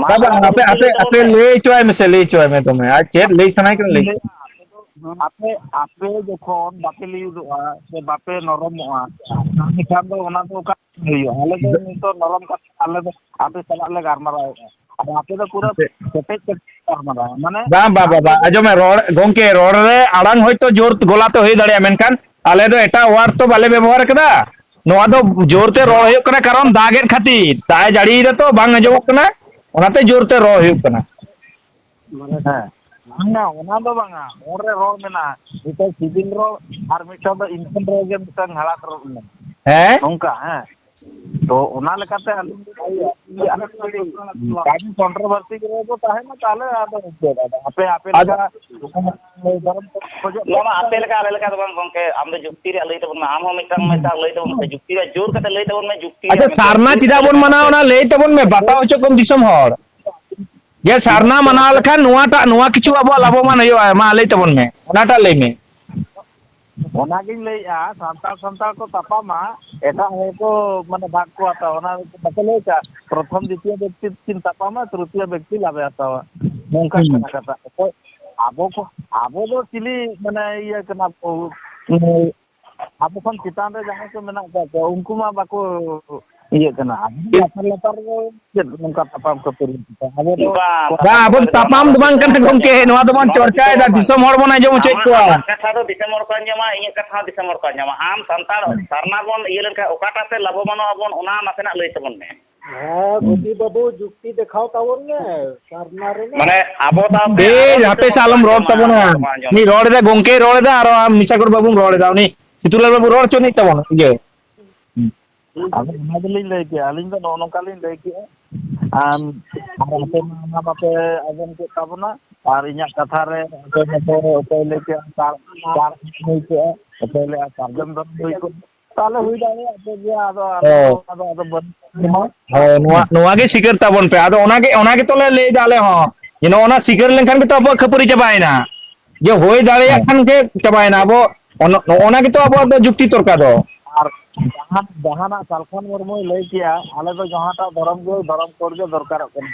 ᱢᱟ ᱵᱟᱵᱟ, ᱛᱟᱦᱚᱞᱮ ᱟᱯᱮ, ᱡᱩᱠᱛᱤ ᱟᱯᱮ, ᱞᱟᱹᱭ ᱛᱟᱵᱚᱱ ᱟᱯᱮ ᱢᱮ᱾ ᱞᱟᱹᱭ ᱦᱚᱪᱚᱣᱟᱭ ᱢᱮᱥᱮ, ᱞᱟᱹᱭ ᱦᱚᱪᱚᱣᱟᱭ ᱢᱮ ᱫᱚᱢᱮ᱾ ᱟᱨ ᱪᱮᱫ ᱞᱟᱹᱭ ᱥᱟᱱᱟᱭ ᱠᱟᱱᱟ, ᱞᱟᱹᱭ ᱦᱚᱪᱚ᱾ ᱟᱯᱮ, ᱟᱯᱮ ᱡᱚᱠᱷᱚᱱ ᱵᱟᱯᱮ ᱞᱟᱹᱭᱩᱫᱚᱜᱼᱟ ᱥᱮ ᱵᱟᱯᱮ ᱱᱚᱨᱚᱢᱚᱜᱼᱟ, ᱮᱱᱠᱷᱟᱱ ᱫᱚ ᱚᱱᱟ ᱫᱚ ᱚᱠᱟ ᱦᱩᱭᱩᱜᱼᱟ? ᱟᱞᱮ ᱫᱚ ᱱᱤᱛᱚᱜ ᱱᱚᱨᱚᱢ ᱠᱟᱛᱮ ᱟᱞᱮ ᱫᱚ ᱟᱯᱮ ᱥᱟᱞᱟᱜ ᱞᱮ ᱜᱟᱞᱢᱟᱨᱟᱣᱮᱫᱼᱟ᱾ ᱟᱫᱚ ᱟᱯᱮ ᱫᱚ ᱯᱩᱨᱟᱹ ᱟᱯᱮ ᱠᱮᱴᱮᱡ ᱠᱮᱴᱮᱡ ᱜᱟᱞᱢᱟᱨᱟᱣᱟ᱾ ᱢᱟᱱᱮ ᱵᱟᱝ, ᱵᱟᱝ, ᱵᱟᱝ, ᱟᱯᱮ ᱵᱟᱝ, ᱫᱚ ᱟᱸᱡᱚᱢ ᱢᱮ, ᱨᱚᱲ, ᱜᱚᱝᱠᱮ, ᱨᱚᱲ ᱨᱮ ᱟᱲᱟᱝ ᱦᱚᱭᱛᱳ ᱡᱳᱨ ᱜᱚᱞᱟ ᱛᱮ ᱦᱩᱭ ᱫᱟᱲᱮᱭᱟᱜᱼᱟ, ᱢᱮᱱᱠᱷᱟᱱ ᱟᱞᱮ ᱫᱚ ᱮᱴᱟᱜ word ᱛᱚ ᱵᱟᱞᱮ ᱵᱮᱵᱚᱦᱟᱨ ᱠᱟᱫᱟ᱾ ᱱᱚᱣᱟ ᱫᱚ ᱡᱳᱨ ᱛᱮ ᱨᱚᱲ ᱦᱩᱭᱩᱜ ᱠᱟᱱᱟ, ᱠᱟᱨᱚᱱ ᱫᱟᱜ ᱮᱫ ᱠᱷᱟᱹᱛᱤᱨ, ᱫᱟᱜ ᱮ ᱡᱟᱹᱲᱤᱭᱮᱫᱟ ᱛᱚ, ᱵᱟᱝ ᱟᱸᱡᱚᱢᱚᱜ ᱠᱟᱱᱟ, ᱚᱱᱟᱛᱮ ᱡᱳᱨ ᱛᱮ ᱨᱚᱲ ᱦᱩᱭᱩᱜ ᱠᱟᱱᱟ᱾ ᱦᱮᱸ, ᱵᱟᱝᱟ, ᱚᱱᱟ ᱫᱚ ᱵᱟᱝᱟ, ᱦᱚᱲ ᱨᱮ ᱨᱚᱲ ᱢᱮᱱᱟᱜᱼᱟ, ᱢᱤᱫᱴᱟᱝ ᱥᱤᱵᱤᱞ ᱨᱚᱲ ᱟᱨ ᱢᱤᱫᱴᱟᱝ ᱫᱚ ᱤᱱᱥᱟᱱ ᱨᱚᱲ ᱜᱮ ᱢᱤᱫᱴᱟᱝ ᱦᱟᱲᱟᱛ ᱨᱚᱲ ᱢᱮᱱᱟᱜᱼᱟ᱾ ᱦᱮᱸ? ᱱᱚᱝᱠᱟ, ᱦᱮᱸ᱾ ᱛᱚ, ᱚᱱᱟ ᱞᱮᱠᱟᱛᱮ ᱟᱹᱞᱤᱧ ᱫᱚ ᱞᱟᱹᱭᱟ, ᱠᱟᱹᱢᱤ controversy ᱨᱮ ᱵᱚ ᱛᱟᱦᱮᱱᱟ, ᱛᱟᱦᱞᱮ ᱟᱫᱚ ᱪᱮᱫ? ᱟᱫᱚ ᱟᱯᱮ, ᱟᱯᱮ ᱟᱫᱚ ᱞᱮᱠᱟ ᱫᱷᱚᱨᱚᱢ ᱠᱚ ᱠᱷᱚᱡᱚᱜ ᱱᱚᱣᱟ ᱢᱟ ᱠᱟᱱᱟ᱾ ᱟᱯᱮ ᱞᱮᱠᱟ, ᱟᱞᱮ ᱞᱮᱠᱟ ᱫᱚ ᱵᱟᱝ, ᱜᱚᱝᱠᱮ, ᱟᱢ ᱫᱚ ᱡᱩᱠᱛᱤ ᱨᱮᱭᱟᱜ ᱞᱟᱹᱭ ᱛᱟᱵᱚᱱ ᱢᱮ, ᱟᱢ ᱦᱚᱸ ᱢᱤᱫᱴᱟᱝ, ᱢᱤᱫᱴᱟᱝ ᱞᱟᱹᱭ ᱛᱟᱵᱚᱱ ᱢᱮ, ᱡᱩᱠᱛᱤ ᱨᱮᱭᱟᱜ ᱡᱳᱨ ᱠᱟᱛᱮ ᱞᱟᱹᱭ ᱛᱟᱵᱚᱱ ᱢᱮ, ᱡᱩᱠᱛᱤ ᱟᱪᱪᱷᱟ, ᱨᱮᱭᱟᱜ ᱢᱤᱫᱴᱟᱝ ᱥᱟᱨᱱᱟ ᱡᱩᱠᱛᱤ ᱪᱮᱫᱟᱜ ᱞᱟᱹᱭ ᱵᱚᱱ ᱛᱟᱵᱚᱱ ᱢᱟᱱᱟᱣᱟ, ᱢᱮ᱾ ᱚᱱᱟ ᱞᱟᱹᱭ ᱛᱟᱵᱚᱱ ᱢᱮ, ᱵᱟᱛᱟᱣ ᱦᱚᱪᱚ ᱠᱚᱢ ᱫᱤᱥᱚᱢ ᱦᱚᱲ᱾ ᱡᱮ ᱥᱟᱨᱱᱟ ᱢᱟᱱᱟᱣ ᱞᱮᱠᱷᱟᱱ ᱱᱚᱣᱟᱴᱟᱜ, ᱱᱚᱣᱟ ᱠᱤᱪᱷᱩ ᱟᱵᱚᱣᱟᱜ ᱞᱟᱵᱷᱚᱵᱟᱱ ᱦᱩᱭᱩᱜᱼᱟ, ᱢᱟ ᱞᱟᱹᱭ ᱛᱟᱵᱚᱱ ᱢᱮ, ᱚᱱᱟᱴᱟᱜ ᱞᱟᱹᱭ ᱢᱮ᱾ ᱚᱱᱟᱜᱤᱧ ᱞᱟᱹᱭᱮᱜᱼᱟ, ᱥᱟᱱᱛᱟᱲ ᱥᱟᱱᱛᱟᱲ ᱠᱚ ᱛᱟᱯᱟᱢᱟ, ᱮᱴᱟᱜ ᱦᱚᱲ ᱠᱚ ᱢᱟᱱᱮ ᱵᱷᱟᱜᱽ ᱠᱚ ᱦᱟᱛᱟᱣᱟ, ᱚᱱᱟ ᱵᱟᱠᱚ ᱞᱟᱹᱭ ᱠᱟᱜᱼᱟ, ᱯᱨᱚᱛᱷᱚᱢ ᱫᱤᱛᱤᱭᱚ ᱵᱮᱠᱛᱤ ᱠᱤᱱ ᱛᱟᱯᱟᱢᱟ, ᱛᱨᱤᱛᱤᱭᱚ ᱵᱮᱠᱛᱤ ᱞᱟᱵᱷᱮ ᱦᱟᱛᱟᱣᱟ, ᱱᱚᱝᱠᱟ ᱦᱩᱸ᱾ ᱠᱟᱱᱟ ᱠᱟᱛᱷᱟ᱾ ᱚᱠᱚᱭ ᱟᱵᱚ ᱠᱚ, ᱟᱵᱚ ᱫᱚ ᱪᱤᱞᱤ ᱢᱟᱱᱮ ᱤᱭᱟᱹ ᱠᱟᱱᱟ ᱵᱚ? ᱟᱵᱚ ᱠᱷᱚᱱ ᱪᱮᱛᱟᱱ ᱨᱮ ᱡᱟᱦᱟᱸᱭ ᱠᱚ ᱢᱮᱱᱟᱜ ᱠᱟᱜ ᱠᱚᱣᱟ, ᱩᱱᱠᱩ ᱢᱟ ᱵᱟᱠᱚ ᱤᱭᱟᱹᱜ ᱠᱟᱱᱟ᱾ ᱟᱵᱚ ᱞᱟᱛᱟᱨ ᱞᱟᱛᱟᱨ ᱨᱮ ᱪᱮᱫ ᱱᱚᱝᱠᱟ ᱛᱟᱯᱟᱢ ᱠᱷᱟᱹᱯᱟᱹᱨᱤ? ᱟᱵᱚ ᱫᱚ ᱵᱟᱝ, ᱵᱟᱝ, ᱟᱵᱚ ᱫᱚ ᱛᱟᱯᱟᱢ ᱫᱚ ᱵᱟᱝ ᱠᱟᱱᱟ ᱜᱚᱢᱠᱮ, ᱱᱚᱣᱟ ᱫᱚᱵᱚᱱ ᱪᱚᱨᱪᱟᱭᱮᱫᱟ, ᱫᱤᱥᱚᱢ ᱦᱚᱲ ᱵᱚᱱ ᱟᱸᱡᱚᱢ ᱦᱚᱪᱚᱭᱮᱫ ᱟᱢᱟᱜ, ᱠᱚᱣᱟ᱾ ᱟᱢᱟᱜ ᱠᱟᱛᱷᱟ ᱫᱚ ᱫᱤᱥᱚᱢ ᱦᱚᱲ ᱠᱚ ᱟᱸᱡᱚᱢᱟ, ᱤᱧᱟᱹᱜ ᱠᱟᱛᱷᱟ ᱦᱚᱸ ᱫᱤᱥᱚᱢ ᱦᱚᱲ ᱠᱚ ᱟᱸᱡᱚᱢᱟ᱾ ᱟᱢ ᱥᱟᱱᱛᱟᱲ ᱦᱮᱸ᱾ ᱥᱟᱨᱱᱟ ᱵᱚᱱ ᱤᱭᱟᱹ ᱞᱮᱱᱠᱷᱟᱱ ᱚᱠᱟᱴᱟᱜ ᱛᱮ ᱞᱟᱵᱷᱚ ᱢᱟᱱᱚᱜ ᱟᱵᱚᱱ, ᱚᱱᱟ ᱱᱟᱥᱮᱱᱟᱜ ᱞᱟᱹᱭ ᱛᱟᱵᱚᱱ ᱢᱮ᱾ ᱦᱮᱸ, ᱜᱩᱴᱤ ᱵᱟᱹᱵᱩ, ᱡᱩᱠᱛᱤ ᱫᱮᱠᱷᱟᱣ ᱛᱟᱵᱚᱱ ᱢᱮ, ᱥᱟᱨᱱᱟ ᱨᱮᱱᱟᱜ᱾ ᱢᱟᱱᱮ, ᱟᱵᱚ ᱥᱟᱶᱛᱮ ᱮᱭ, ᱟᱨᱚ ᱦᱟᱯᱮ ᱫᱤᱥᱚᱢ ᱥᱮ, ᱦᱚᱲ ᱟᱞᱚᱢ ᱠᱚ ᱨᱚᱲ ᱟᱸᱡᱚᱢᱟ, ᱛᱟᱵᱚᱱᱟ᱾ ᱟᱸᱡᱚᱢᱟ, ᱟᱸᱡᱚᱢᱟ᱾ ᱩᱱᱤ ᱨᱚᱲ ᱮᱫᱟ, ᱜᱚᱝᱠᱮᱭ ᱨᱚᱲ ᱮᱫᱟ, ᱟᱨ ᱟᱢ ᱢᱤᱥᱟ ᱠᱚᱨ ᱵᱟᱹᱵᱩᱢ ᱨᱚᱲ ᱮᱫᱟ᱾ ᱩᱱᱤ ᱥᱤᱛᱩᱞᱟᱞ ᱵᱟᱹᱵᱩ ᱨᱚᱲ ᱦᱚᱪᱚ ᱱᱤᱡ ᱛᱟᱵᱚᱱ, ᱤᱭᱟᱹ᱾ ᱟᱫᱚ ᱚᱱᱟ ᱜᱮᱞᱤᱧ ᱞᱟᱹᱭ ᱠᱮᱜᱼᱟ, ᱟᱹᱞᱤᱧ ᱫᱚ ᱱᱚᱜᱼᱚ ᱱᱚᱝᱠᱟ ᱞᱤᱧ ᱞᱟᱹᱭ ᱠᱮᱜᱼᱟ᱾ ᱟᱨ, ᱟᱨ ᱟᱯᱮ ᱢᱟ ᱚᱱᱟ ᱵᱟᱯᱮ ᱟᱸᱡᱚᱢ ᱠᱮᱫ ᱛᱟᱵᱚᱱᱟ, ᱟᱨ ᱤᱧᱟᱹᱜ ᱠᱟᱛᱷᱟ ᱨᱮ ᱟᱯᱮ ᱢᱟᱯᱮ ᱚᱠᱚᱭ ᱞᱟᱹᱭ ᱠᱮᱜᱼᱟ, ᱛᱟᱨ, ᱛᱟᱨ ᱦᱩᱭ ᱠᱚᱜᱼᱟ, ᱚᱠᱚᱭ ᱞᱟᱹᱭᱟ ᱥᱟᱨᱡᱚᱢ ᱫᱚ ᱦᱩᱭ ᱠᱚᱜᱼᱟ, ᱛᱟᱦᱚᱞᱮ ᱦᱩᱭ ᱫᱟᱲᱮᱭᱟᱜᱼᱟ ᱯᱮ ᱜᱮᱭᱟ, ᱟᱫᱚ ᱟᱞᱮ ᱦᱳᱭ᱾ ᱫᱚ ᱚᱱᱟ ᱫᱚ ᱟᱫᱚ ᱵᱟᱹᱱᱩᱜ ᱛᱟᱵᱚᱱᱟ᱾ ᱦᱳᱭ, ᱱᱚᱣᱟ, ᱱᱚᱣᱟ ᱜᱮ ᱥᱤᱠᱟᱹᱨ ᱛᱟᱵᱚᱱ ᱯᱮ᱾ ᱟᱫᱚ ᱚᱱᱟ ᱜᱮ, ᱚᱱᱟ ᱜᱮᱛᱚ ᱞᱮ ᱞᱟᱹᱭ ᱮᱫᱟ ᱟᱞᱮ ᱦᱚᱸ, ᱡᱮ ᱱᱚᱜᱼᱚ ᱱᱟ ᱥᱤᱠᱟᱹᱨ ᱞᱮᱱᱠᱷᱟᱱ ᱜᱮᱛᱚ ᱟᱵᱚᱣᱟᱜ ᱠᱷᱟᱹᱯᱟᱹᱨᱤ ᱪᱟᱵᱟᱭᱮᱱᱟ᱾ ᱡᱮ ᱦᱩᱭ ᱫᱟᱲᱮᱭᱟᱜ ᱦᱮᱸ᱾ ᱠᱷᱟᱱ ᱜᱮ ᱪᱟᱵᱟᱭᱮᱱᱟ᱾ ᱟᱵᱚ ᱚᱱ-, ᱱᱚᱜᱼᱚ ᱱᱟ ᱜᱮᱛᱚ ᱟᱵᱚᱣᱟᱜ ᱫᱚ ᱡᱩᱠᱛᱤ ᱛᱚᱨᱠᱟ ᱫᱚ᱾ ᱟᱨ ᱡᱟᱦᱟᱸ, ᱡᱟᱦᱟᱱᱟᱜ ᱥᱟᱞᱠᱷᱟᱱ ᱢᱩᱨᱢᱩᱭ ᱞᱟᱹᱭ ᱠᱮᱜᱼᱟ, ᱟᱞᱮ ᱫᱚ ᱡᱟᱦᱟᱸᱴᱟᱜ ᱫᱷᱚᱨᱚᱢ ᱜᱮ, ᱫᱷᱚᱨᱚᱢ ᱠᱳᱰ ᱜᱮ ᱫᱚᱨᱠᱟᱨᱚᱜ ᱠᱟᱱᱟ᱾